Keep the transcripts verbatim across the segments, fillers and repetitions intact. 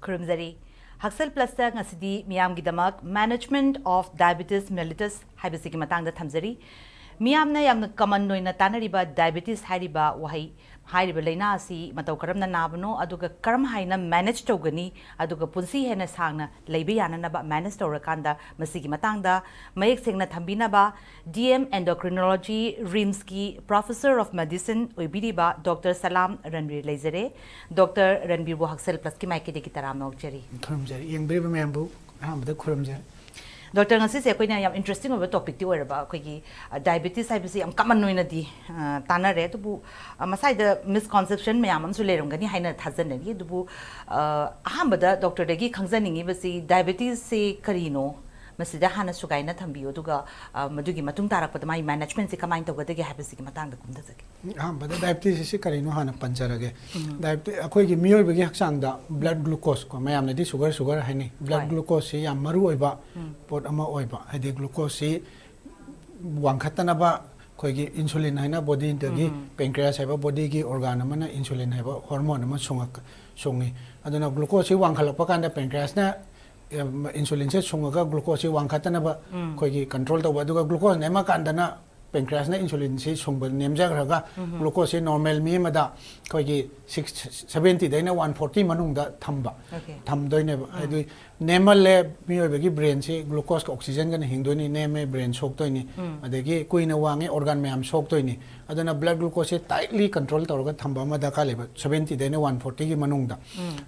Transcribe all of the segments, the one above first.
ꯈꯨꯔꯨꯝꯖꯔꯤ꯫ ꯍꯛꯁꯦꯜ ꯄ꯭ꯂꯁꯇ ꯉꯁꯤꯗꯤ ꯃꯤꯌꯥꯝꯒꯤꯗꯃꯛ Management of Diabetes Mellitus ꯍꯥꯏꯕꯁꯤꯒꯤ ꯃꯇꯥꯡꯗ ꯊꯝꯖꯔꯤ꯫ ꯃꯤꯌꯥꯝꯅ ꯌꯥꯝꯅ ꯀꯃꯟ ꯑꯣꯏꯅ ꯇꯥꯅꯔꯤꯕ ꯗꯥꯏꯕꯤꯇꯤꯁ ꯍꯥꯏꯔꯤꯕ ꯋꯥꯍꯩ, ꯍꯥꯏꯔꯤꯕ ꯂꯥꯏꯅꯥ ꯑꯁꯤ ꯃꯇꯧ ꯀꯔꯝꯅ ꯅꯥꯕꯅꯣ, ꯑꯗꯨꯒ ꯀꯔꯝ ꯍꯥꯏꯅ ꯃꯦꯅꯦꯖ ꯇꯧꯒꯅꯤ, ꯑꯗꯨꯒ ꯄꯨꯟꯁꯤ ꯍꯦꯟꯅ ꯁꯥꯡꯅ ꯂꯩꯕ ꯌꯥꯅꯅꯕ ꯃꯦꯅꯦꯖ ꯇꯧꯔꯀꯥꯟꯗ, ꯃꯁꯤꯒꯤ ꯃꯇꯥꯡꯗ ꯃꯌꯦꯛ ꯁꯦꯡꯅ ꯊꯝꯕꯤꯅꯕ D M Endocrinology, ꯔꯤꯝꯁꯀꯤ Professor of Medicine ꯑꯣꯏꯕꯤꯔꯤꯕ ꯗꯣꯛꯇꯔ ꯁꯂꯥꯝ ꯔꯟꯕꯤꯔ ꯂꯩꯖꯔꯦ꯫ ꯗꯣꯛꯇꯔ ꯔꯟꯕꯤꯔꯕꯨ ꯍꯛꯁꯦꯜ ꯄ꯭ꯂꯁꯀꯤ ꯃꯥꯏꯀꯩꯗꯒꯤ ꯇꯔꯥꯝꯅ ꯑꯣꯛꯆꯔꯤ꯫ ꯈꯨꯔꯨꯝꯖꯔꯤ꯫ ꯌꯦꯡꯕꯤꯔꯤꯕ ꯃꯌꯥꯝꯕꯨ ꯑꯍꯥꯟꯕꯗ ꯈꯨꯔꯨꯝꯖꯔꯤ꯫ ꯗꯣꯛꯇꯔ, ꯉꯁꯤꯁꯦ ꯑꯩꯈꯣꯏꯅ ꯌꯥꯝ ꯏꯟꯇꯔꯦꯁꯇꯤꯡ ꯑꯣꯏꯕ ꯇꯣꯄꯤꯛꯇꯤ ꯑꯣꯏꯔꯕ, ꯑꯩꯈꯣꯏꯒꯤ, ꯑ, ꯗꯥꯏꯕꯤꯇꯤꯁ ꯍꯥꯏꯕꯁꯤ ꯌꯥꯝ ꯀꯃꯟ ꯑꯣꯏꯅꯗꯤ, ꯑ, ꯇꯥꯅꯔꯦ, ꯑꯗꯨꯕꯨ, ꯑ, ꯃꯁꯥꯏꯗ ꯃꯤꯁꯀꯣꯟꯁꯦꯞꯁꯟ ꯃꯌꯥꯝ ꯑꯃꯁꯨ ꯂꯩꯔꯝꯒꯅꯤ ꯍꯥꯏꯅ ꯊꯥꯖꯅꯔꯤ꯫ ꯑꯗꯨꯕꯨ, ꯑ, ꯑꯍꯥꯟꯕꯗ ꯗꯣꯛꯇꯔꯗꯒꯤ ꯈꯪꯖꯅꯤꯡꯉꯤꯕꯁꯤ ꯗꯥꯏꯕꯤꯇꯤꯁꯁꯤ ꯀꯔꯤꯅꯣ? ꯃꯁꯤꯗ ꯍꯥꯟꯅ ꯁꯨꯒꯥꯏꯅ ꯊꯝꯕꯤꯌꯨ, ꯑꯗꯨꯒ, ꯑ, ꯃꯗꯨꯒꯤ ꯃꯇꯨꯡ ꯇꯥꯔꯛꯄꯗ ꯃꯥꯒꯤ ꯃꯦꯅꯦꯖꯃꯦꯟꯁꯤ ꯀꯃꯥꯏꯅ ꯇꯧꯒꯗꯒꯦ ꯍꯥꯏꯕꯁꯤꯒꯤ ꯃꯇꯥꯡꯗ ꯀꯨꯝꯊꯖꯒꯦ꯫ ꯑꯍꯥꯟꯕꯗ ꯗꯥꯏꯕꯤꯇꯤꯁ ꯑꯁꯤ ꯀꯔꯤꯅꯣ ꯍꯥꯟꯅ ꯄꯟꯖꯔꯒꯦ꯫ ꯗꯥꯏꯕꯤꯇꯤ-, ꯑꯩꯈꯣꯏꯒꯤ ꯃꯤꯑꯣꯏꯕꯒꯤ ꯍꯛꯆꯥꯡꯗ ꯕ꯭ꯂꯗ ꯒ꯭ꯂꯨꯀꯣꯁ ꯀꯣ, ꯃꯌꯥꯝꯅꯗꯤ ꯁꯨꯒꯔ ꯁꯨꯒꯔ ꯍꯥꯏꯅꯩ꯫ ꯕ꯭ꯂꯗ ꯍꯣꯏ꯫ ꯒ꯭ꯂꯨꯀꯣꯁꯁꯤ ꯌꯥꯝ ꯃꯔꯨ ꯑꯣꯏꯕ ꯄꯣꯠ ꯑꯃ ꯑꯣꯏꯕ, ꯍꯥꯏꯗꯤ ꯒ꯭ꯂꯨꯀꯣꯁꯁꯤ ꯋꯥꯡꯈꯠꯇꯅꯕ ꯑꯩꯈꯣꯏꯒꯤ ꯏꯟꯁꯨꯂꯤꯟ ꯍꯥꯏꯅ ꯕꯣꯗꯤꯗꯒꯤ ꯄꯦꯟꯀ꯭ꯔꯤꯌꯥꯁ ꯍꯥꯏꯕ ꯕꯣꯗꯤꯒꯤ ꯑꯣꯔꯒꯥꯟ ꯑꯃꯅ ꯏꯟꯁꯨꯂꯤꯟ ꯍꯥꯏꯕ ꯍꯣꯔꯃꯣꯟ ꯑꯃ ꯁꯨꯡꯉꯛ-, ꯁꯨꯡꯉꯤ꯫ ꯑꯗꯨꯅ ꯒ꯭ꯂꯨꯀꯣꯁꯁꯤ ꯋꯥꯡꯈꯠꯂꯛꯄ ꯀꯥꯟꯗ ꯄꯦꯟꯀ꯭ꯔꯤꯌꯥꯁꯅ, ꯑꯦꯝ, ꯏꯟꯁꯨꯂꯤꯟꯁꯦ ꯁꯨꯡꯉꯒ ꯒ꯭ꯂꯨꯀꯣꯁꯁꯤ ꯋꯥꯡꯈꯠꯇꯅꯕ ꯑꯩꯈꯣꯏꯒꯤ ꯀꯟꯇ꯭ꯔꯣꯜ ꯇꯧꯕ, ꯑꯗꯨꯒ ꯒ꯭ꯂꯨꯀꯣꯁ ꯅꯦꯝꯃꯀꯥꯟꯗꯅ ꯄꯦꯟꯀ꯭ꯔꯤꯌꯥꯁꯅ ꯏꯟꯁꯨꯂꯤꯟꯁꯤ ꯁꯨꯡꯕ ꯅꯦꯝꯖꯈ꯭ꯔꯒ ꯒ꯭ꯂꯨꯀꯣꯁꯁꯤ ꯅꯣꯔꯃꯦꯜ ꯃꯤ ꯑꯃꯗ ꯑꯩꯈꯣꯏꯒꯤ ꯁꯤꯛꯁ, ꯁꯚꯦꯟꯇꯤꯗꯩꯅ ꯋꯥꯟ ꯐꯣꯔꯇꯤ ꯃꯅꯨꯡꯗ ꯊꯝꯕ, Okay. ꯊꯝꯗꯣꯏꯅꯦꯕ꯫ ꯍꯥꯏꯗꯤ ꯅꯦꯝꯃꯜꯂꯦ, ꯃꯤꯑꯣꯏꯕꯒꯤ ꯕ꯭ꯔꯦꯟꯁꯤ ꯒ꯭ꯂꯨꯀꯣꯁꯀ ꯑꯣꯛꯁꯤꯖꯟꯒꯅ ꯍꯤꯡꯗꯣꯏꯅꯤ, ꯅꯦꯝꯃꯦ ꯕ꯭ꯔꯦꯟ ꯁꯣꯛꯇꯣꯏꯅꯤ, ꯑꯗꯒꯤ ꯀꯨꯏꯅ ꯋꯥꯡꯉꯦ ꯑꯣꯔꯒꯥꯟ ꯃꯌꯥꯝ ꯁꯣꯛꯇꯣꯏꯅꯤ꯫ ꯑꯗꯨꯅ ꯕ꯭ꯂꯗ ꯒ꯭ꯂꯨꯀꯣꯁꯁꯦ ꯇꯥꯏꯠꯂꯤ ꯀꯟꯇ꯭ꯔꯣꯜ ꯇꯧꯔꯒ ꯊꯝꯕ ꯑꯃ ꯗꯔꯀꯥꯔ ꯂꯩꯕ, ꯁꯚꯦꯟꯇꯤꯗꯩꯅ ꯋꯥꯟ ꯐꯣꯔꯇꯤꯒꯤ ꯃꯅꯨꯡꯗ꯫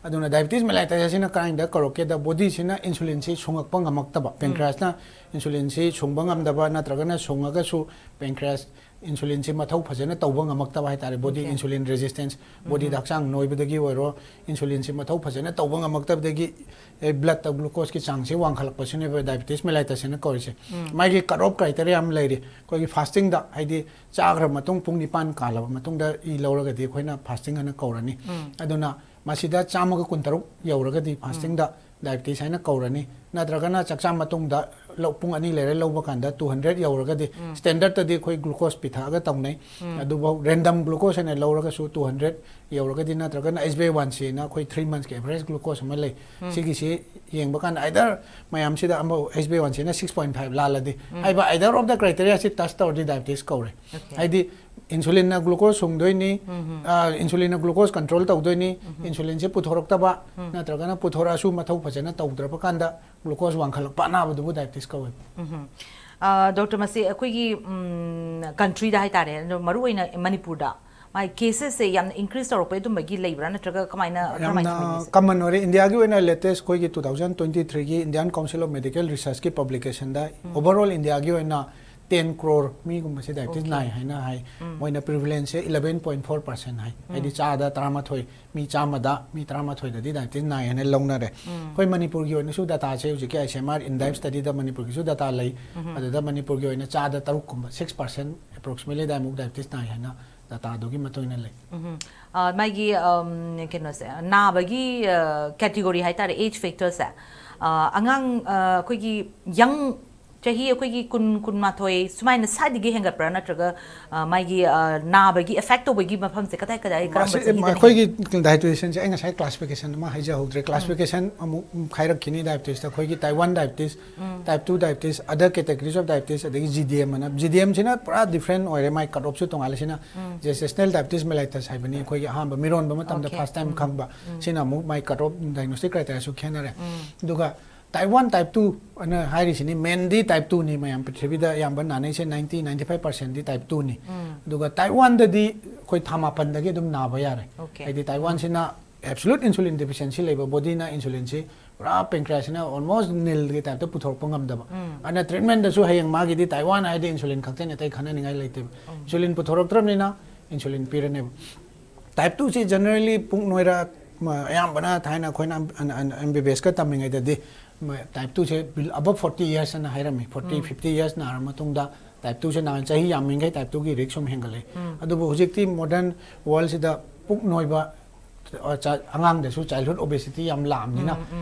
ꯑꯗꯨꯅ ꯗꯥꯏꯕꯤꯇꯤꯁ ꯃꯦꯂꯥꯏꯇꯁ ꯑꯁꯤꯅ ꯀꯗꯥꯏꯗ ꯀꯧꯔꯛꯀꯦꯗ, ꯕꯣꯗꯤꯁꯤꯅ ꯏꯟꯁꯨꯂꯤꯟꯁꯤ ꯁꯨꯡꯉꯛꯄ ꯉꯝꯃꯛꯇꯕ, ꯄꯦꯟꯀ꯭ꯔꯤꯌꯥꯁꯅ ꯏꯟꯁꯨꯂꯤꯟꯁꯤ ꯁꯨꯡꯕ ꯉꯝꯗꯕ, ꯅꯠꯇ꯭ꯔꯒꯅ ꯁꯨꯡꯉꯒꯁꯨ ꯄꯦꯟꯀ꯭ꯔꯤꯌꯥꯁ ꯏꯟꯁꯨꯂꯤꯟꯁꯤ ꯃꯊꯧ ꯐꯖꯅ ꯇꯧꯕ ꯉꯝꯃꯛꯇꯕ ꯍꯥꯏꯇꯥꯔꯦ꯫ Body Okay. ꯏꯟꯁꯨꯂꯤꯟ ꯔꯦꯖꯤꯁꯇꯦꯟꯁ, ꯕꯣꯗꯤꯗ ꯍꯛꯆꯥꯡ ꯅꯣꯏꯕꯗꯒꯤ ꯑꯣꯏꯔꯣ, ꯏꯟꯁꯨꯂꯤꯟꯁꯤ ꯃꯊꯧ ꯐꯖꯅ ꯇꯧꯕ ꯉꯝꯃꯛꯇꯕꯗꯒꯤ, ꯑꯦ, ꯕ꯭ꯂꯗꯇ ꯒ꯭ꯂꯨꯀꯣꯁꯀꯤ ꯆꯥꯡꯁꯤ ꯋꯥꯡꯈꯠꯂꯛꯄꯁꯤꯅꯦꯕ ꯗꯥꯏꯕꯤꯇꯤꯁ ꯃꯦꯂꯥꯏꯇꯁ ꯍꯥꯏꯅ ꯀꯧꯔꯤꯁꯦ꯫ ꯃꯥꯒꯤ ꯀꯠ ꯑꯣꯐ ꯀ꯭ꯔꯥꯏꯇꯦꯔꯤꯌꯥ ꯑꯃ ꯂꯩꯔꯤ꯫ ꯑꯩꯈꯣꯏꯒꯤ ꯐꯥꯁꯇꯤꯡꯗ, ꯍꯥꯏꯗꯤ ꯆꯥꯈ꯭ꯔ ꯃꯇꯨꯡ ꯄꯨꯡ ꯅꯤꯄꯥꯟ ꯀꯥꯜꯂꯕ ꯃꯇꯨꯡꯗ ꯏ ꯂꯧꯔꯒꯗꯤ ꯑꯩꯈꯣꯏꯅ ꯐꯥꯁꯇꯤꯡ ꯍꯥꯏꯅ ꯀꯧꯔꯅꯤ꯫ ꯑꯗꯨꯅ ꯃꯁꯤꯗ ꯆꯥꯝꯃꯒ ꯀꯨꯟꯇꯔꯨꯛ ꯌꯧꯔꯒꯗꯤ ꯐꯥꯁꯇꯤꯡꯗ ꯗꯥꯏꯕꯤꯇꯤꯁ ꯍꯥꯏꯅ ꯀꯧꯔꯅꯤ꯫ ꯅꯠꯇ꯭ꯔꯒꯅ ꯆꯥꯛꯆꯥ ꯃꯇꯨꯡꯗ ꯂꯧ-, ꯄꯨꯡ ꯑꯅꯤ ꯂꯩꯔ ꯂꯧꯕ ꯀꯥꯟꯗ two hundred ꯌꯧꯔꯒꯗꯤ, standardꯇꯗꯤ ꯑꯩꯈꯣꯏ glucose ꯄꯤꯊꯛꯑꯒ ꯇꯧꯅꯩ꯫ ꯑꯗꯨꯐꯥꯎ random glucose ꯑꯣꯏꯅ ꯂꯧꯔꯒꯁꯨ two hundred ꯌꯧꯔꯒꯗꯤ, ꯅꯠꯇ꯭ꯔꯒꯅ H b A one c ꯅ ꯑꯩꯈꯣꯏ three monthsꯀꯤ average glucose ꯑꯃ ꯂꯩ꯫ ꯁꯤꯒꯤꯁꯤ ꯌꯦꯡꯕ ꯀꯥꯟꯗ either ꯃꯌꯥꯝꯁꯤꯗ ꯑꯃ H b A one c ꯅ six point five ꯂꯥꯜꯂꯗꯤ, ꯍꯥꯏꯕ either of the criteriaꯁꯤ touch ꯇꯧꯔꯗꯤ diabetes ꯀꯧꯔꯦ꯫ Okay. ꯍꯥꯏꯗꯤ insulinꯅ glucose ꯁꯨꯡꯗꯣꯏꯅꯤ, insulinꯅ glucose control ꯇꯧꯗꯣꯏꯅꯤ, insulinꯁꯦ ꯄꯨꯊꯣꯔꯛꯇꯕ, ꯅꯠꯇ꯭ꯔꯒꯅ ꯄꯨꯊꯣꯔꯛꯑꯁꯨ ꯃꯊꯧ ꯐꯖꯅ ꯇꯧꯗ꯭ꯔꯕ ꯀꯥꯟꯗ glucose ꯋꯥꯡꯈꯠꯂꯛꯄ ꯑꯅꯥꯕꯗꯨꯕꯨ diabetes ꯀꯧꯋꯦꯕ꯫ ꯗꯣꯛꯇꯔ, ꯃꯁꯤ ꯑꯩꯈꯣꯏꯒꯤ countryꯗ ꯍꯥꯏꯇꯥꯔꯦ, ꯑꯗꯣ ꯃꯔꯨꯑꯣꯏꯅ ꯃꯅꯤꯄꯨꯔꯗ ꯃꯥꯒꯤ casesꯁꯦ ꯌꯥꯝꯅ increase ꯇꯧꯔꯛꯄꯩ ꯑꯗꯨꯝꯕꯒꯤ ꯂꯩꯕ꯭ꯔꯥ, ꯅꯠꯇ꯭ꯔꯒ ꯀꯃꯥꯏꯅ, ꯀꯃꯥꯏꯅ ꯌꯥꯝꯅ common ꯑꯣꯏꯔꯦ꯫ Indiaꯒꯤ ꯑꯣꯏꯅ latest ꯑꯩꯈꯣꯏꯒꯤ two thousand twenty threeꯒꯤ Indian Council of Medical Researchꯀꯤ publicationꯗ overall Indiaꯒꯤ ꯑꯣꯏꯅ ten crore ꯃꯤꯒꯨꯝꯕꯁꯦ diabetes ꯅꯥꯏ ꯍꯥꯏꯅ ꯍꯥꯏ꯫ ꯃꯣꯏꯅ prevalenceꯁꯦ eleven point four percent ꯍꯥꯏ, ꯍꯥꯏꯗꯤ ꯆꯥꯗ ꯇꯔꯥꯃꯥꯊꯣꯏ, ꯃꯤ ꯆꯥꯝꯃꯗ ꯃꯤ ꯇꯔꯥꯃꯥꯊꯣꯏꯗꯗꯤ diabetes ꯅꯥꯏ ꯍꯥꯏꯅ ꯂꯧꯅꯔꯦ꯫ ꯑꯩꯈꯣꯏ ꯃꯅꯤꯄꯨꯔꯒꯤ ꯑꯣꯏꯅꯁꯨ dataꯁꯦ ꯍꯧꯖꯤꯛꯀꯤ I C M R INDIBE studyꯗ ꯃꯅꯤꯄꯨꯔꯒꯤꯁꯨ data ꯂꯩ꯫ ꯑꯗꯨꯗ ꯃꯅꯤꯄꯨꯔꯒꯤ ꯑꯣꯏꯅ ꯆꯥꯗ ꯇꯔꯨꯛꯀꯨꯝꯕ, six percent approximately ꯑꯗꯥꯏꯃꯨꯛ diabetes ꯅꯥꯏ ꯍꯥꯏꯅ dataꯗꯨꯒꯤ ꯃꯇꯨꯡ ꯏꯟꯅ ꯂꯩ꯫ ꯎꯝ꯫ ꯑ, ꯃꯥꯒꯤ, ꯎꯝ, ꯀꯩꯅꯣꯁꯦ, ꯅꯥꯕꯒꯤ, ꯑ, category ꯍꯥꯏꯇꯥꯔꯦ, age factorꯁꯦ, ꯑ, ꯑꯉꯥꯡ, ꯑ, ꯑꯩꯈꯣꯏꯒꯤ young, ꯆꯍꯤ ꯑꯩꯈꯣꯏꯒꯤ ꯀꯨꯟ, ꯀꯨꯟꯃꯥꯊꯣꯏ ꯁꯨꯃꯥꯏꯅ ꯁ꯭ꯋꯥꯏꯗꯒꯤ ꯍꯦꯟꯒꯠꯄ꯭ꯔꯥ, ꯅꯠꯇ꯭ꯔꯒ, ꯑ, ꯃꯥꯒꯤ, ꯑ, ꯅꯥꯕꯒꯤ effect ꯇꯧꯕꯒꯤ ꯃꯐꯝꯁꯦ ꯀꯗꯥꯏ ꯀꯗꯥꯏ, ꯀꯔꯝꯕ ꯃꯁꯤ ꯆꯍꯤꯗꯅ ꯑꯩꯈꯣꯏꯒꯤ ꯍꯦꯟꯒꯠ- dietitianꯁꯦ ꯑꯩ ꯉꯁꯥꯏ classification ꯑꯃ ꯍꯥꯏꯖꯍꯧꯗ꯭ꯔꯦ꯫ Classification ꯑꯃꯨꯛ ꯈꯥꯏꯔꯛꯈꯤꯅꯤ diabetesꯇ꯫ ꯑꯩꯈꯣꯏꯒꯤ type one diabetes, type two diabetes, other categories of diabetes, ꯑꯗꯒꯤ G D M ꯑꯅ, G D M ꯁꯤꯅ ꯄꯨꯔꯥ different ꯑꯣꯏꯔꯦ, ꯃꯥꯏ cut offꯁꯨ ꯇꯣꯡꯉꯥꯜꯂꯦ꯫ ꯁꯤꯅ gestational diabetes mellitus ꯍꯥꯏꯕꯅꯤ, ꯑꯩꯈꯣꯏꯒꯤ ꯑꯍꯥꯟꯕ ꯃꯤꯔꯣꯟꯕ ꯃꯇꯝꯗ Okay. first time ꯈꯪꯕ꯫ ꯁꯤꯅ ꯑꯃꯨꯛ ꯃꯥꯏ cut off diagnostic criteriaꯁꯨ ꯈꯦꯠꯅꯔꯦ꯫ ꯑꯗꯨꯒ type one, type two ꯑꯅ ꯍꯥꯏꯔꯤꯁꯤꯅꯤ, mainly type twoꯅꯤ ꯃꯌꯥꯝ ꯄ꯭ꯔꯤꯊꯤꯕꯤꯗ ꯑꯌꯥꯝꯕ ꯅꯥꯅꯩꯁꯦ, ninety, ninety five percentꯗꯤ type twoꯅꯤ꯫ ꯑꯗꯨꯒ type oneꯗꯗꯤ ꯑꯩꯈꯣꯏ ꯊꯥ ꯃꯥꯄꯟꯗꯒꯤ ꯑꯗꯨꯝ ꯅꯥꯕ ꯌꯥꯔꯦ꯫ Okay. ꯍꯥꯏꯗꯤ type oneꯁꯤꯅ absolute insulin deficiency ꯂꯩꯕ, bodyꯅ insulinꯁꯤ ꯄꯨꯔꯥ pancreasꯁꯤꯅ almost nilꯒꯤ typeꯇ ꯄꯨꯊꯣꯔꯛꯄ ꯉꯝꯗꯕ꯫ ꯑꯗꯨꯅ treatmentꯗꯁꯨ ꯍꯌꯦꯡ ꯃꯥꯒꯤꯗꯤ type one ꯍꯥꯏꯗꯤ insulin ꯈꯛꯇꯅꯤ, ꯑꯇꯩ ꯈꯟꯅꯅꯤꯡꯉꯥꯏ ꯂꯩꯇꯦꯕ꯫ Insulin ꯄꯨꯊꯣꯔꯛꯇ꯭ꯔꯕꯅꯤꯅ insulin ꯄꯤꯔꯅꯦꯕ꯫ Type twoꯁꯤ generally ꯄꯨꯛ ꯅꯣꯏꯔ-, ꯃ-, ꯑꯌꯥꯝꯕꯅ ꯊꯥꯏꯅ ꯑꯩꯈꯣꯏꯅ ꯑꯦꯝ ꯕꯤ ꯕꯤ ꯑꯦꯁꯀ ꯇꯝꯃꯤꯉꯩꯗꯗꯤ ꯃ-, type twoꯁꯦ bil-, above forty years ꯑꯅ ꯍꯥꯏꯔꯝꯃꯤ꯫ Forty, fifty years ꯅꯥꯔ ꯃꯇꯨꯡꯗ type twoꯁꯦ ꯅꯥ-, ꯆꯍꯤ ꯌꯥꯝꯃꯤꯉꯩ type twoꯒꯤ risk ꯁꯨꯝ ꯍꯦꯟꯒꯠꯂꯛꯏ꯫ ꯑꯗꯨꯕꯨ ꯍꯧꯖꯤꯛꯇꯤ modern worldꯁꯤꯗ ꯄꯨꯛ ꯅꯣꯏꯕ ꯑ, ꯆ-, ꯑꯉꯥꯡꯗꯁꯨ childhood obesity ꯌꯥꯝ ꯂꯥꯛꯑꯕꯅꯤꯅ,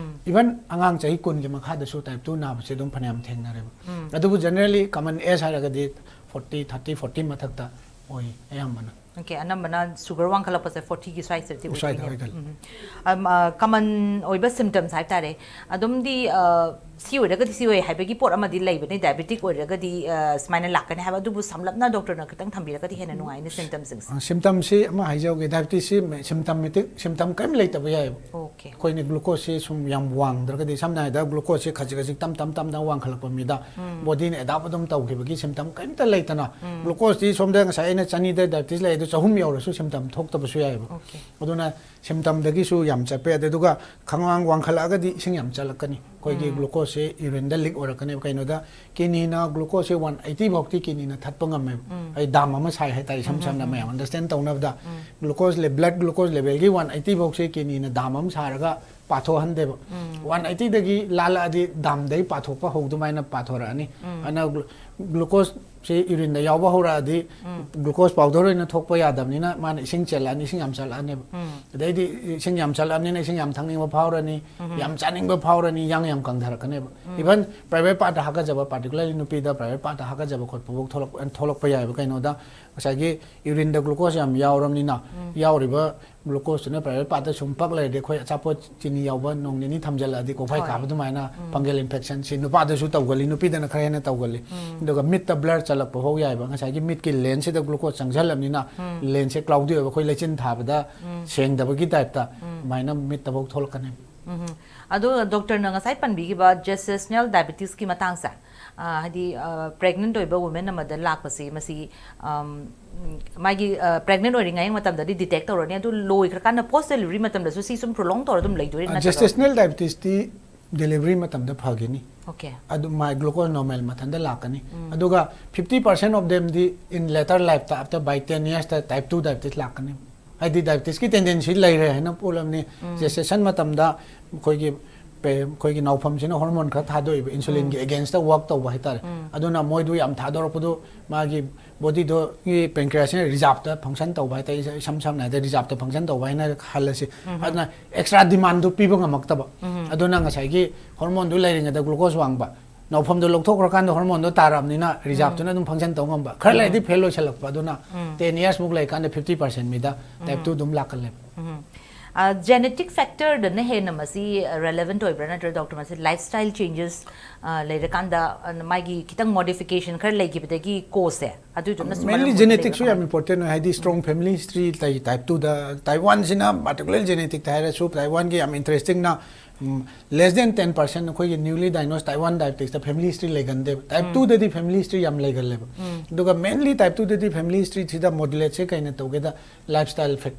even ꯑꯉꯥꯡ ꯆꯍꯤ ꯀꯨꯟꯒꯤ ꯃꯈꯥꯗꯁꯨ type two ꯅꯥꯕꯁꯦ ꯑꯗꯨꯝ ꯐꯅꯌꯥꯝ ꯊꯦꯡꯅꯔꯦꯕ꯫ ꯑꯗꯨꯕꯨ generally common age ꯍꯥꯏꯔꯒꯗꯤ forty, thirty, forty ꯃꯊꯛꯇ ꯑꯣꯏ ꯑꯌꯥꯝꯕꯅ꯫ Okay, ꯑꯅꯝꯕꯅ sugar ꯋꯥꯡꯈꯠꯂꯛꯄꯁꯦ forty ꯒꯤ ꯁ꯭ꯋꯥꯏꯁꯤꯗꯗꯤ ꯁ꯭ꯋꯥꯏꯗ ꯑꯣꯏꯗꯣꯏꯅꯦꯕ꯫ ꯑꯣꯏꯒꯜꯂꯤ꯫ ꯎꯝ꯫ ꯑꯝ, ꯑ, common ꯑꯣꯏꯕ symptoms ꯍꯥꯏꯕ ꯇꯥꯔꯦ꯫ ꯑꯗꯨꯝꯗꯤ, ꯑ, ꯁꯤ ꯑꯣꯏꯔꯒꯗꯤ ꯁꯤ ꯑꯣꯏ ꯍꯥꯏꯕꯒꯤ ꯄꯣꯠ ꯑꯃꯗꯤ ꯂꯩꯕꯅꯦ, diabetic ꯑꯣꯏꯔꯒꯗꯤ, ꯑ, ꯁꯨꯃꯥꯏꯅ ꯂꯥꯛꯀꯅꯤ ꯍꯥꯏꯕ, ꯑꯗꯨꯕꯨ ꯁꯝꯂꯞꯅ doctor ꯅ ꯈꯤꯇꯪ ꯊꯝꯕꯤꯔꯒꯗꯤ ꯍꯦꯟꯅ ꯅꯨꯡꯉꯥꯏꯅꯤ symptoms ꯁꯤꯡꯁꯦ꯫ ꯑ, symptom ꯁꯤ ꯑꯃ ꯍꯥꯏꯖꯍꯧꯒꯦ, diabetes ꯁꯤ symptomatic, symptom ꯀꯔꯤꯝ ꯂꯩꯇꯕ ꯌꯥꯏꯑꯕ꯫ Okay. ꯑꯩꯈꯣꯏꯅ glucose ꯁꯤ ꯁꯨꯝ ꯌꯥꯝ ꯋꯥꯡꯗ꯭ꯔꯒꯗꯤ, ꯁꯝꯅ ꯍꯥꯏꯔꯕꯗ glucose ꯁꯤ ꯈꯖꯤꯛ ꯈꯖꯤꯛ ꯇꯞ ꯇꯞ ꯇꯞꯅ ꯋꯥꯡꯈꯠꯂꯛꯄ ꯃꯤꯗ body ꯅ adapt ꯑꯗꯨꯝ ꯇꯧꯈꯤꯕꯒꯤ symptom ꯀꯔꯤꯝꯇ ꯂꯩꯇꯅ glucose ꯇꯤ ꯁꯣꯝꯗ ꯉꯁꯥꯏ ꯑꯩꯅ ꯆꯅꯤꯗ diabetes ꯂꯩ, ꯑꯗꯨ ꯆꯍꯨꯝ ꯌꯧꯔꯁꯨ symptom ꯊꯣꯛꯇꯕꯁꯨ ꯌꯥꯏꯑꯕ꯫ Okay. ꯑꯗꯨꯅ symptom ꯗꯒꯤꯁꯨ ꯌꯥꯝ ꯆꯠꯄ ꯌꯥꯗꯦ꯫ ꯑꯗꯨꯒ ꯈꯪꯋꯥꯡ ꯋꯥꯡꯈꯠꯂꯛꯑꯒꯗꯤ ꯏꯁꯤꯡ ꯌꯥꯝ ꯆꯠꯂꯛꯀꯅꯤ꯫ ꯑꯩꯈꯣꯏꯒꯤ glucose ꯁꯦ urine ꯗ leak ꯑꯣꯏꯔꯛꯀꯅꯦꯕ꯫ ꯀꯩꯅꯣꯗ, kidney ꯅ glucose ꯁꯦ one eighty ꯐꯥꯎꯗꯤ kidney ꯅ ꯊꯠꯄ ꯉꯝꯃꯦꯕ꯫ ꯑꯩ dam ꯑꯃ ꯁꯥꯏ ꯍꯥꯏꯇꯥꯔꯦ, ꯏꯁꯝ ꯁꯝꯅ ꯃꯌꯥꯝ understand ꯇꯧꯅꯕꯗ꯫ Glucose ꯂꯦ-, blood glucose level ꯒꯤ one eighty ꯐꯥꯎꯁꯦ kidney ꯅ dam ꯑꯃ ꯁꯥꯔꯒ ꯄꯥꯊꯣꯛꯍꯟꯗꯦꯕ꯫ One eighty ꯗꯒꯤ ꯂꯥꯜꯂꯛꯑꯗꯤ dam ꯗꯩ ꯄꯥꯊꯣꯛꯄ ꯍꯧ ꯑꯗꯨꯃꯥꯏꯅ ꯄꯥꯊꯣꯔꯛꯑꯅꯤ꯫ ꯑꯗꯨꯅ glu-, glucose ꯁꯤ urine ꯗ ꯌꯥꯎꯕ ꯍꯧꯔꯛꯑꯗꯤ glucose powder ꯑꯣꯏꯅ ꯊꯣꯛꯄ ꯌꯥꯗꯕꯅꯤꯅ ꯃꯥꯅ ꯏꯁꯤꯡ ꯆꯦꯜꯂꯛꯑꯅꯤ, ꯏꯁꯤꯡ ꯌꯥꯝ ꯆꯠꯂꯛꯑꯅꯦꯕ꯫ ꯑꯗꯩꯗꯤ ꯏꯁꯤꯡ ꯌꯥꯝ ꯆꯠꯂꯛꯑꯕꯅꯤꯅ ꯏꯁꯤꯡ ꯌꯥꯝ ꯊꯛꯅꯤꯡꯕ ꯐꯥꯎꯔꯅꯤ, ꯌꯥꯝ ꯆꯥꯅꯤꯡꯕ ꯐꯥꯎꯔꯅꯤ, ꯌꯥꯡ ꯌꯥꯝ ꯀꯪꯊꯔꯛꯀꯅꯦꯕ꯫ Even private part ꯇ ꯍꯥꯀꯠꯆꯕ, particularly ꯅꯨꯄꯤꯗ private part ꯇ ꯍꯥꯀꯠꯆꯕ ꯈꯣꯠꯄꯐꯥꯎ ꯊꯣꯛꯂꯛ-, ꯊꯣꯛꯂꯛꯄ ꯌꯥꯏꯑꯕ꯫ ꯀꯩꯅꯣꯗ, ꯉꯁꯥꯏꯒꯤ urine ꯗ glucose ꯌꯥꯝ ꯌꯥꯎꯔꯕꯅꯤꯅ, ꯌꯥꯎꯔꯤꯕ glucose ꯇꯨꯅ private part ꯇ ꯁꯨꯝ ꯄꯛ ꯂꯩꯔꯗꯤ, ꯑꯩꯈꯣꯏ ꯑꯆꯥꯄꯣꯠ ꯆꯤꯅꯤ ꯌꯥꯎꯕ ꯅꯣꯡ ꯅꯤꯅꯤ ꯊꯝꯖꯤꯜꯂꯛꯑꯗꯤ ꯀꯣꯛꯐꯥꯏ ꯍꯣꯏ꯫ ꯀꯥꯕ ꯑꯗꯨꯃꯥꯏꯅ fungal infection ꯁꯤ ꯅꯨꯄꯥꯗꯁꯨ ꯇꯧꯒꯜꯂꯤ, ꯅꯨꯄꯤꯗꯅ ꯈꯔ ꯍꯦꯟꯅ ꯇꯧꯒꯜꯂꯤ꯫ ꯑꯗꯨꯒ ꯃꯤꯠꯇ blur ꯆꯠꯂꯛꯄ ꯐꯥꯎ ꯌꯥꯏꯑꯕ꯫ ꯉꯁꯥꯏꯒꯤ ꯃꯤꯠꯀꯤ lens ꯁꯤꯗ glucose ꯆꯪꯁꯤꯜꯂꯕꯅꯤꯅ lens ꯁꯦ cloudy ꯑꯣꯏꯕ, ꯑꯩꯈꯣꯏ ꯂꯩꯆꯤꯟ ꯊꯥꯕꯗ ꯁꯦꯡꯗꯕꯒꯤ type ꯇ ꯑꯗꯨꯃꯥꯏꯅ ꯃꯤꯠꯇ ꯐꯥꯎ ꯊꯣꯛꯂꯛꯀꯅꯦꯕ꯫ ꯎꯝ꯫ ꯑꯗꯣ doctor ꯅ ꯉꯁꯥꯏ ꯄꯟꯕꯤꯈꯤꯕ gestational diabetes ꯀꯤ ꯃꯇꯥꯡꯁꯦ, ꯑ, ꯍꯥꯏꯗꯤ, ꯑ, pregnant ꯑꯣꯏꯕ woman ꯑꯃꯗ ꯂꯥꯛꯄꯁꯤ, ꯃꯁꯤ, ꯑꯝ, ꯎꯝ, ꯃꯥꯒꯤ, ꯑ, pregnant ꯑꯣꯏꯔꯤꯉꯩ ꯃꯇꯝꯗꯗꯤ detect ꯇꯧꯔꯅꯤ, ꯑꯗꯨ ꯂꯣꯏꯈ꯭ꯔꯀꯥꯟꯗ post delivery ꯃꯇꯝꯗꯁꯨ ꯁꯤ ꯁꯨꯝ prolong ꯇꯧꯔ ꯑꯗꯨꯝ ꯂꯩꯗꯣꯏꯔꯥ, ꯅꯠꯇ꯭ꯔꯒ? Gestational diabetes ꯇꯤ delivery ꯃꯇꯝꯗ ꯐꯒꯅꯤ꯫ Okay. ꯑꯗꯨ my glucose normal ꯃꯊꯟꯇ ꯂꯥꯛꯀꯅꯤ꯫ ꯑꯗꯨꯒ fifty percent of them D in later life ꯇ, after by ten years ꯇ type two diabetes ꯂꯥꯛꯀꯅꯤ꯫ ꯍꯥꯏꯗꯤ diabetes ꯀꯤ tendency ꯂꯩꯔꯦ ꯍꯥꯏꯅ ꯄꯣꯠꯂꯝꯅꯤ꯫ Gestation ꯃꯇꯝꯗ ꯑꯩꯈꯣꯏꯒꯤ ꯄꯦ- ꯑꯩꯈꯣꯏꯒꯤ ꯅꯥꯎꯐꯝꯁꯤꯅ ꯍꯣꯔꯃꯣꯟ ꯈꯔ ꯊꯥꯗꯣꯛꯏꯕ, ꯏꯟꯁꯨꯂꯤꯟꯒꯤ ꯑꯦꯒꯦꯟꯁꯇ ꯋꯥꯔꯛ ꯇꯧꯕ ꯍꯥꯏꯇꯥꯔꯦ꯫ ꯑꯗꯨꯅ ꯃꯣꯏꯗꯨ ꯌꯥꯝ ꯊꯥꯗꯣꯔꯛꯄꯗꯨ ꯃꯥꯒꯤ ꯕꯣꯗꯤꯗꯣꯒꯤ ꯄꯦꯟꯀ꯭ꯔꯤꯌꯥꯁꯤꯅ ꯔꯤꯖꯥꯞꯇ ꯐꯪꯁꯟ ꯇꯧꯕ ꯍꯥꯏꯇꯥꯔꯦ꯫ ꯏꯁꯝ ꯁꯝꯅ ꯍꯥꯏꯔꯕꯗ ꯔꯤꯖꯥꯞꯇ ꯐꯪꯁꯟ ꯇꯧꯕ ꯍꯥꯏꯅ ꯈꯜꯂꯁꯤ꯫ ꯑꯗꯨꯅ ꯑꯦꯛꯁꯇ꯭ꯔꯥ ꯗꯤꯃꯥꯟꯗꯨ ꯄꯤꯕ ꯉꯝꯃꯛꯇꯕ꯫ ꯑꯗꯨꯅ ꯉꯁꯥꯏꯒꯤ ꯍꯣꯔꯃꯣꯟꯗꯨ ꯂꯩꯔꯤꯉꯩꯗ ꯒ꯭ꯂꯨꯀꯣꯁ ꯋꯥꯡꯕ, ꯅꯥꯎꯐꯝꯗꯣ ꯂꯧꯊꯣꯛꯈ꯭ꯔꯀꯥꯟꯗ ꯍꯣꯔꯃꯣꯟꯗꯣ ꯇꯥꯔꯛꯑꯕꯅꯤꯅ ꯔꯤꯖꯥꯞꯇꯨꯅ ꯑꯗꯨꯝ ꯐꯪꯁꯟ ꯇꯧ ꯉꯝꯕ꯫ ꯈꯔ ꯂꯩꯔꯗꯤ ꯐꯦꯜ ꯑꯣꯏꯁꯜꯂꯛꯄ꯫ ꯑꯗꯨꯅ ꯇꯦꯟ ꯌꯔꯁꯃꯨꯛ ꯂꯩꯔꯀꯥꯟꯗ ꯐꯤꯐꯇꯤ ꯄꯥꯔꯁꯦꯟ ꯃꯤꯗ ꯇꯥꯏꯞ ꯇꯨ ꯑꯗꯨꯝ ꯂꯥꯛꯀꯜꯂꯦꯕ꯫ ꯖꯦꯅꯦꯇꯤꯛ ꯐꯦꯛꯇꯔꯗꯅ ꯍꯦꯟꯅ ꯃꯁꯤ ꯔꯦꯂꯦꯚꯦꯟꯠ ꯑꯣꯏꯕ꯭ꯔꯥ, ꯅꯠꯇ꯭ꯔꯒ ꯗꯣꯛꯇꯔ, ꯃꯁꯤ ꯂꯥꯏꯐ ꯁ꯭ꯇꯥꯏꯜ ꯆꯦꯟꯖꯦꯁ ꯂꯩꯔꯀꯥꯟꯗ ꯑ, ꯃꯥꯒꯤ ꯈꯤꯇꯪ ꯃꯣꯗꯤꯐꯤꯀꯦꯁꯟ ꯈꯔ ꯂꯩꯈꯤꯕꯗꯒꯤ ꯀꯣꯁꯁꯦ ꯑꯗꯨꯗꯨꯅꯁꯨ ꯃꯔꯝ ꯃꯦꯟꯂꯤ ꯑꯣꯏꯅ ꯖꯦꯅꯦꯇꯤꯛꯁꯨ ꯂꯩꯕ ꯌꯥꯝ ꯏꯝꯄꯣꯔꯇꯦꯟ ꯑꯣꯏ, ꯍꯥꯏꯗꯤ ꯁ꯭ꯇ꯭ꯔꯣꯡ ꯐꯦꯃꯤꯂꯤ ꯍꯤꯁꯇ꯭ꯔꯤ ꯂꯩ ꯇꯥꯏꯞ ꯇꯨꯗ꯫ ꯇꯥꯏꯞ ꯋꯥꯟꯁꯤꯅ ꯄꯥꯔꯇꯤꯀꯨꯂꯔ ꯖꯦꯅꯦꯇꯤꯛꯇ ꯍꯥꯏꯔꯁꯨ, ꯇꯥꯏꯞ ꯋꯥꯟꯒꯤ ꯌꯥꯝ ꯏꯟꯇꯔꯦꯁꯇꯤꯡꯅ ꯂꯦꯁ ꯗꯦꯟ ꯇꯦꯟ ꯄꯥꯔꯁꯦꯟ ꯑꯩꯈꯣꯏꯒꯤ ꯅ꯭ꯌꯨꯂꯤ ꯗꯥꯏꯒꯅꯣꯁ ꯇꯥꯏꯞ ꯋꯥꯟ ꯗꯥꯏꯕꯦꯇꯤꯛꯁꯇ ꯐꯦꯃꯤꯂꯤ ꯍꯤꯁꯇ꯭ꯔꯤ ꯂꯩꯒꯟꯗꯦꯕ꯫ ꯇꯥꯏꯞ ꯇꯨꯗꯗꯤ ꯐꯦꯃꯤꯂꯤ ꯍꯤꯁꯇ꯭ꯔꯤ ꯌꯥꯝ ꯂꯩꯒꯜꯂꯦꯕ꯫ ꯑꯗꯨꯒ ꯃꯦꯟꯂꯤ ꯇꯥꯏꯞ ꯇꯨꯗꯗꯤ ꯐꯦꯃꯤꯂꯤ ꯍꯤꯁꯇ꯭ꯔꯤꯁꯤꯗ ꯃꯣꯗꯨꯂꯦꯠꯁꯦ ꯀꯩꯅ ꯇꯧꯒꯦꯗ, ꯂꯥꯏꯐ ꯁ꯭ꯇꯥꯏꯜ ꯐꯦꯛ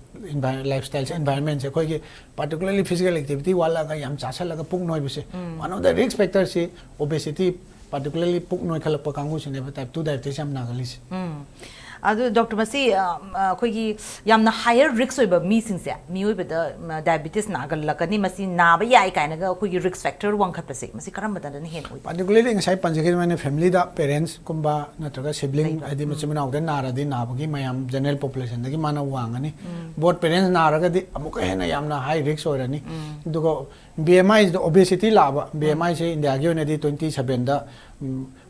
ꯂꯥꯏꯐ ꯁ꯭ꯇꯥꯏꯜꯁꯦ, ꯏꯟꯚꯥꯏꯔꯟꯃꯦꯟꯁꯦ ꯑꯩꯈꯣꯏꯒꯤ ꯄꯥꯔꯇꯤꯀꯨꯂꯔꯂꯤ ꯐꯤꯖꯤꯀꯦꯜ ꯑꯦꯛꯇꯤꯚꯤꯇꯤ ꯋꯥꯠꯂꯒ ꯌꯥꯝ ꯆꯥꯁꯜꯂꯒ ꯄꯨꯛ ꯅꯣꯏꯕꯁꯦ, ꯋꯥꯟ ꯑꯣꯐ ꯗ ꯔꯤꯁꯛ ꯐꯦꯛꯇꯔꯁꯤ ꯑꯣꯕꯦꯁꯤꯇꯤ, ꯄꯥꯔꯇꯤꯀꯨꯂꯔꯂꯤ ꯄꯨꯛ ꯅꯣꯏꯈꯠꯂꯛꯄ ꯀꯥꯡꯕꯨꯁꯤꯅꯦꯕ ꯇꯥꯏꯞ ꯇꯨ ꯗꯥꯏꯕꯦꯇꯤꯁ ꯌꯥꯝ ꯅꯥꯒꯜꯂꯤꯁꯦ꯫ ꯑꯗꯨ ꯗꯣꯛꯇꯔ, ꯃꯁꯤ ꯑ, ꯑ, ꯑꯩꯈꯣꯏꯒꯤ ꯌꯥꯝꯅ ꯍꯥꯏꯌꯔ ꯔꯤꯁꯛ ꯑꯣꯏꯕ ꯃꯤꯁꯤꯡꯁꯦ, ꯃꯤꯑꯣꯏꯕꯗ ꯗꯥꯏꯕꯦꯇꯤꯁ ꯅꯥꯒꯜꯂꯛꯀꯅꯤ, ꯃꯁꯤ ꯅꯥꯕ ꯌꯥꯏ ꯀꯥꯏꯅꯒ ꯑꯩꯈꯣꯏꯒꯤ ꯔꯤꯁꯛ ꯐꯦꯛꯇꯔ ꯋꯥꯡꯈꯠꯄꯁꯦ, ꯃꯁꯤ ꯀꯔꯝꯕꯗꯅ ꯍꯦꯟꯅ ꯑꯣꯏꯗꯣꯏꯅꯣ? ꯄꯥꯔꯇꯤꯀꯨꯂꯔꯂꯤ ꯉꯁꯥꯏ ꯄꯟꯖꯈꯤꯕ ꯑꯗꯨꯃꯥꯏꯅ ꯐꯦꯃꯤꯂꯤꯗ ꯄꯦꯔꯦꯟꯁꯀꯨꯝꯕ ꯅꯠꯇ꯭ꯔꯒ ꯁꯤꯕ꯭ꯂꯤꯡ, ꯂꯩꯕ꯫ ꯍꯥꯏꯗꯤ ꯃꯆꯤꯟ ꯃꯅꯥꯎꯗ ꯅꯥꯔꯗꯤ ꯅꯥꯕꯒꯤ ꯃꯌꯥꯝ ꯖꯦꯅꯔꯦꯜ ꯄꯣꯄꯨꯂꯦꯁꯟꯗꯒꯤ ꯃꯥꯅ ꯋꯥꯡꯉꯅꯤ꯫ ꯕꯣꯠ ꯄꯦꯔꯦꯟꯁ ꯅꯥꯔꯒꯗꯤ ꯑꯃꯨꯛꯀ ꯍꯦꯟꯅ ꯌꯥꯝꯅ ꯍꯥꯏ ꯔꯤꯁꯛ ꯑꯣꯏꯔꯅꯤ꯫ ꯑꯗꯨꯒ ꯕꯤ ꯑꯦꯝ ꯑꯥꯏꯁꯤꯗ ꯑꯣꯕꯦꯁꯤꯇꯤ ꯂꯥꯛꯑꯕ, ꯕꯤ ꯑꯦꯝ ꯑꯥꯏꯁꯦ ꯏꯟꯗꯤꯌꯥꯒꯤ ꯑꯣꯏꯅꯗꯤ ꯇ꯭ꯋꯦꯟꯇꯤ ꯁꯕꯦꯟꯗ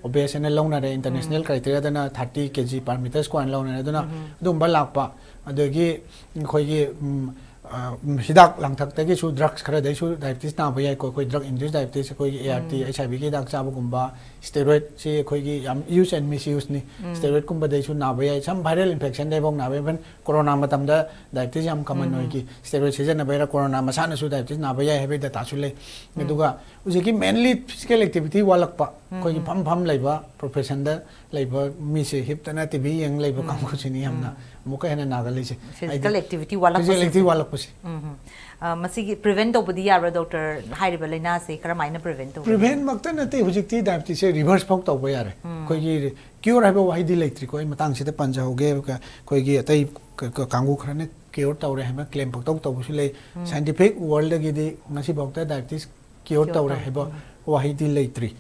ꯑꯣꯕꯦꯁ ꯍꯥꯏꯅ ꯂꯧꯅꯔꯦ, ꯏꯟꯇꯔꯅꯦꯁꯅꯦꯜ ꯀ꯭ꯔꯥꯏꯇꯦꯔꯤꯌꯥꯗꯅ thirty K G per metre square ꯂꯧꯅꯔꯦ꯫ ꯑꯗꯨꯅ ꯑꯗꯨꯝꯕ ꯂꯥꯛꯄ, ꯑꯗꯒꯤ ꯑꯩꯈꯣꯏꯒꯤ ꯎꯝ, ꯑ, ꯎꯝ, ꯍꯤꯗꯥꯛ ꯂꯥꯡꯊꯛꯇꯒꯤꯁꯨ, ꯗ꯭ꯔꯒꯁ ꯈꯔꯗꯩꯁꯨ ꯗꯥꯏꯕꯦꯇꯤꯁ ꯅꯥꯕ ꯌꯥꯏꯀꯣ꯫ ꯑꯩꯈꯣꯏ ꯗ꯭ꯔꯒ ꯏꯟꯗ꯭ꯌꯨꯁ ꯗꯥꯏꯕꯦꯇꯤꯁ, ꯑꯩꯈꯣꯏꯒꯤ ꯑꯦ ꯑꯥꯔ ꯇꯤ, ꯑꯩꯆ ꯑꯥꯏ ꯚꯤꯒꯤ ꯍꯤꯗꯥꯛ ꯆꯥꯕꯒꯨꯝꯕ, ꯁ꯭ꯇꯦꯔꯣꯏꯗꯁꯤ ꯑꯩꯈꯣꯏꯒꯤ ꯌꯥꯝ ꯌꯨꯁ ꯑꯦꯟ ꯃꯤꯁ ꯌꯨꯁꯅꯤ꯫ ꯁ꯭ꯇꯦꯔꯣꯏꯗꯀꯨꯝꯕꯗꯩꯁꯨ ꯅꯥꯕ ꯌꯥꯏ, ꯁꯝ ꯚꯥꯏꯔꯦꯜ ꯏꯟꯐꯦꯛꯁꯟꯗꯩꯐꯥꯎ ꯅꯥꯕ ꯌꯥꯏ꯫ ꯏꯚꯟ ꯀꯣꯔꯣꯅꯥ ꯃꯇꯝꯗ ꯗꯥꯏꯕꯦꯇꯤꯁ ꯌꯥꯝ ꯀꯃꯟ ꯑꯣꯏꯈꯤ꯫ ꯁ꯭ꯇꯦꯔꯣꯏꯗ ꯁꯤꯖꯤꯟꯅꯕꯩꯔ ꯀꯣꯔꯣꯅꯥ ꯃꯁꯥꯅꯁꯨ ꯗꯥꯏꯕꯦꯇꯤꯁ ꯅꯥꯕ ꯌꯥꯏ ꯍꯥꯏꯕꯒꯤ ꯗꯇꯥꯁꯨ ꯂꯩ꯫ ꯑꯗꯨꯒ ꯍꯧꯖꯤꯛꯀꯤ ꯃꯦꯟꯂꯤ ꯐꯤꯖꯤꯀꯦꯜ ꯑꯦꯛꯇꯤꯚꯤꯇꯤ ꯋꯥꯠꯂꯛꯄ, ꯑꯩꯈꯣꯏꯒꯤ ꯐꯝ ꯐꯝ ꯂꯩꯕ, ꯄ꯭ꯔꯣꯐꯦꯁꯟꯗ ꯂꯩꯕ ꯃꯤꯁꯦ, ꯍꯤꯞꯇꯅ ꯇꯤ ꯚꯤ ꯌꯦꯡ ꯂꯩꯕ ꯀꯥꯡꯕꯨꯁꯤꯅꯤ ꯌꯥꯝꯅ ꯑꯃꯨꯛꯀ ꯍꯦꯟꯅ ꯅꯥꯒꯜꯂꯤꯁꯦ꯫ ꯐꯤꯖꯤꯀꯦꯜ ꯑꯦꯛꯇꯤꯚꯤꯇꯤ ꯋꯥꯠꯂꯛꯄꯁꯤꯡꯁꯦ꯫ ꯐꯤꯖꯤꯀꯦꯜ ꯑꯦꯛꯇꯤꯚꯤꯇꯤ ꯋꯥꯠꯂꯛꯄꯁꯦ꯫ ꯎꯝ, ꯎꯝ꯫ ꯑ, ꯃꯁꯤꯒꯤ ꯄ꯭ꯔꯤꯚꯦꯟ ꯇꯧꯕꯗꯤ ꯌꯥꯕ꯭ꯔꯥ, ꯗꯣꯛꯇꯔ? ꯍꯥꯏꯔꯤꯕ ꯂꯥꯏꯅꯥꯁꯤ ꯀꯔꯝꯍꯥꯏꯅ ꯄ꯭ꯔꯤꯚꯦꯟ ꯇꯧꯕ? ꯄ꯭ꯔꯤꯚꯦꯟꯃꯛꯇ ꯅꯠꯇꯦ, ꯍꯧꯖꯤꯛꯇꯤ ꯗꯥꯏꯕꯦꯇꯤꯁꯁꯦ ꯔꯤꯚꯔꯁ ꯐꯥꯎ ꯇꯧꯕ ꯌꯥꯔꯦ꯫ ꯑꯩꯈꯣꯏꯒꯤ ꯀ꯭ꯌꯣꯔ ꯍꯥꯏꯕ ꯋꯥꯍꯩꯗꯤ ꯂꯩꯇ꯭ꯔꯤꯀꯣ, ꯑꯩ ꯃꯇꯥꯡꯁꯤꯗ ꯄꯟꯖꯍꯧꯒꯦ꯫ ꯑꯩꯈꯣꯏꯒꯤ ꯑꯇꯩ ꯀ-, ꯀ-, ꯀꯥꯡꯕꯨ ꯈꯔꯅ ꯀ꯭ꯌꯣꯔ ꯇꯧꯔꯦ ꯍꯥꯏꯕ ꯀ꯭ꯂꯦꯝ ꯄꯪꯇꯧ ꯇꯧꯕꯁꯨ ꯂꯩ꯫ ꯁꯥꯏꯟꯇꯤꯐꯤꯛ ꯋꯥꯔꯜꯗꯒꯤꯗꯤ ꯉꯁꯤꯐꯥꯎꯗ ꯗꯥꯏꯕꯦꯇꯤꯁ ꯀ꯭ꯌꯣꯔ ꯇꯧꯔꯦ ꯍꯥꯏꯕ ꯋꯥꯍꯩꯗꯤ ꯂꯩꯇ꯭ꯔꯤ꯫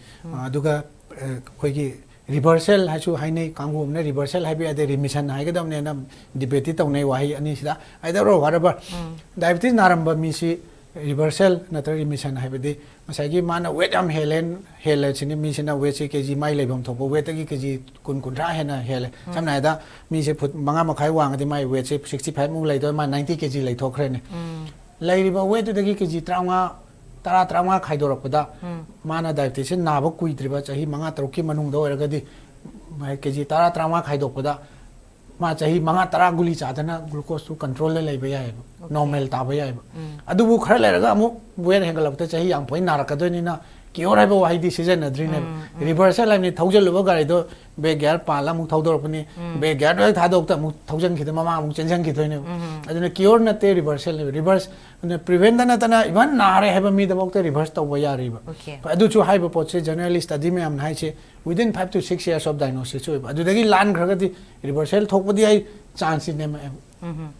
ꯑꯗꯨꯒ ꯑ, ꯑꯩꯈꯣꯏꯒꯤ ꯔꯤꯚꯔꯁꯦꯜ ꯍꯥꯏꯁꯨ ꯍꯥꯏꯅꯩ, ꯀꯥꯡꯕꯨ ꯑꯃꯅ ꯔꯤꯚꯔꯁꯦꯜ ꯍꯥꯏꯕ ꯌꯥꯗꯦ, ꯔꯤꯃꯤꯁꯟ ꯍꯥꯏꯒꯗꯕꯅꯦꯅ ꯗꯤꯕꯦꯠꯇꯤ ꯇꯧꯅꯩ ꯋꯥꯍꯩ ꯑꯅꯤꯁꯤꯗ꯫ Either or whatever, diabetes ꯅꯥꯔꯝꯕ ꯃꯤꯁꯤ ꯔꯤꯚꯔꯁꯦꯜ ꯅꯠꯇ꯭ꯔꯒ ꯔꯤꯃꯤꯁꯟ ꯍꯥꯏꯕꯗꯤ ꯉꯁꯥꯏꯒꯤ ꯃꯥꯅ ꯋꯦꯠ ꯌꯥꯝ ꯍꯦꯜꯂꯦ, ꯍꯦꯜꯂꯦ ꯁꯤꯅꯤ, ꯃꯤꯁꯤꯅ ꯋꯦꯠꯁꯤ ꯀꯦ ꯖꯤ ꯃꯥꯏ ꯂꯩꯐꯝ ꯊꯣꯛꯄ ꯋꯦꯠꯇꯒꯤ ꯀꯦ ꯖꯤ ꯀꯨꯟ, ꯀꯨꯟꯊ꯭ꯔꯥ ꯍꯦꯟꯅ ꯍꯦꯜꯂꯦ꯫ ꯁꯝꯅ ꯍꯥꯏꯔꯕꯗ ꯃꯤꯁꯦ ꯐꯨꯠ ꯃꯉꯥ ꯃꯈꯥꯏ ꯋꯥꯡꯉꯗꯤ ꯃꯥꯏ ꯋꯦꯠꯁꯦ ꯁꯤꯛꯁꯇꯤ ꯐꯥꯏꯚ ꯃꯨꯛ ꯂꯩꯗꯣꯏ, ꯃꯥ ꯅꯥꯏꯟꯇꯤ ꯀꯦ ꯖꯤ ꯂꯩꯊꯣꯛꯈ꯭ꯔꯦꯅꯦ꯫ ꯂꯩꯔꯤꯕ ꯋꯦꯠꯇꯨꯗꯒꯤ ꯀꯦ ꯖꯤ ꯇꯔꯥꯃꯉꯥ, ꯇꯔꯥ, ꯇꯔꯥꯃꯉꯥ ꯈꯥꯏꯗꯣꯔꯛꯄꯗ, ꯃꯥꯅ ꯗꯥꯏꯕꯤꯇꯤꯁꯁꯦ ꯅꯥꯕ ꯀꯨꯏꯗ꯭ꯔꯤꯕ, ꯆꯍꯤ ꯃꯉꯥ ꯇꯔꯨꯛꯀꯤ ꯃꯅꯨꯡꯗ ꯑꯣꯏꯔꯒꯗꯤ, ꯀꯦ ꯖꯤ ꯇꯔꯥ, ꯇꯔꯥꯃꯉꯥ ꯈꯥꯏꯗꯣꯛꯄꯗ ꯃꯥ ꯆꯍꯤ ꯃꯉꯥ, ꯇꯔꯥ ꯒꯨꯂꯤ ꯆꯥꯗꯅ ꯒ꯭ꯂꯨꯀꯣꯁꯇꯨ ꯀꯟꯇ꯭ꯔꯣꯜꯗ ꯂꯩꯕ ꯌꯥꯏꯑꯕ, ꯅꯣꯔꯃꯦꯜ ꯇꯥꯕ ꯌꯥꯏꯑꯕ꯫ ꯑꯗꯨꯕꯨ ꯈꯔ ꯂꯩꯔꯒ ꯑꯃꯨꯛ ꯋꯦꯠ ꯍꯦꯟꯒꯠꯂꯛꯄꯗ ꯆꯍꯤ ꯌꯥꯝ ꯄꯣꯏ ꯅꯥꯔꯛꯀꯗꯣꯏꯅꯤꯅ, ꯀ꯭ꯌꯣꯔ ꯍꯥꯏꯕ ꯋꯥꯍꯩꯗꯤ ꯁꯤꯖꯤꯟꯅꯗ꯭ꯔꯤꯅꯦꯕ꯫ ꯔꯤꯚꯔꯁꯦꯜ ꯍꯥꯏꯕꯅꯤ, ꯊꯧꯖꯤꯜꯂꯨꯕ ꯒꯥꯔꯤꯗꯣ ꯕꯦꯛ ꯒꯤꯌꯥꯔ ꯄꯥꯜꯂ ꯑꯃꯨꯛ ꯊꯧꯗꯣꯔꯛꯄꯅꯤ, ꯕꯦꯛ ꯒꯤꯌꯥꯔꯗꯣ ꯍꯦꯛ ꯊꯥꯗꯣꯛꯇ ꯑꯃꯨꯛ ꯊꯧꯖꯤꯟꯈꯤꯗ ꯃꯃꯥꯡ ꯑꯃꯨꯛ ꯆꯦꯟꯁꯤꯟꯈꯤꯗꯣꯏꯅꯦꯕ꯫ ꯑꯗꯨꯅ ꯀ꯭ꯌꯣꯔ ꯅꯠꯇꯦ, ꯔꯤꯚꯔꯁꯦꯜꯅꯦꯕ꯫ ꯔꯤꯚꯔꯁ, ꯑꯗꯨꯅ ꯄ꯭ꯔꯤꯚꯦꯟꯗ ꯅꯠꯇꯅ ꯏꯚꯟ ꯅꯥꯔꯦ ꯍꯥꯏꯕ ꯃꯤꯗꯐꯥꯎꯗ ꯔꯤꯚꯔꯁ ꯇꯧꯕ ꯌꯥꯔꯤꯕ꯫ Okay. ꯑꯗꯨꯁꯨ ꯍꯥꯏꯕ ꯄꯣꯠꯁꯦ ꯖꯦꯅꯔꯦꯜ ꯁ꯭ꯇꯗꯤ ꯃꯌꯥꯝꯅ ꯍꯥꯏꯁꯦ within five to six years of diagnosis ꯑꯣꯏꯕ꯫ ꯑꯗꯨꯗꯒꯤ ꯂꯥꯟꯈ꯭ꯔꯒꯗꯤ ꯔꯤꯚꯔꯁꯦꯜ ꯊꯣꯛꯄꯗꯤ ꯑꯩ ꯆꯥꯟꯁꯇꯤ ꯅꯦꯝꯃꯛꯑꯦꯕ꯫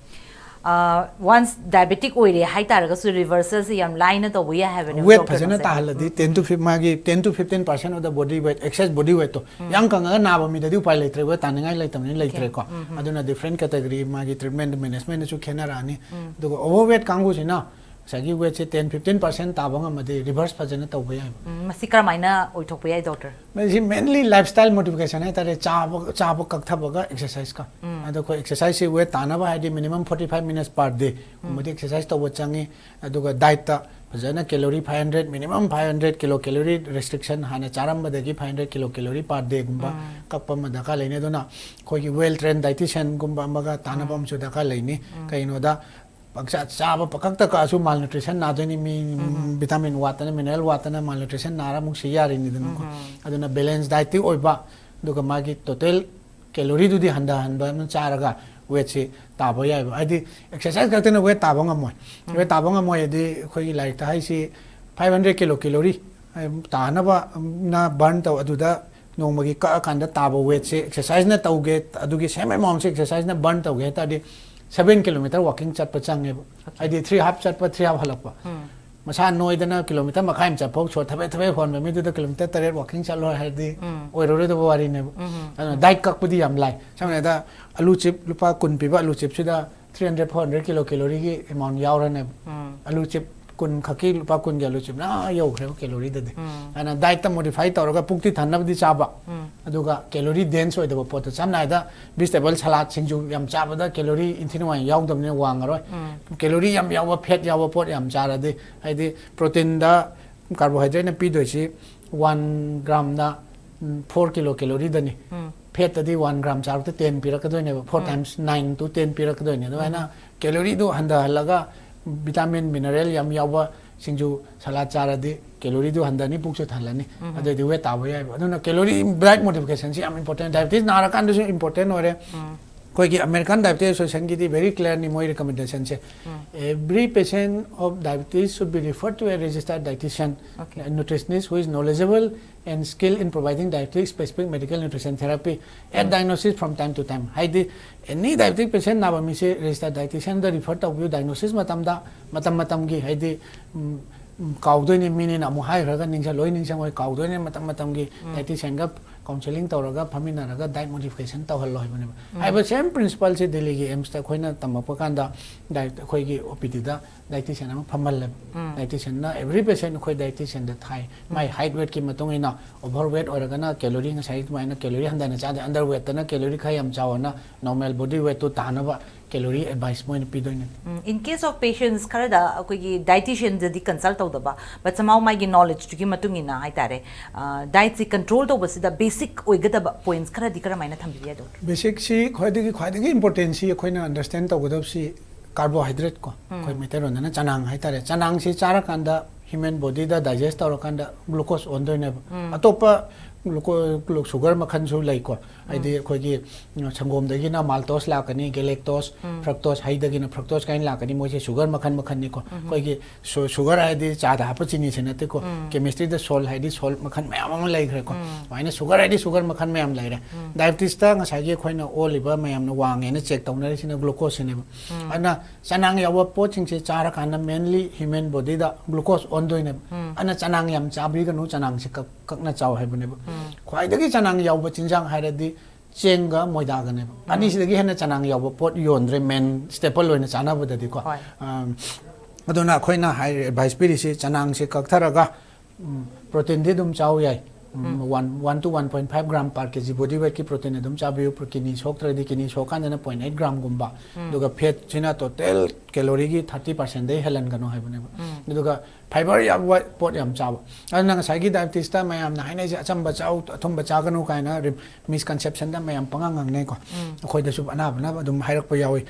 ꯋꯥꯟꯁ ꯗꯥꯏꯕꯦꯇꯤꯛ ꯑꯣꯏꯔꯦ ꯍꯥꯏꯇꯥꯔꯒꯁꯨ ꯔꯤꯚꯔꯁꯦꯜꯁꯦ ꯌꯥꯝ ꯂꯥꯏꯅ ꯇꯧꯕ ꯌꯥꯏ ꯍꯥꯏꯕꯅꯦ ꯋꯦꯠ doctor ꯐꯖꯅ ꯅꯁꯦ꯫ ꯇꯥꯍꯜꯂꯗꯤ ten to fifteen, ꯃꯥꯒꯤ ten to fifteen percent of the body weight, excess body weightꯇꯣ, ꯌꯥꯝ ꯀꯪꯉꯒ ꯅꯥꯕ ꯃꯤꯗꯗꯤ ꯎꯄꯥꯏ ꯂꯩꯇ꯭ꯔꯦ, ꯋꯦꯠ ꯇꯥꯅꯤꯡꯉꯥꯏ ꯂꯩꯇꯕꯅꯤꯅ ꯂꯩꯇ꯭ꯔꯦꯀꯣ꯫ ꯑꯗꯨꯅ ꯗꯤꯐ꯭ꯔꯦꯟ ꯀꯦꯇꯒꯣꯔꯤ ꯃꯥꯒꯤ ꯇ꯭ꯔꯤꯠꯃꯦꯟ ꯃꯦꯅꯦꯖꯃꯦꯟꯗꯁꯨ ꯈꯦꯠꯅꯔꯛꯑꯅꯤ꯫ ꯑꯗꯨꯒ ꯑꯣꯚꯔ ꯋꯦꯠ ꯀꯥꯡꯕꯨꯁꯤꯅ ꯉꯁꯥꯏꯒꯤ ꯋꯦꯠꯁꯦ ten fifteen percent ꯇꯥꯕ ꯉꯝꯃꯗꯤ ꯔꯤꯚꯔꯁ ꯐꯖꯅ ꯇꯧꯕ ꯌꯥꯏꯕ꯫ ꯎꯝ, ꯃꯁꯤ ꯀꯔꯝꯍꯥꯏꯅ ꯑꯣꯏꯊꯣꯛꯄ ꯌꯥꯏ doctor? ꯃꯁꯤ mainly lifestyle modification ꯍꯥꯏꯇꯥꯔꯦ, ꯆꯥꯕ, ꯆꯥꯕ ꯀꯛꯊꯕꯒ ꯑꯦꯛꯁꯔꯁꯥꯏꯖꯀ꯫ ꯑꯗꯣ ꯑꯩꯈꯣꯏ ꯑꯦꯛꯁꯔꯁꯥꯏꯖꯁꯤ ꯋꯦꯠ ꯇꯥꯅꯕ ꯍꯥꯏꯗꯤ minimum forty five minutes per day ꯒꯨꯝꯕꯗꯤ ꯑꯦꯛꯁꯔꯁꯥꯏꯖ ꯇꯧꯕ ꯆꯪꯉꯤ꯫ ꯑꯗꯨꯒ ꯗꯥꯏꯠꯇ ꯐꯖꯅ calorie five hundred, minimum five hundred kilo calorie restriction, ꯍꯥꯟꯅ ꯆꯥꯔꯝꯕꯗꯒꯤ five hundred kilo calorie per dayꯒꯨꯝꯕ ꯀꯛꯄ ꯑꯃ ꯗꯔꯀꯥꯔ ꯂꯩꯅꯤ꯫ ꯑꯗꯨꯅ ꯑꯩꯈꯣꯏꯒꯤ well trained dietitianꯒꯨꯝꯕ ꯑꯃꯒ ꯇꯥꯟꯅꯕ ꯑꯃꯁꯨ ꯗꯔꯀꯥꯔ ꯂꯩꯅꯤ꯫ ꯀꯩꯒꯤꯅꯣꯗ ꯄꯪꯆꯥ ꯆꯥꯕ ꯄꯪꯀꯛꯇ ꯀꯛꯑꯁꯨ malnutrition ꯅꯥꯗꯣꯏꯅꯤ꯫ ꯃꯤ vitamin ꯋꯥꯠꯇꯅ, mineral ꯋꯥꯠꯇꯅ malnutrition ꯅꯥꯔ ꯑꯃꯨꯛ ꯁꯤ ꯌꯥꯔꯤꯅꯤꯗꯅꯀꯣ꯫ ꯑꯗꯨꯅ balance dietꯇꯤ ꯑꯣꯏꯕ, ꯑꯗꯨꯒ ꯃꯥꯒꯤ total calorieꯗꯨꯗꯤ ꯍꯟꯊꯍꯟꯕ ꯑꯃ ꯆꯥꯔꯒ ꯋꯦꯠꯁꯤ ꯇꯥꯕ ꯌꯥꯏꯕ꯫ ꯍꯥꯏꯗꯤ ꯑꯦꯛꯁꯔꯁꯥꯏꯖ ꯈꯛꯇꯅ ꯋꯦꯠ ꯇꯥꯕ ꯉꯝꯃꯣꯏ꯫ ꯋꯦꯠ ꯇꯥꯕ ꯉꯝꯃꯣꯏ ꯍꯥꯏꯗꯤ ꯑꯩꯈꯣꯏꯒꯤ ꯂꯥꯏꯔꯤꯛꯇ ꯍꯥꯏꯁꯤ five hundred kilo calorie ꯇꯥꯅꯕ ꯅ burn ꯇꯧ, ꯑꯗꯨꯗ ꯅꯣꯡꯃꯒꯤ ꯀꯛꯑꯀꯥꯟꯗ ꯇꯥꯕ ꯋꯦꯠꯁꯦ ꯑꯦꯛꯁꯔꯁꯥꯏꯖꯅ ꯇꯧꯒꯦ, ꯑꯗꯨꯒꯤ same amountꯁꯦ ꯑꯦꯛꯁꯔꯁꯥꯏꯖꯅ burn ꯇꯧꯒꯦ ꯍꯥꯏ ꯇꯥꯔꯗꯤ seven kilometer walking ꯆꯠꯄ ꯆꯪꯉꯦꯕ꯫ ꯍꯥꯏꯗꯤ three half ꯆꯠꯄ, three half ꯍꯜꯂꯛꯄ꯫ ꯃꯁꯥ ꯅꯣꯏꯗꯅ ꯀꯤꯂꯣꯃꯤꯇꯔ ꯃꯈꯥꯏ ꯑꯃ ꯆꯠꯐꯥꯎ ꯁꯣꯔ ꯊꯕꯦꯠ ꯊꯕꯦꯠ ꯍꯣꯟꯕ ꯃꯤꯗꯨꯗ ꯀꯤꯂꯣꯃꯤꯇꯔ ꯇꯔꯦꯠ ꯋꯥꯀꯤꯡ ꯆꯠꯂꯣ ꯍꯥꯏꯔꯗꯤ ꯑꯣꯏꯔꯔꯣꯏꯗꯕ ꯋꯥꯔꯤꯅꯦꯕ꯫ ꯑꯗꯨꯅ ꯗꯥꯏꯠ ꯀꯛꯄꯗꯤ ꯌꯥꯝ ꯂꯥꯏ꯫ ꯁꯝꯅ ꯍꯥꯏꯔꯕꯗ ꯑꯂꯨ ꯆꯤꯞ ꯂꯨꯄꯥ ꯀꯨꯟ ꯄꯤꯕ ꯑꯂꯨ ꯆꯤꯞꯁꯤꯗ three hundred four hundred kilo ꯀꯦꯂꯣꯔꯤꯒꯤ ꯑꯦꯃꯥꯎꯟ ꯌꯥꯎꯔꯅꯦꯕ꯫ ꯑꯂꯨ ꯆꯤꯞ ꯀꯨꯟ ꯈꯛꯀꯤ ꯂꯨꯄꯥ ꯀꯨꯟꯒꯤ ꯑꯂꯨ ꯆꯤꯞꯅ ꯑꯥ ꯌꯧꯈ꯭ꯔꯦꯕ ꯀꯦꯂꯣꯔꯤꯗꯗꯤ꯫ ꯑꯗꯨꯅ ꯗꯥꯏꯠꯇ ꯃꯣꯗꯤꯐꯥꯏ ꯇꯧꯔꯒ ꯄꯨꯛꯇꯤ ꯊꯟꯅꯕꯗꯤ ꯆꯥꯕ, ꯑꯗꯨꯒ ꯀꯦꯂꯣꯔꯤ ꯗꯦꯟꯁ ꯑꯣꯏꯗꯕ ꯄꯣꯠꯇ, ꯁꯝꯅ ꯍꯥꯏꯔꯕꯗ ꯚꯤꯖꯤꯇꯦꯕꯜ ꯁꯂꯥꯗ ꯁꯤꯡꯖꯨ ꯌꯥꯝ ꯆꯥꯕꯗ ꯀꯦꯂꯣꯔꯤ ꯏꯟꯊꯤ ꯅꯨꯡꯉꯥꯏ ꯌꯥꯎꯗꯕꯅꯤꯅ ꯋꯥꯡꯉꯔꯣꯏ꯫ ꯀꯦꯂꯣꯔꯤ ꯌꯥꯝ ꯌꯥꯎꯕ, ꯐꯦꯠ ꯌꯥꯎꯕ ꯄꯣꯠ ꯌꯥꯝ ꯆꯥꯔꯗꯤ, ꯍꯥꯏꯗꯤ ꯄ꯭ꯔꯣꯇꯤꯟꯗ ꯀꯥꯔꯕꯣꯍꯥꯏꯗ꯭ꯔꯦꯠꯅ ꯄꯤꯗꯣꯏꯁꯤ ꯋꯥꯟ ꯒ꯭ꯔꯥꯝꯅ ꯐꯣꯔ ꯀꯤꯂꯣ ꯀꯦꯂꯣꯔꯤꯗꯅꯤ꯫ ꯐꯦꯠꯇꯗꯤ ꯋꯥꯟ ꯒ꯭ꯔꯥꯝ ꯆꯥꯔꯛꯇ ꯇꯦꯟ ꯄꯤꯔꯛꯀꯗꯣꯏꯅꯦꯕ, four times nine to ten ꯄꯤꯔꯛꯀꯗꯣꯏꯅꯦ꯫ ꯑꯗꯨꯃꯥꯏꯅ ꯀꯦꯂꯣꯔꯤꯗꯨ ꯍꯟꯊꯍꯜꯂꯒ ꯚꯤꯇꯥꯃꯤꯟ ꯃꯤꯅꯔꯦꯜ ꯌꯥꯝ ꯌꯥꯎꯕ ꯁꯤꯡꯖꯨ ꯁꯂꯥꯗ ꯆꯥꯔꯗꯤ ꯀꯦꯂꯣꯔꯤꯗꯨ ꯍꯟꯊꯅꯤ, ꯄꯨꯛꯁꯨ ꯊꯜꯂꯅꯤ꯫ ꯑꯗꯨꯑꯣꯏꯗꯤ ꯋꯦꯠ ꯇꯥꯕ ꯌꯥꯏꯕ꯫ ꯑꯗꯨꯅ ꯀꯦꯂꯣꯔꯤ ꯗꯥꯏꯠ ꯃꯣꯗꯤꯐꯤꯀꯦꯁꯟꯁꯤ ꯌꯥꯝ ꯏꯝꯄꯣꯔꯇꯦꯟ, ꯗꯥꯏꯕꯦꯇꯤꯁ ꯅꯥꯔꯀꯥꯟꯗꯁꯨ ꯏꯝꯄꯣꯔꯇꯦꯟ ꯑꯣꯏꯔꯦ꯫ ꯑꯩꯈꯣꯏꯒꯤ American Diabetes Associationꯒꯤꯗꯤ very clearly ꯃꯣꯏ ꯔꯤꯀꯃꯦꯟꯗꯦꯁꯟꯁꯦ, every patient of diabetes should be referred to a registered dietitian, Okay. a nutritionist who is knowledgeable and skilled in providing dietary specific medical nutrition therapy at diagnosis from time to time. ꯍꯥꯏꯗꯤ ꯑꯦꯅꯤ diabetic patient ꯅꯥꯕ ꯃꯤꯁꯦ register ꯗꯥꯏꯇꯤꯁꯤꯌꯟꯗ refer ꯇꯧꯕꯤꯌꯨ꯫ Diagnosis ꯃꯇꯝꯗ ꯃꯇꯝ ꯃꯇꯝꯒꯤ, ꯍꯥꯏꯗꯤ ꯎꯝ, ꯎꯝ, ꯀꯥꯎꯗꯣꯏꯅꯦ, ꯃꯤꯅꯤꯅ ꯑꯃꯨꯛ ꯍꯥꯏꯈ꯭ꯔꯒ ꯅꯤꯡꯁꯤꯡ ꯂꯣꯏ ꯅꯤꯡꯁꯤꯡꯉꯣꯏ, ꯀꯥꯎꯗꯣꯏꯅꯦ꯫ ꯃꯇꯝ ꯃꯇꯝꯒꯤ ꯗꯥꯏꯇꯤꯁꯤꯌꯟꯒ ꯀꯥꯎꯟꯁꯦꯂꯤꯡ ꯇꯧꯔꯒ ꯐꯝꯃꯤꯟꯅꯔꯒ ꯗꯥꯏꯠ ꯃꯣꯗꯤꯐꯤꯀꯦꯁꯟ ꯇꯧꯍꯜꯂꯣ ꯍꯥꯏꯕꯅꯦꯕ꯫ ꯍꯥꯏꯕ ꯁꯦꯝ ꯄ꯭ꯔꯤꯟꯁꯤꯄꯜꯁꯦ ꯗꯤꯜꯂꯤꯒꯤ ꯑꯦꯝꯁꯇ ꯑꯩꯈꯣꯏꯅ ꯇꯝꯃꯛꯄ ꯀꯥꯟꯗ ꯗꯥꯏꯠ ꯑꯩꯈꯣꯏꯒꯤ ꯑꯣ ꯄꯤ ꯗꯤꯗ ꯗꯥꯏꯇꯤꯁꯤꯌꯟ ꯑꯃ ꯐꯝꯍꯜꯂꯦꯕ꯫ ꯗꯥꯏꯇꯤꯁꯤꯌꯟꯅ ꯑꯦꯕ꯭ꯔꯤ ꯄꯦꯁꯦꯟ ꯑꯩꯈꯣꯏ ꯗꯥꯏꯇꯤꯁꯤꯌꯟꯗ ꯊꯥꯏ꯫ ꯃꯥꯏ ꯍꯥꯏꯠ ꯋꯦꯠꯀꯤ ꯃꯇꯨꯡ ꯏꯟꯅ ꯑꯣꯚꯔ ꯋꯦꯠ ꯑꯣꯏꯔꯒꯅ ꯀꯦꯂꯣꯔꯤ ꯉꯁꯥꯏ ꯑꯗꯨꯃꯥꯏꯅ ꯀꯦꯂꯣꯔꯤ ꯍꯟꯊꯅ ꯆꯥꯗꯦ, ꯑꯟꯗꯔ ꯋꯦꯠꯇꯅ ꯀꯦꯂꯣꯔꯤ ꯈꯔ ꯌꯥꯝ ꯆꯥꯎꯑꯅ ꯅꯣꯔꯃꯦꯜ ꯕꯣꯗꯤ ꯋꯦꯠꯇꯨ ꯇꯥꯅꯕ ꯀꯦꯂꯣꯔꯤ ꯑꯦꯗꯚꯥꯏꯁ ꯃꯣꯏꯅ ꯄꯤꯗꯣꯏꯅꯦ꯫ In case of patients ꯈꯔꯗ ꯑꯩꯈꯣꯏꯒꯤ ꯗꯥꯏꯇꯤꯁꯤꯌꯟꯗꯗꯤ ꯀꯟꯁꯜ ꯇꯧꯗꯕ, but somehow ꯃꯥꯒꯤ ꯅꯣꯂꯦꯖꯇꯨꯒꯤ ꯃꯇꯨꯡ ꯏꯟꯅ ꯍꯥꯏꯇꯥꯔꯦ, ꯗꯥꯏꯠꯁꯤ ꯀꯟꯇ꯭ꯔꯣꯜ ꯇꯧꯕꯁꯤꯗ ꯕꯦꯁꯤꯛ ꯑꯣꯏꯒꯗꯕ ꯄꯣꯏꯟꯠꯁ ꯈꯔꯗꯤ ꯀꯔꯝꯍꯥꯏꯅ ꯊꯝꯕꯤꯕ ꯌꯥꯏ, ꯗꯣꯛꯇꯔ? ꯕꯦꯁꯤꯛꯁꯤ ꯈ꯭ꯋꯥꯏꯗꯒꯤ, ꯈ꯭ꯋꯥꯏꯗꯒꯤ ꯏꯝꯄꯣꯔꯇꯦꯟꯁꯤ ꯑꯩꯈꯣꯏꯅ ꯑꯟꯗꯔꯁꯇꯦꯟ ꯇꯧꯒꯗꯕꯁꯤ ꯀꯥꯔꯕꯣꯍꯥꯏꯗ꯭ꯔꯦꯠ ꯀꯣ, ꯑꯩꯈꯣꯏ ꯃꯩꯇꯩꯂꯣꯟꯗꯅ ꯆꯅꯥꯡ ꯍꯥꯏꯇꯥꯔꯦ꯫ ꯆꯅꯥꯡꯁꯤ ꯆꯥꯔꯀꯥꯟꯗ ꯍ꯭ꯌꯨꯃꯦꯟ ꯕꯣꯗꯤꯗ ꯗꯥꯏꯖꯦꯁ ꯇꯧꯔꯀꯥꯟꯗ ꯒ꯭ꯂꯨꯀꯣꯁ ꯑꯣꯟꯗꯣꯏꯅꯦꯕ꯫ ꯑꯇꯣꯞꯄ ꯒ꯭ꯂꯨꯀꯣ ꯁꯨꯒꯔ ꯃꯈꯜꯁꯨ ꯂꯩꯀꯣ꯫ ꯍꯥꯏꯗꯤ ꯑꯩꯈꯣꯏꯒꯤ ꯎꯝ, ꯁꯪꯒꯣꯝꯗꯒꯤꯅ ꯃꯥꯜꯇꯣꯁ ꯂꯥꯛꯀꯅꯤ, ꯒꯦꯂꯦꯛꯇꯣꯁ, ꯎꯝ, ꯐ꯭ꯔꯛꯇꯣꯁ, ꯍꯩꯗꯒꯤꯅ ꯐ꯭ꯔꯛꯇꯣꯁ ꯀꯥꯏꯅ ꯂꯥꯛꯀꯅꯤ꯫ ꯃꯣꯏꯁꯦ ꯁꯨꯒꯔ ꯃꯈꯜ ꯃꯈꯜꯅꯤꯀꯣ꯫ ꯎꯝ, ꯑꯩꯈꯣꯏꯒꯤ ꯁꯨ- ꯁꯨꯒꯔ ꯍꯥꯏꯗꯤ ꯆꯥꯗ ꯍꯥꯞꯄ ꯆꯤꯅꯤꯁꯦ ꯅꯠꯇꯦꯀꯣ꯫ ꯎꯝ, ꯀꯦꯃꯤꯁꯇ꯭ꯔꯤꯗ ꯁꯣꯜ ꯍꯥꯏꯗꯤ ꯁꯣꯜ ꯃꯈꯜ ꯃꯌꯥꯝ ꯑꯃ ꯂꯩꯈ꯭ꯔꯦꯀꯣ꯫ ꯎꯝ, ꯑꯗꯨꯃꯥꯏꯅ ꯁꯨꯒꯔ ꯍꯥꯏꯗꯤ ꯁꯨꯒꯔ ꯃꯈꯜ ꯃꯌꯥꯝ ꯂꯩꯔꯦ꯫ ꯎꯝ, ꯗꯥꯏꯕꯤꯇꯤꯁꯇ ꯉꯁꯥꯏꯒꯤ ꯑꯩꯈꯣꯏꯅ ꯑꯣꯜꯂꯤꯕ ꯃꯌꯥꯝꯅ ꯋꯥꯡꯉꯦꯅ ꯆꯦꯛ ꯇꯧꯅꯔꯤꯁꯤꯅ ꯒ꯭ꯂꯨꯀꯣꯁꯁꯤꯅꯦꯕ꯫ ꯎꯝ, ꯑꯗꯨꯅ ꯆꯅꯥꯡ ꯌꯥꯎꯕ ꯄꯣꯠꯁꯤꯡꯁꯦ ꯆꯥꯔꯀꯥꯟꯗ ꯃꯦꯟꯂꯤ ꯍ꯭ꯌꯨꯃꯦꯟ ꯕꯣꯗꯤꯗ ꯒ꯭ꯂꯨꯀꯣꯁ ꯑꯣꯟꯗꯣꯏꯅꯦꯕ꯫ ꯎꯝ, ꯑꯗꯨꯅ ꯆꯅꯥꯡ ꯌꯥꯝ ꯆꯥꯕꯤꯒꯅꯨ, ꯆꯅꯥꯡꯁꯦ ꯀꯛ ꯀꯛꯅ ꯆꯥꯎ ꯍꯥꯏꯕꯅꯦꯕ꯫ ꯎꯝ, ꯈ꯭ꯋꯥꯏꯗꯒꯤ ꯆꯅꯥꯡ ꯌꯥꯎꯕ ꯆꯤꯟꯖꯥꯛ ꯍꯥꯏꯔꯗꯤ ꯆꯦꯡꯒ ꯃꯣꯏꯗꯥꯒꯅꯦꯕ꯫ ꯎꯝ, ꯑꯅꯤꯁꯤꯗꯒꯤ ꯍꯦꯟꯅ ꯆꯅꯥꯡ ꯌꯥꯎꯕ ꯄꯣꯠ ꯌꯣꯟꯗ꯭ꯔꯦ, ꯃꯦꯟ ꯁ꯭ꯇꯦꯄꯜ ꯑꯣꯏꯅ ꯆꯥꯅꯕꯗꯗꯤꯀꯣ꯫ ꯍꯣꯏ, ꯑꯝ, ꯑꯗꯨꯅ ꯑꯩꯈꯣꯏꯅ ꯍꯥꯏꯔꯤ, ꯑꯦꯗꯚꯥꯏꯁ ꯄꯤꯔꯤꯁꯤ ꯆꯅꯥꯡꯁꯦ ꯀꯛꯊꯔꯒ, ꯎꯝ, ꯄ꯭ꯔꯣꯇꯤꯟꯗꯤ ꯑꯗꯨꯝ ꯆꯥꯎ ꯌꯥꯏ꯫ ꯎꯝ, ꯎꯝ, one one to one point five gram per K G body ꯋꯦꯠꯀꯤ ꯄ꯭ꯔꯣꯇꯤꯟ ꯑꯗꯨꯝ ꯆꯥꯕꯤꯌꯨ꯫ ꯄ꯭ꯔꯣ- ꯀꯤꯗꯅꯤ ꯁꯣꯛꯇ꯭ꯔꯗꯤ, ꯀꯤꯗꯅꯤ ꯁꯣꯛꯀꯥꯟꯗꯅ ꯄꯣꯏꯟ ꯑꯩꯠ ꯒ꯭ꯔꯥꯝꯒꯨꯝꯕ꯫ ꯎꯝ, ꯑꯗꯨꯒ ꯐꯦꯠꯁꯤꯅ ꯇꯣꯇꯦꯜ ꯀꯦꯂꯣꯔꯤꯒꯤ ꯊꯥꯔꯇꯤ ꯄꯥꯔꯁꯦꯟꯗꯩ ꯍꯦꯜꯍꯟꯒꯅꯨ ꯍꯥꯏꯕꯅꯦꯕ꯫ ꯎꯝ, ꯑꯗꯨꯒ ꯐꯥꯏꯕꯔ ꯌꯥꯎꯕ ꯄꯣꯠ ꯌꯥꯝ ꯆꯥꯕ꯫ ꯑꯗꯨꯅ ꯉꯁꯥꯏꯒꯤ ꯗꯥꯏꯕꯤꯇꯤꯁꯇ ꯃꯌꯥꯝꯅ ꯍꯥꯏꯅꯩꯁꯦ, "ꯑꯆꯝꯕ ꯆꯥꯎ, ꯑꯊꯨꯝꯕ ꯆꯥꯒꯅꯨ" ꯀꯥꯏꯅ ꯔꯤ- ꯃꯤꯁꯀꯟꯁꯦꯞꯁꯟꯗ ꯃꯌꯥꯝ ꯄꯉꯥꯡ ꯉꯥꯡꯅꯩꯀꯣ꯫ ꯎꯝ, ꯑꯩꯈꯣꯏꯗꯁꯨ ꯑꯅꯥꯕꯅ ꯑꯗꯨꯝ ꯍꯥꯏꯔꯛꯄ ꯌꯥꯎꯏ꯫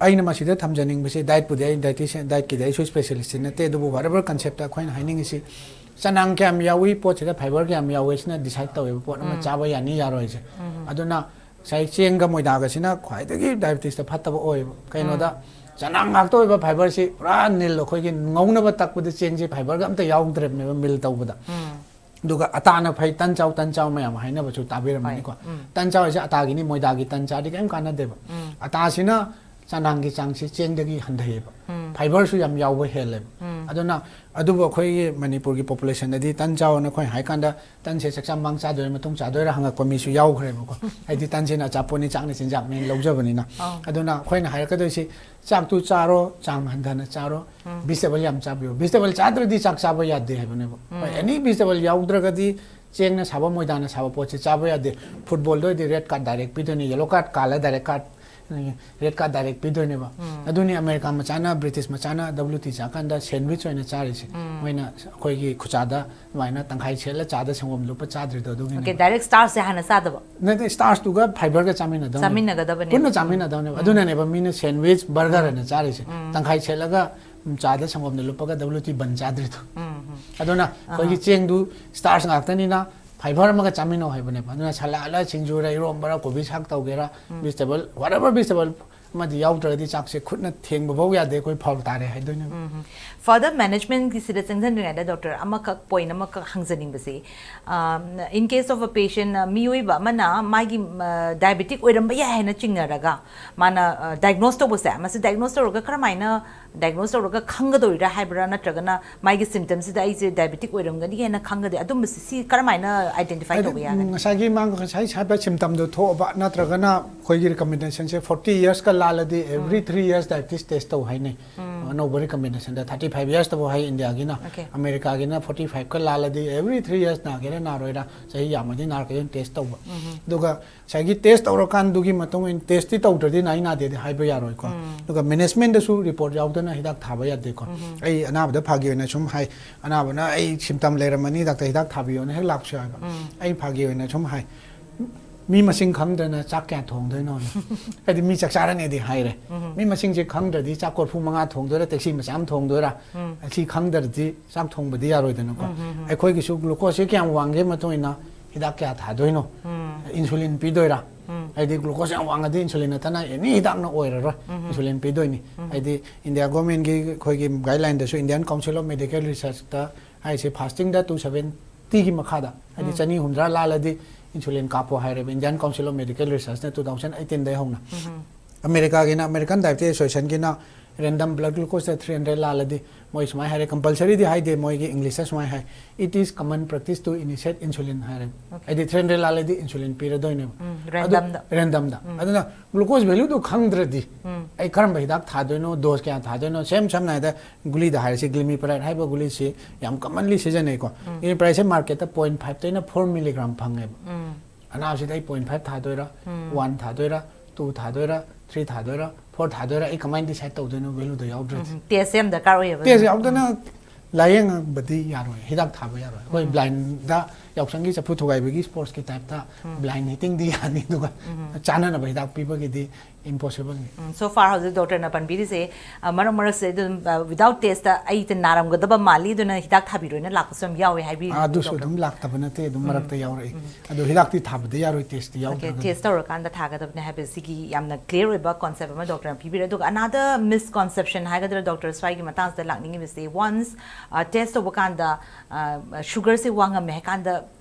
ꯑꯩꯅ ꯃꯁꯤꯗ ꯊꯝꯖꯅꯤꯡꯕꯁꯦ, ꯗꯥꯏꯠꯄꯨꯗꯤ ꯑꯩ ꯗꯥꯏꯇꯤꯁꯤꯌꯟ, ꯗꯥꯏꯠꯀꯤꯗꯤ ꯑꯩꯁꯨ ꯁ꯭ꯄꯦꯁꯤꯌꯦꯂꯤꯁꯇꯤ ꯅꯠꯇꯦ, ꯑꯗꯨꯕꯨ ꯋꯥꯠ ꯑꯦꯚꯔ ꯀꯟꯁꯦꯞꯇ ꯑꯩꯈꯣꯏꯅ ꯍꯥꯏꯅꯤꯡꯉꯤꯁꯤ, ꯆꯅꯥꯡ ꯀꯌꯥꯝ ꯌꯥꯎꯏ, ꯄꯣꯠꯁꯤꯗ ꯐꯥꯏꯕꯔ ꯀꯌꯥꯝ ꯌꯥꯎꯏ, ꯁꯤꯅ ꯗꯤꯁꯥꯏꯗ ꯇꯧꯋꯦꯕ ꯄꯣꯠ ꯑꯃ ꯎꯝ, ꯆꯥꯕ ꯌꯥꯅꯤ ꯌꯥꯔꯣꯏꯁꯦ꯫ ꯎꯝ, ꯑꯗꯨꯅ ꯉꯁꯥꯏ ꯆꯦꯡꯒ ꯃꯣꯏꯗꯥꯒꯁꯤꯅ ꯈ꯭ꯋꯥꯏꯗꯒꯤ ꯗꯥꯏꯕꯤꯇꯤꯁꯇ ꯐꯠꯇꯕ ꯑꯣꯏꯌꯦꯕ꯫ ꯀꯩꯅꯣꯗ ꯎꯝ, ꯆꯅꯥꯡ ꯉꯥꯛꯇ ꯑꯣꯏꯕ ꯐꯥꯏꯕꯔꯁꯤ ꯄꯨꯔꯥ ꯅꯤꯜ, ꯑꯩꯈꯣꯏꯒꯤ ꯉꯧꯅꯕ ꯇꯛꯄꯗ ꯆꯦꯡꯁꯤ ꯐꯥꯏꯕꯔꯒ ꯑꯝꯇ ꯌꯥꯎꯗ꯭ꯔꯕꯅꯦꯕ, ꯃꯤꯜ ꯇꯧꯕꯗ꯫ ꯎꯝ, ꯑꯗꯨꯒ ꯑꯇꯥꯅ ꯐꯩ, ꯇꯟ ꯆꯥꯎ, ꯇꯟ ꯆꯥꯎ ꯃꯌꯥꯝ ꯍꯥꯏꯅꯕꯁꯨ ꯇꯥꯕꯤꯔꯝꯃꯅꯤꯀꯣ꯫ ꯍꯣꯏ, ꯎꯝ꯫ ꯇꯟ ꯆꯥꯎ ꯍꯥꯏꯁꯦ ꯑꯇꯥꯒꯤꯅꯤ, ꯃꯣꯏꯗꯥꯒꯤ ꯇꯟ ꯆꯥꯗꯤ ꯀꯔꯤꯝ ꯀꯥꯟꯅꯗꯦꯕ꯫ ꯎꯝ, ꯑꯇꯥꯁꯤꯅ ꯆꯅꯥꯡꯒꯤ ꯆꯥꯡꯁꯤ ꯆꯦꯡꯗꯒꯤ ꯍꯟꯊꯩꯌꯦꯕ꯫ ꯎꯝ, ꯐꯥꯏꯕꯔꯁꯨ ꯌꯥꯝ ꯌꯥꯎꯕ ꯍꯦꯜꯂꯦꯕ꯫ ꯎꯝ, ꯑꯗꯨꯅ, ꯑꯗꯨꯕꯨ ꯑꯩꯈꯣꯏꯒꯤ ꯃꯅꯤꯄꯨꯔꯒꯤ ꯄꯣꯄꯨꯂꯦꯁꯟꯗꯗꯤ ꯇꯟ ꯆꯥꯎꯅ ꯑꯩꯈꯣꯏꯅ ꯍꯥꯏ ꯀꯥꯟꯗ, "ꯇꯟꯁꯦ ꯆꯥꯛꯆꯥ ꯃꯃꯥꯡ ꯆꯥꯗꯣꯏꯔꯥ ꯃꯇꯨꯡ ꯆꯥꯗꯣꯏꯔꯥ?" ꯍꯪꯉꯛꯄ ꯃꯤꯁꯨ ꯌꯥꯎꯈ꯭ꯔꯦꯕꯀꯣ꯫ ꯍꯥꯏꯗꯤ ꯇꯟꯁꯤꯅ ꯑꯆꯥꯄꯣꯠꯅꯤ, ꯆꯥꯛꯅ ꯆꯤꯟꯖꯥꯛꯅꯦ ꯂꯧꯖꯕꯅꯤꯅ꯫ ꯑꯧ꯫ ꯑꯗꯨꯅ ꯑꯩꯈꯣꯏꯅ ꯍꯥꯏꯔꯛꯀꯗꯣꯏꯁꯤ, ꯆꯥꯛꯇꯨ ꯆꯥꯔꯣ, ꯆꯥꯡ ꯍꯟꯊꯅ ꯆꯥꯔꯣ, ꯎꯝ, ꯚꯤꯖꯤꯇꯦꯕꯜ ꯌꯥꯝ ꯆꯥꯕꯤꯌꯨ꯫ ꯚꯤꯖꯤꯇꯦꯕꯜ ꯆꯥꯗ꯭ꯔꯗꯤ ꯆꯥꯛ ꯆꯥꯕ ꯌꯥꯗꯦ ꯍꯥꯏꯕꯅꯦꯕ꯫ ꯎꯝ, ꯍꯣꯏ, ꯑꯦꯅꯤ ꯚꯤꯖꯤꯇꯦꯕꯜ ꯌꯥꯎꯗ꯭ꯔꯒꯗꯤ ꯆꯦꯡꯅ ꯁꯥꯕ, ꯃꯣꯏꯗꯥꯅ ꯁꯥꯕ ꯄꯣꯠꯁꯦ ꯆꯥꯕ ꯌꯥꯗꯦ꯫ ꯐꯨꯠꯕꯣꯜꯗ ꯑꯣꯏꯔꯗꯤ ꯔꯦꯗ ꯀꯥꯔꯗ ꯗꯥꯏꯔꯦꯛ ꯄꯤꯗꯣꯏꯅꯤ, ꯌꯦꯂꯣ ꯀꯥꯔꯗ ꯀꯥꯜꯂ direct card, red card direct ꯄꯤꯗꯣꯏꯅꯦꯕ꯫ ꯎꯝ, ꯑꯗꯨꯅꯤ ꯑꯃꯦꯔꯤꯀꯥ ꯃꯆꯥꯅ, ꯕ꯭ꯔꯤꯇꯤꯁ ꯃꯆꯥꯅ ꯗꯕ꯭ꯂꯤꯌꯨ ꯇꯤ ꯆꯥꯀꯥꯟꯗ ꯁꯦꯟꯋꯤꯆ ꯑꯣꯏꯅ ꯆꯥꯔꯤꯁꯦ꯫ ꯎꯝ, ꯃꯣꯏꯅ ꯑꯩꯈꯣꯏꯒꯤ ꯈꯨꯆꯥꯗ ꯑꯗꯨꯃꯥꯏꯅ ꯇꯪꯈꯥꯏ ꯁꯦꯠꯂ ꯆꯥꯗ ꯁꯪꯒꯣꯝ ꯂꯨꯞꯄ ꯆꯥꯗ꯭ꯔꯤꯗꯣ ꯑꯗꯨꯒꯤꯅꯦꯕ꯫ ꯑꯣꯀꯦ, ꯗꯥꯏꯔꯦꯛ ꯁ꯭ꯇꯥꯔꯆꯁꯦ ꯍꯥꯟꯅ ꯆꯥꯗꯕ? ꯅꯠꯇꯦ, ꯁ꯭ꯇꯥꯔꯆꯇꯨꯒ ꯐꯥꯏꯕꯔꯒ ꯆꯥꯃꯤꯟꯅꯗꯧꯅꯦꯕ꯫ ꯆꯥꯃꯤꯟꯅꯒꯗꯕꯅꯦꯕ꯫ ꯄꯨꯟꯅ ꯆꯥꯃꯤꯟꯅꯗꯧꯅꯦꯕ꯫ ꯎꯝ, ꯑꯗꯨꯅꯅꯦꯕ ꯃꯤꯅ ꯁꯦꯟꯋꯤꯆ, ꯕꯔꯒꯔ ꯍꯥꯏꯅ ꯆꯥꯔꯤꯁꯦ꯫ ꯎꯝ, ꯇꯪꯈꯥꯏ ꯁꯦꯠꯂꯒ, ꯎꯝ, ꯆꯥꯗ ꯁꯪꯒꯣꯝꯗ ꯂꯨꯞꯄꯒ ꯗꯕ꯭ꯂꯤꯌꯨ ꯇꯤ ꯕꯟ ꯆꯥꯗ꯭ꯔꯤꯗꯣ꯫ ꯎꯝ, ꯎꯝ꯫ ꯑꯗꯨꯅ ꯑꯩꯈꯣꯏꯒꯤ ꯑꯍꯥ, ꯆꯦꯡꯗꯨ ꯁ꯭ꯇꯥꯔꯆ ꯉꯥꯛꯇꯅꯤꯅ ꯐꯥꯏꯕꯔ ꯑꯃꯒ ꯆꯥꯃꯤꯟꯅꯧ ꯍꯥꯏꯕꯅꯦꯕ꯫ ꯑꯗꯨꯅ ꯁꯂꯥꯠꯂ, ꯁꯤꯡꯖꯨꯔ, ꯏꯔꯣꯝꯕꯔ, ꯀꯣꯕꯤ ꯁꯥꯛ ꯇꯧꯒꯦꯔꯥ, ꯚꯤꯖꯤꯇꯦꯕꯜ, ꯋꯥꯠ ꯑꯦꯚꯔ ꯚꯤꯖꯤꯇꯦꯕꯜ ꯑꯃꯗꯤ ꯌꯥꯎꯗ꯭ꯔꯒꯗꯤ ꯆꯥꯛꯁꯦ ꯈꯨꯠꯅ ꯊꯦꯡꯕ ꯐꯥꯎ ꯌꯥꯗꯦ, ꯑꯩꯈꯣꯏ ꯐꯥꯎ ꯇꯥꯔꯦ ꯍꯥꯏꯗꯣꯏꯅꯦꯕ꯫ ꯐꯔꯗꯔ ꯃꯦꯅꯦꯖꯃꯦꯟꯒꯤꯁꯤꯗ ꯆꯪꯁꯤꯟꯗ꯭ꯔꯤꯉꯩꯗ ꯗꯣꯛꯇꯔ, ꯑꯃꯈꯛ ꯄꯣꯏꯟ ꯑꯃꯈꯛ ꯍꯪꯖꯅꯤꯡꯕꯁꯤ, in case of a patient, ꯃꯤꯑꯣꯏꯕ ꯑꯃꯅ ꯃꯥꯒꯤ ꯗꯥꯏꯕꯦꯇꯤꯛ ꯑꯣꯏꯔꯝꯕ ꯌꯥꯏ ꯍꯥꯏꯅ ꯆꯤꯡꯅꯔꯒ ꯃꯥꯅ ꯗꯥꯏꯒꯅꯣꯁ ꯇꯧꯕꯁꯦ, ꯃꯁꯤ ꯗꯥꯏꯒꯅꯣꯁ ꯇꯧꯔꯒ ꯀꯔꯝꯍꯥꯏꯅ ꯗꯥꯏꯒꯅꯣꯁ ꯇꯧꯔꯒ ꯈꯪꯒꯗꯧꯔꯤꯔꯥ ꯍꯥꯏꯕ꯭ꯔꯥ, ꯅꯠꯇ꯭ꯔꯒꯅ ꯃꯥꯒꯤ ꯁꯤꯝꯇꯝꯁꯤꯗ ꯑꯩꯁꯦ ꯗꯥꯏꯕꯦꯇꯤꯛ ꯑꯣꯏꯔꯝꯒꯅꯤ ꯍꯥꯏꯅ ꯈꯪꯒꯗꯦ, ꯑꯗꯨꯝꯕꯁꯤ ꯁꯤ ꯀꯔꯝꯍꯥꯏꯅ ꯑꯥꯏꯗꯦꯟꯇꯤꯐꯥꯏ ꯇꯧꯕ ꯌꯥꯒꯅꯤ? ꯉꯁꯥꯏꯒꯤ ꯃꯥ ꯉꯁꯥꯏ ꯍꯥꯏꯕ ꯁꯤꯝꯇꯝꯗꯣ ꯊꯣꯛꯑꯕ ꯅꯠꯇ꯭ꯔꯒꯅ ꯑꯩꯈꯣꯏꯒꯤ ꯔꯤꯀꯃꯦꯟꯗꯦꯁꯟꯁꯦ ꯐꯣꯔꯇꯤ ꯏꯌꯔꯁꯀ ꯂꯥꯜꯂꯗꯤ every three years diabetes test ꯇꯧ ꯍꯥꯏꯅꯩ꯫ ꯑꯅꯧꯕ ꯔꯤꯀꯃꯦꯟꯗꯦꯁꯟꯗ ꯊꯥꯔꯇꯤ ꯐꯥꯏꯚ ꯏꯌꯔꯁ ꯇꯧ ꯍꯥꯏ ꯏꯟꯗꯤꯌꯥꯒꯤꯅ꯫ Okay. ꯑꯃꯦꯔꯤꯀꯥꯒꯤꯅ ꯐꯣꯔꯇꯤ ꯐꯥꯏꯚꯀ ꯂꯥꯜꯂꯗꯤ ꯑꯦꯚ꯭ꯔꯤ ꯊ꯭ꯔꯤ ꯏꯌꯔꯁ ꯅꯥꯒꯦꯔꯥ ꯅꯥꯔꯣꯏꯔꯥ ꯆꯍꯤ ꯌꯥꯝꯃꯗꯤ ꯅꯥꯔꯛꯀꯦꯔꯥ ꯇꯦꯁ ꯇꯧꯕ꯫ ꯑꯗꯨꯒ ꯉꯁꯥꯏꯒꯤ ꯇꯦꯁ ꯇꯧꯔꯀꯥꯟꯗꯨꯒꯤ ꯃꯇꯨꯡ ꯏꯟꯅ ꯇꯦꯁꯇꯤ ꯇꯧꯗ꯭ꯔꯗꯤ ꯅꯥꯏ ꯅꯥꯗꯦꯗꯤ ꯍꯥꯏꯕ ꯌꯥꯔꯣꯏꯀꯣ꯫ ꯑꯗꯨꯒ ꯃꯦꯅꯦꯖꯃꯦꯟꯗꯁꯨ ꯔꯤꯄꯣꯔꯠ ꯌꯥꯎꯗꯅ ꯍꯤꯗꯥꯛ ꯊꯥꯕ ꯌꯥꯗꯦꯀꯣ꯫ ꯑꯩ ꯑꯅꯥꯕꯗ ꯐꯒꯦ ꯑꯣꯏꯅ ꯁꯨꯝ ꯍꯥꯏ, "ꯑꯅꯥꯕꯅ ꯑꯩ ꯁꯤꯝꯇꯝ ꯂꯩꯔꯝꯃꯅꯤ, ꯗꯥꯛꯇꯔ ꯍꯤꯗꯥꯛ ꯊꯥꯕꯤꯌꯣꯅ" ꯍꯦꯛ ꯂꯥꯛꯄꯁꯨ ꯌꯥꯎꯋꯦꯕ꯫ ꯑꯩ ꯐꯒꯦ ꯑꯣꯏꯅ ꯁꯨꯝ ꯍꯥꯏ, "ꯃꯤ ꯃꯁꯤꯡ ꯈꯪꯗꯅ ꯆꯥꯛ ꯀꯌꯥ ꯊꯣꯡꯗꯣꯏꯅꯣ?" ꯍꯥꯏꯗꯤ ꯃꯤ ꯆꯥꯛ ꯆꯥꯔꯅꯤꯗꯤ ꯍꯥꯏꯔꯦ꯫ ꯃꯤ ꯃꯁꯤꯡꯁꯦ ꯈꯪꯗ꯭ꯔꯗꯤ ꯆꯥꯛ ꯀꯣꯔꯐꯨ ꯃꯉꯥ ꯊꯣꯡꯗꯣꯏꯔꯥ, ꯇꯦꯛꯁꯤ ꯃꯆꯥ ꯑꯃ ꯊꯣꯡꯗꯣꯏꯔꯥ, ꯑꯁꯤ ꯈꯪꯗ꯭ꯔꯗꯤ ꯆꯥꯛ ꯊꯣꯡꯕꯗꯤ ꯌꯥꯔꯣꯏꯗꯅꯀꯣ꯫ ꯑꯩꯈꯣꯏꯒꯤꯁꯨ ꯒ꯭ꯂꯨꯀꯣꯁꯁꯦ ꯀꯌꯥꯝ ꯋꯥꯡꯒꯦ ꯃꯇꯨꯡ ꯏꯟꯅ ꯍꯤꯗꯥꯛ ꯀꯌꯥ ꯊꯥꯗꯣꯏꯅꯣ, ꯏꯟꯁꯨꯂꯤꯟ ꯄꯤꯗꯣꯏꯔꯥ? ꯍꯥꯏꯗꯤ ꯒ꯭ꯂꯨꯀꯣꯁ ꯌꯥꯝ ꯋꯥꯡꯉꯗꯤ ꯏꯟꯁꯨꯂꯤꯟ ꯅꯠꯇꯅ ꯑꯦꯅꯤ ꯍꯤꯗꯥꯛꯅ ꯑꯣꯏꯔꯔꯣꯏ, ꯏꯟꯁꯨꯂꯤꯟ ꯄꯤꯗꯣꯏꯅꯤ꯫ ꯍꯥꯏꯗꯤ ꯏꯟꯗꯤꯌꯥ ꯒꯣꯔꯃꯦꯟꯒꯤ ꯑꯩꯈꯣꯏꯒꯤ ꯒꯥꯏꯗꯂꯥꯏꯟꯗꯁꯨ, ꯏꯟꯗꯤꯌꯟ ꯀꯥꯎꯟꯁꯤꯜ ꯑꯣꯐ ꯃꯦꯗꯤꯀꯦꯜ ꯔꯤꯁꯔꯁꯇ ꯍꯥꯏꯁꯦ, ꯐꯥꯁꯇꯤꯡꯗ ꯇꯨ ꯁꯚꯦꯟꯇꯤꯒꯤ ꯃꯈꯥꯗ, ꯍꯥꯏꯗꯤ ꯆꯅꯤ ꯍꯨꯝꯗ꯭ꯔꯥ ꯂꯥꯜꯂꯗꯤ ꯏꯟꯁꯨꯂꯤꯟ ꯀꯥꯞꯄꯣ ꯍꯥꯏꯔꯦꯕ ꯏꯟꯗꯤꯌꯟ ꯀꯥꯎꯟꯁꯤꯜ ꯑꯣꯐ ꯃꯦꯗꯤꯀꯦꯜ ꯔꯤꯁꯔꯁꯅ ꯇꯨ ꯊꯥꯎꯖꯟ ꯑꯩꯇꯤꯟꯗꯩ ꯍꯧꯅ꯫ ꯑꯃꯦꯔꯤꯀꯥꯒꯤꯅ, ꯑꯃꯦꯔꯤꯀꯟ ꯗꯥꯏꯕꯦꯇꯤꯁ ꯑꯦꯁꯣꯁꯤꯌꯦꯁꯟꯒꯤꯅ ꯔꯦꯟꯗꯝ ꯕ꯭ꯂꯗ ꯒ꯭ꯂꯨꯀꯣꯁꯇ ꯊ꯭ꯔꯤ ꯍꯟꯗ꯭ꯔꯦꯗ ꯂꯥꯜꯂꯗꯤ ꯃꯣꯏ ꯁꯨꯃꯥꯏꯅ ꯍꯥꯏꯔꯦ, ꯀꯝꯄꯜꯁꯔꯤꯗꯤ ꯍꯥꯏꯗꯦ, ꯃꯣꯏꯒꯤ ꯏꯪꯂꯤꯁꯇ ꯁꯨꯃꯥꯏꯅ ꯍꯥꯏ, "It is common practice to initiate insulin" ꯍꯥꯏꯔꯦ꯫ Okay. ꯍꯥꯏꯗꯤ ꯊ꯭ꯔꯤ ꯍꯟꯗ꯭ꯔꯦꯗ ꯂꯥꯜꯂꯗꯤ ꯏꯟꯁꯨꯂꯤꯟ ꯄꯤꯔꯗꯣꯏꯅꯦꯕ꯫ ꯔꯦꯟꯗꯝꯗ꯫ ꯔꯦꯟꯗꯝꯗ꯫ ꯑꯗꯨꯅ ꯒ꯭ꯂꯨꯀꯣꯁ ꯚꯦꯂꯨꯗꯨ ꯈꯪꯗ꯭ꯔꯗꯤ ꯑꯩ ꯀꯔꯝꯕ ꯍꯤꯗꯥꯛ ꯊꯥꯗꯣꯏꯅꯣ, ꯗꯣꯁ ꯀꯌꯥ ꯊꯥꯗꯣꯏꯅꯣ, ꯁꯦꯝ ꯁꯝꯅ ꯍꯥꯏꯔꯕꯗ ꯒꯨꯂꯤꯗ ꯍꯥꯏꯔꯁꯤ, ꯒ꯭ꯂꯤꯃꯤꯄꯔꯥꯏꯗ ꯍꯥꯏꯕ ꯒꯨꯂꯤꯁꯤ ꯌꯥꯝ ꯀꯃꯟꯂꯤ ꯁꯤꯖꯤꯟꯅꯩꯀꯣ꯫ ꯒ꯭ꯂꯤꯃꯤꯄꯔꯥꯏꯗꯁꯦ ꯃꯥꯔꯀꯦꯠꯇ ꯄꯣꯏꯟ ꯐꯥꯏꯚ ꯇꯩꯅ ꯐꯣꯔ ꯃꯤꯂꯤꯒ꯭ꯔꯥꯝ ꯐꯪꯉꯦꯕ꯫ ꯑꯅꯥꯕꯁꯤꯗ ꯑꯩ ꯄꯣꯏꯟ ꯐꯥꯏꯚ ꯊꯥꯗꯣꯏꯔꯥ, ꯋꯥꯟ ꯊꯥꯗꯣꯏꯔꯥ, ꯇꯨ ꯊꯥꯗꯣꯏꯔꯥ, ꯊ꯭ꯔꯤ ꯊꯥꯗꯣꯏꯔꯥ, ꯐꯣꯔ ꯊꯥꯗꯣꯏꯔꯥ, ꯑꯩ ꯀꯃꯥꯏꯅ ꯗꯤꯁꯥꯏꯗ ꯇꯧꯗꯣꯏꯅꯣ ꯚꯦꯂꯨꯗ ꯌꯥꯎꯗ꯭ꯔꯗꯤ? ꯇꯦꯁ ꯌꯥꯝ ꯗꯔꯀꯥꯔ ꯑꯣꯏꯌꯦꯕ꯫ ꯇꯦꯁ ꯌꯥꯎꯗꯅ ꯂꯥꯏꯌꯦꯡꯕꯗꯤ ꯌꯥꯔꯣꯏ, ꯍꯤꯗꯥꯛ ꯊꯥꯕ ꯌꯥꯔꯣꯏ꯫ ꯑꯩꯈꯣꯏ ꯕ꯭ꯂꯥꯏꯟꯗ ꯌꯥꯎꯁꯪꯒꯤ ꯆꯐꯨ ꯊꯨꯒꯥꯏꯕꯒꯤ sports ꯀꯤ type ꯇ blind hitting ꯗꯤ ꯌꯥꯅꯤ, ꯑꯗꯨꯒ ꯆꯥꯅꯅꯕ ꯍꯤꯗꯥꯛ ꯄꯤꯕꯒꯤꯗꯤ impossible ꯅꯤ꯫ ꯎꯝ, so far ꯍꯧꯖꯤꯛ doctor ꯅ ꯄꯟꯕꯤꯔꯤꯁꯦ, ꯑ, ꯃꯔꯛ ꯃꯔꯛꯁꯦ ꯑꯗꯨꯝ, ꯑ, without test ꯑꯩꯁꯦ ꯅꯥꯔꯝꯒꯗꯕ ꯃꯥꯜꯂꯤ, ꯑꯗꯨꯅ ꯍꯤꯗꯥꯛ ꯊꯥꯕꯤꯔꯣꯅ ꯂꯥꯛꯄꯁꯨ ꯌꯥꯝ ꯌꯥꯎꯋꯦ ꯍꯥꯏꯕꯤꯔꯤ꯫ ꯑꯗꯨꯁꯨ ꯑꯗꯨꯝ ꯂꯥꯛꯇꯕ ꯅꯠꯇꯦ, ꯑꯗꯨꯝ ꯃꯔꯛꯇ ꯌꯥꯎꯔꯛꯏ꯫ ꯑꯗꯣ ꯍꯤꯗꯥꯛꯇꯤ ꯊꯥꯕꯗꯤ ꯌꯥꯔꯣꯏ, test ꯇꯤ Okay, ꯌꯥꯎꯗ꯭ꯔꯒꯗꯤ꯫ Test ꯇꯧꯔꯀꯥꯟꯗ ꯊꯥꯒꯗꯕꯅꯦ ꯍꯥꯏꯕꯁꯤꯒꯤ ꯌꯥꯝꯅ clear ꯑꯣꯏꯕ concept ꯑꯃ doctor ꯅ ꯄꯤꯕꯤꯔꯦ꯫ ꯑꯗꯨꯒ another misconception ꯍꯥꯏꯒꯗ꯭ꯔꯥ doctor ꯁ꯭ꯋꯥꯏꯒꯤ ꯃꯇꯥꯡꯁꯤꯗ ꯂꯥꯛꯅꯤꯡꯉꯤꯕꯁꯦ, once, ꯑ, test ꯇꯧꯕ ꯀꯥꯟꯗ, ꯑ, sugar ꯁꯦ ꯋꯥꯡꯉꯝꯃꯦ ꯍꯥꯏ ꯀꯥꯟꯗ,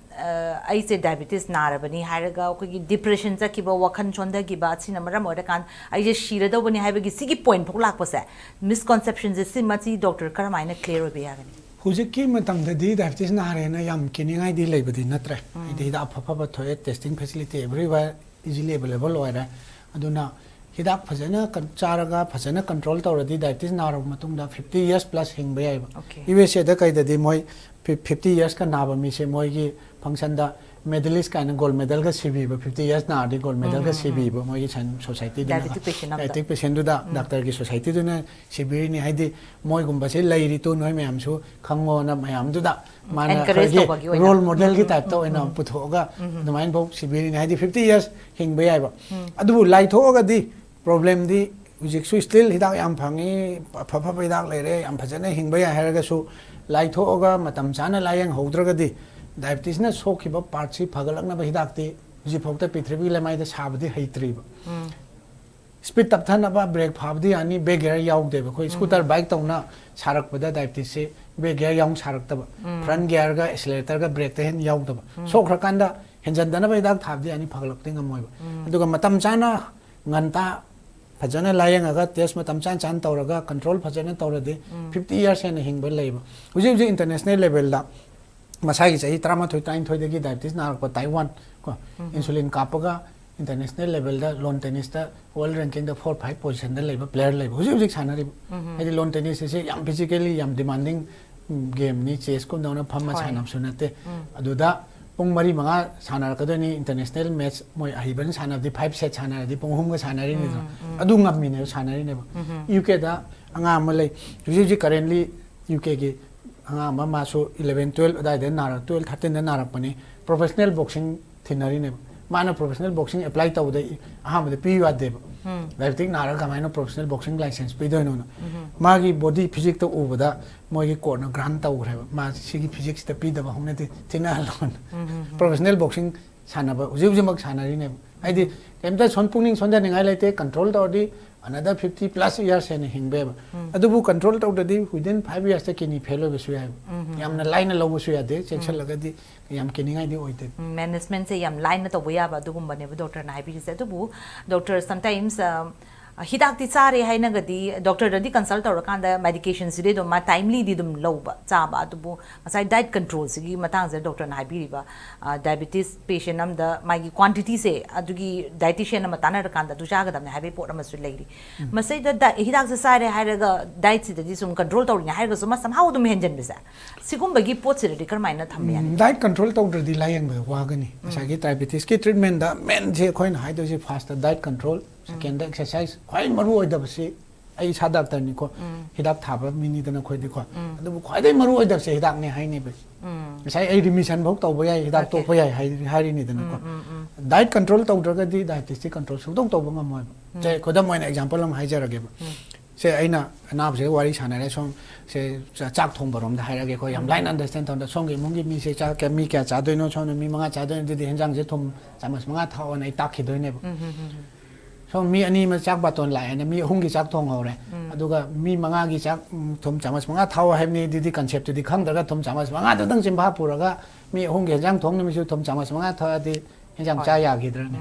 ꯑ, ꯑꯩꯁꯦ diabetes ꯅꯥꯔꯕꯅꯤ ꯍꯥꯏꯔꯒ ꯑꯩꯈꯣꯏꯒꯤ depression ꯆꯠꯈꯤꯕ, ꯋꯥꯈꯜ ꯁꯣꯟꯊꯈꯤꯕ, ꯑꯁꯤꯅ ꯃꯔꯝ ꯑꯣꯏꯔꯀꯥꯟꯗ ꯑꯩꯁꯦ ꯁꯤꯔꯗꯧꯕꯅꯤ ꯍꯥꯏꯕꯒꯤ ꯁꯤꯒꯤ point ꯐꯥꯎ ꯂꯥꯛꯄꯁꯦ, misconception ꯁꯦ, ꯁꯤꯃꯁꯤ doctor ꯀꯔꯝꯍꯥꯏꯅ clear ꯑꯣꯏꯕ ꯌꯥꯒꯅꯤ? ꯍꯧꯖꯤꯛꯀꯤ ꯃꯇꯝꯗꯗꯤ diabetes ꯅꯥꯔꯦꯅ ꯌꯥꯝ ꯀꯤꯅꯤꯡꯉꯥꯏꯗꯤ ꯂꯩꯕꯗꯤ ꯅꯠꯇ꯭ꯔꯦ꯫ ꯍꯥꯏꯗꯤ ꯍꯤꯗꯥꯛ ꯑꯐ ꯑꯐꯕ ꯊꯣꯛꯑꯦ, testing facility everywhere easily available ꯑꯣꯏꯔꯦ꯫ ꯑꯗꯨꯅ ꯍꯤꯗꯥꯛ ꯐꯖꯅ ꯀꯟ-, ꯆꯥꯔꯒ ꯐꯖꯅ control ꯇꯧꯔꯗꯤ diabetes ꯅꯥꯔꯕ ꯃꯇꯨꯡꯗ fifty years plus ꯍꯤꯡꯕ ꯌꯥꯏꯕ꯫ Okay. USA ꯗ ꯀꯩꯗꯗꯤ ꯃꯣꯏ fif-, fifty years ꯀ ꯅꯥꯕ ꯃꯤꯁꯦ ꯃꯣꯏꯒꯤ function ꯗ medalist ꯀꯥꯏꯅ gold medal ꯒ ꯁꯤꯕꯤꯕ, fifty years ꯅꯥꯔꯗꯤ gold medal ꯒ ꯁꯤꯕꯤꯕ ꯃꯣꯏꯒꯤ ꯁꯟ-, society ꯗꯨꯅ꯫ Diabetic patient ꯑꯃꯗ꯫ Diabetic patient ꯗꯨꯗ doctor ꯒꯤ society ꯗꯨꯅ ꯁꯤꯕꯤꯔꯤꯅꯤ꯫ ꯍꯥꯏꯗꯤ ꯃꯣꯏꯒꯨꯝꯕꯁꯦ ꯂꯩꯔꯤꯇꯨ ꯅꯣꯏ ꯃꯌꯥꯝꯁꯨ ꯈꯪꯉꯣꯅ ꯃꯌꯥꯝꯗꯨꯗ ꯃꯥꯅ Encourage ꯑꯩꯈꯣꯏꯒꯤ ꯇꯧꯕꯒꯤ ꯑꯣꯏꯅ꯫ Role model ꯒꯤ type ꯇ ꯑꯣꯏꯅ ꯄꯨꯊꯣꯛꯑꯒ ꯑꯗꯨꯃꯥꯏꯅ ꯐꯥꯎ ꯁꯤꯕꯤꯔꯤꯅꯤ꯫ ꯍꯥꯏꯗꯤ fifty years ꯍꯤꯡꯕ ꯌꯥꯏꯕ꯫ ꯑꯗꯨꯕꯨ ꯂꯥꯏꯊꯣꯛꯑꯒꯗꯤ problem ꯗꯤ ꯍꯧꯖꯤꯛꯁꯨ still ꯍꯤꯗꯥꯛ ꯌꯥꯝ ꯐꯪꯉꯤ, ꯑꯐ ꯑꯐꯕ ꯍꯤꯗꯥꯛ ꯂꯩꯔꯦ, ꯌꯥꯝ ꯐꯖꯅ ꯍꯤꯡꯕ ꯌꯥꯏ ꯍꯥꯏꯔꯒꯁꯨ ꯂꯥꯏꯊꯣꯛꯑꯒ ꯃꯇꯝ ꯆꯥꯅ ꯂꯥꯏꯌꯦꯡꯍꯧꯗ꯭ꯔꯒꯗꯤ diabetes ꯅ ꯁꯣꯛꯈꯤꯕ part ꯁꯤ ꯐꯒꯠꯂꯛꯅꯕ ꯍꯤꯗꯥꯛꯇꯤ ꯍꯧꯖꯤꯛꯐꯥꯎꯗ ꯄ꯭ꯔꯤꯊꯤꯕꯤꯒꯤ ꯂꯩꯃꯥꯏꯗ ꯁꯥꯕꯗꯤ ꯍꯩꯇ꯭ꯔꯤꯕ꯫ Speed ꯇꯞꯊꯅꯕ brake ꯐꯥꯕꯗꯤ ꯌꯥꯅꯤ, back gear ꯌꯥꯎꯗꯦꯕ꯫ ꯑꯩꯈꯣꯏ scooter bike ꯇꯧꯅ ꯁꯥꯔꯛꯄꯗ diabetes ꯁꯦ back gear ꯌꯥꯎꯅ ꯁꯥꯔꯛꯇꯕ, front gear ꯒ accelerator ꯒ brake ꯇ ꯍꯦꯟꯅ ꯌꯥꯎꯗꯕ꯫ ꯁꯣꯛꯈ꯭ꯔꯀꯥꯟꯗ ꯍꯦꯟꯖꯟꯗꯅꯕ ꯍꯤꯗꯥꯛ ꯊꯥꯕꯗꯤ ꯌꯥꯅꯤ, ꯐꯒꯠꯂꯛꯇꯤ ꯉꯝꯃꯣꯏꯕ꯫ ꯑꯗꯨꯒ ꯃꯇꯝ ꯆꯥꯅ ꯉꯟꯇꯥ ꯐꯖꯅ ꯂꯥꯏꯌꯦꯡꯉꯒ test ꯃꯇꯝ ꯆꯥꯅ ꯆꯥꯅ ꯇꯧꯔꯒ control ꯐꯖꯅ ꯇꯧꯔꯗꯤ fifty years ꯍꯦꯟꯅ ꯍꯤꯡꯕ ꯂꯩꯕ꯫ ꯍꯧꯖꯤꯛ ꯍꯧꯖꯤꯛ international level ꯗ ꯃꯁꯥꯒꯤ ꯆꯍꯤ ꯇꯔꯥꯃꯥꯊꯣꯏ, ꯇꯔꯥꯅꯤꯊꯣꯏꯗꯒꯤ diabetes ꯅꯥꯔꯛꯄ Taiwan ꯀꯣ, insulin ꯀꯥꯞꯄꯒ international level ꯗ lawn tennis ꯇ world ranking ꯗ four five position ꯗ ꯂꯩꯕ player ꯂꯩꯕ ꯍꯧꯖꯤꯛ ꯍꯧꯖꯤꯛ ꯁꯥꯟꯅꯔꯤꯕ꯫ ꯍꯥꯏꯗꯤ lawn tennis ꯑꯁꯤ ꯌꯥꯝ physically ꯌꯥꯝ demanding game ꯅꯤ, chess ꯀꯨꯝꯗꯧꯅ ꯐꯝꯃ ꯍꯣꯏ꯫ ꯁꯥꯟꯅꯕꯁꯨ ꯅꯠꯇꯦ꯫ ꯑꯗꯨꯗ ꯄꯨꯡ ꯃꯔꯤ ꯃꯉꯥ ꯁꯥꯟꯅꯔꯛꯀꯗꯣꯏꯅꯤ international match, ꯃꯣꯏ ꯑꯍꯩꯕꯅ ꯁꯥꯟꯅꯕꯗꯤ five set ꯁꯥꯟꯅꯔꯗꯤ ꯄꯨꯡ ꯑꯍꯨꯝꯒ ꯁꯥꯟꯅꯔꯤꯅꯤꯗꯅ꯫ ꯑꯗꯨ ꯉꯝꯃꯤꯅꯦꯕ ꯁꯥꯟꯅꯔꯤꯅꯦꯕ꯫ UK ꯗ ꯑꯉꯥꯡ ꯑꯃ ꯂꯩ, ꯍꯧꯖꯤꯛ ꯍꯧꯖꯤꯛ currently UK ꯒꯤ ꯑꯉꯥꯡ ꯑꯃ, ꯃꯥꯁꯨ eleven twelve ꯑꯗꯥꯏꯗ ꯅꯥꯔꯛ, twelve thirteenꯗ ꯅꯥꯔꯛꯄꯅꯤ, professional boxing ꯊꯤꯟꯅꯔꯤꯅꯦꯕ꯫ ꯃꯥꯅ professional boxing apply ꯇꯧꯕꯗ ꯑꯍꯥꯟꯕꯗ ꯄꯤꯌꯨ ꯌꯥꯗꯦꯕ꯫ Diabetic ꯅꯥꯔꯒ ꯀꯃꯥꯏꯅ professional boxing license ꯄꯤꯗꯣꯏꯅꯣꯅ꯫ ꯃꯥꯒꯤ body physicꯇ ꯎꯕꯗ ꯃꯣꯏꯒꯤ courtꯅ grant ꯇꯧꯈ꯭ꯔꯦꯕ, ꯃꯥ ꯁꯤꯒꯤ physicꯁꯤꯗ ꯄꯤꯗꯕ ꯍꯧꯅꯗꯦ, ꯊꯤꯟꯅꯍꯜꯂꯣꯅ꯫ Professional boxing ꯁꯥꯟꯅꯕ ꯍꯧꯖꯤꯛ ꯍꯧꯖꯤꯛꯃꯛ ꯁꯥꯟꯅꯔꯤꯅꯦꯕ꯫ ꯍꯥꯏꯗꯤ ꯀꯩꯝꯇ ꯁꯣꯟ, ꯄꯨꯛꯅꯤꯡ ꯁꯣꯟꯊꯅꯤꯡꯉꯥꯏ ꯂꯩꯇꯦ, control ꯇꯧꯔꯗꯤ another fifty plus years ꯍꯦꯟꯅ ꯍꯤꯡꯕ ꯌꯥꯏꯕ꯫ ꯑꯗꯨꯕꯨ control ꯇꯧꯗ꯭ꯔꯗꯤ within five yearsꯇ kidney fail ꯑꯣꯏꯕꯁꯨ ꯌꯥꯏꯕ꯫ ꯌꯥꯝꯅ ꯂꯥꯏꯅ ꯂꯧꯕꯁꯨ ꯌꯥꯗꯦ, ꯆꯦꯛꯁꯤꯜꯂꯒꯗꯤ ꯌꯥꯝ ꯀꯤꯅꯤꯡꯉꯥꯏꯗꯤ ꯑꯣꯏꯗꯦ꯫ ꯃꯦꯅꯦꯖꯃꯦꯟꯁꯦ ꯌꯥꯝ ꯂꯥꯏꯅ ꯇꯧꯕ ꯌꯥꯕ ꯑꯗꯨꯒꯨꯝꯕꯅꯦꯕ ꯗꯣꯛꯇꯔꯅ ꯍꯥꯏꯕꯤꯔꯤꯁꯦ꯫ ꯑꯗꯨꯕꯨ ꯗꯣꯛꯇꯔ, sometimes ꯍꯤꯗꯥꯛꯇꯤ ꯆꯥꯔꯦ ꯍꯥꯏꯅꯒꯗꯤ ꯗꯣꯛꯇꯔꯗꯗꯤ consult ꯇꯧꯔꯀꯥꯟꯗ medicationꯁꯤꯗꯤ ꯑꯗꯨꯝ ꯃꯥ timelyꯗꯤ ꯑꯗꯨꯝ ꯂꯧꯕ ꯆꯥꯕ, ꯑꯗꯨꯕꯨ ꯉꯁꯥꯏ diet controlꯁꯤꯒꯤ ꯃꯇꯥꯡꯁꯤꯗ ꯗꯣꯛꯇꯔꯅ ꯍꯥꯏꯕꯤꯔꯤꯕ, diabetes patient ꯑꯃꯗ ꯃꯥꯒꯤ quantityꯁꯦ ꯑꯗꯨꯒꯤ dietitian ꯑꯃ ꯇꯥꯟꯅꯔꯀꯥꯟꯗ ꯑꯗꯨ ꯆꯥꯒꯗꯕꯅꯦ ꯍꯥꯏꯕꯒꯤ ꯄꯣꯠ ꯑꯃꯁꯨ ꯂꯩꯔꯤ꯫ ꯃꯁꯤꯗ ꯗꯥꯏ-, ꯍꯤꯗꯥꯛꯁꯦ ꯆꯥꯔꯦ ꯍꯥꯏꯔꯒ dietꯁꯤꯗꯗꯤ ꯁꯨꯝ control ꯇꯧꯔꯤꯅꯦ ꯍꯥꯏꯔꯒꯁꯨ ꯃꯥ somehow ꯑꯗꯨꯝ ꯍꯦꯟꯖꯟꯕꯁꯦ, ꯁꯤꯒꯨꯝꯕꯒꯤ ꯄꯣꯠꯁꯤꯗꯗꯤ ꯀꯔꯝꯍꯥꯏꯅ ꯊꯝꯕ ꯌꯥꯅꯤ? Diet control ꯇꯧꯗ꯭ꯔꯗꯤ ꯂꯥꯏꯌꯦꯡꯕꯗ ꯋꯥꯒꯅꯤ꯫ ꯉꯁꯥꯏꯒꯤ diabetesꯀꯤ treatmentꯗ mainꯁꯦ ꯑꯩꯈꯣꯏꯅ ꯍꯥꯏꯗꯣꯏꯁꯦ, firstꯇ diet control, secondꯗ exercise, ꯈ꯭ꯋꯥꯏ ꯃꯔꯨ ꯑꯣꯏꯗꯕꯁꯤ, ꯑꯩ ꯏꯁꯥ ꯗꯥꯛꯇꯔꯅꯤꯀꯣ, ꯍꯤꯗꯥꯛ ꯊꯥꯕ ꯃꯤꯅꯤꯗꯅ ꯑꯩꯈꯣꯏꯗꯤꯀꯣ꯫ ꯑꯗꯨꯕꯨ ꯈ꯭ꯋꯥꯏꯗꯒꯤ ꯃꯔꯨ ꯑꯣꯏꯗꯕꯁꯦ ꯍꯤꯗꯥꯛꯅꯦ ꯍꯥꯏꯅꯦꯕ꯫ ꯉꯁꯥꯏ ꯑꯩ remission ꯐꯥꯎ ꯇꯧꯕ ꯌꯥꯏ, ꯍꯤꯗꯥꯛ Okay. ꯇꯣꯛꯄ ꯌꯥꯏ ꯍꯥꯏ-, ꯍꯥꯏꯔꯤꯅꯤꯗꯅꯀꯣ꯫ Diet control ꯇꯧꯗ꯭ꯔꯒꯗꯤ diabetesꯇꯤ control ꯁꯨꯡꯇꯧ ꯇꯧꯕ ꯉꯝꯃꯣꯏꯕ꯫ ꯁꯦ, ꯈꯨꯗꯝ ꯑꯣꯏꯅ example ꯑꯃ ꯍꯥꯏꯖꯔꯒꯦꯕ꯫ ꯁꯦ, ꯑꯩꯅ ꯑꯅꯥꯕꯁꯤꯒ ꯋꯥꯔꯤ ꯁꯥꯟꯅꯔꯦ, ꯁꯣꯝ, ꯁꯦ, ꯆꯥ-, ꯆꯥꯛ ꯊꯣꯡꯕꯔꯣꯝꯗ ꯍꯥꯏꯔꯒꯦꯀꯣ, ꯌꯥꯝ ꯂꯥꯏꯅ understand ꯇꯧꯅ, ꯁꯣꯝꯒꯤ ꯏꯃꯨꯡꯒꯤ ꯃꯤꯁꯦ ꯆꯥꯛ ꯀꯌꯥ, ꯃꯤ ꯀꯌꯥ ꯆꯥꯗꯣꯏꯅꯣ, ꯁꯣꯝꯅ ꯃꯤ ꯃꯉꯥ ꯆꯥꯗꯣꯏꯅꯣ, ꯑꯗꯨꯗꯤ ꯍꯦꯟꯖꯥꯡꯁꯦ ꯊꯨꯝ ꯆꯥꯃꯁ ꯃꯉꯥ ꯊꯥꯛꯑꯣꯅ ꯑꯩ ꯇꯥꯛꯈꯤꯗꯣꯏꯅꯦꯕ꯫ ꯁꯣꯝ ꯃꯤ ꯑꯅꯤ ꯑꯃ ꯆꯥꯛ ꯕꯥꯇꯣꯟ ꯂꯥꯛꯑꯦꯅ ꯃꯤ ꯑꯍꯨꯝꯒꯤ ꯆꯥꯛ ꯊꯣꯡꯍꯧꯔꯦ꯫ ꯑꯗꯨꯒ ꯃꯤ ꯃꯉꯥꯒꯤ ꯆꯥꯛ, ꯎꯝ, ꯊꯨꯝ ꯆꯥꯃꯁ ꯃꯉꯥ ꯊꯥꯛꯑꯣ ꯍꯥꯏꯕꯅꯤ, ꯑꯗꯨꯗꯤ conceptꯇꯨꯗꯤ ꯈꯪꯗ꯭ꯔꯒ ꯊꯨꯝ ꯆꯥꯃꯁ ꯃꯉꯥꯗꯨꯗꯪ ꯆꯤꯟꯐꯥ ꯄꯨꯔꯒ ꯃꯤ ꯑꯍꯨꯝꯒꯤ ꯍꯦꯟꯖꯥꯡ ꯊꯣꯡ ꯅꯨꯃꯤꯠꯁꯨ ꯊꯨꯝ ꯆꯥꯃꯁ ꯃꯉꯥ ꯊꯥꯛꯑꯗꯤ ꯍꯦꯟꯖꯥꯡ ꯆꯥ ꯌꯥꯈꯤꯗ꯭ꯔꯅꯦ?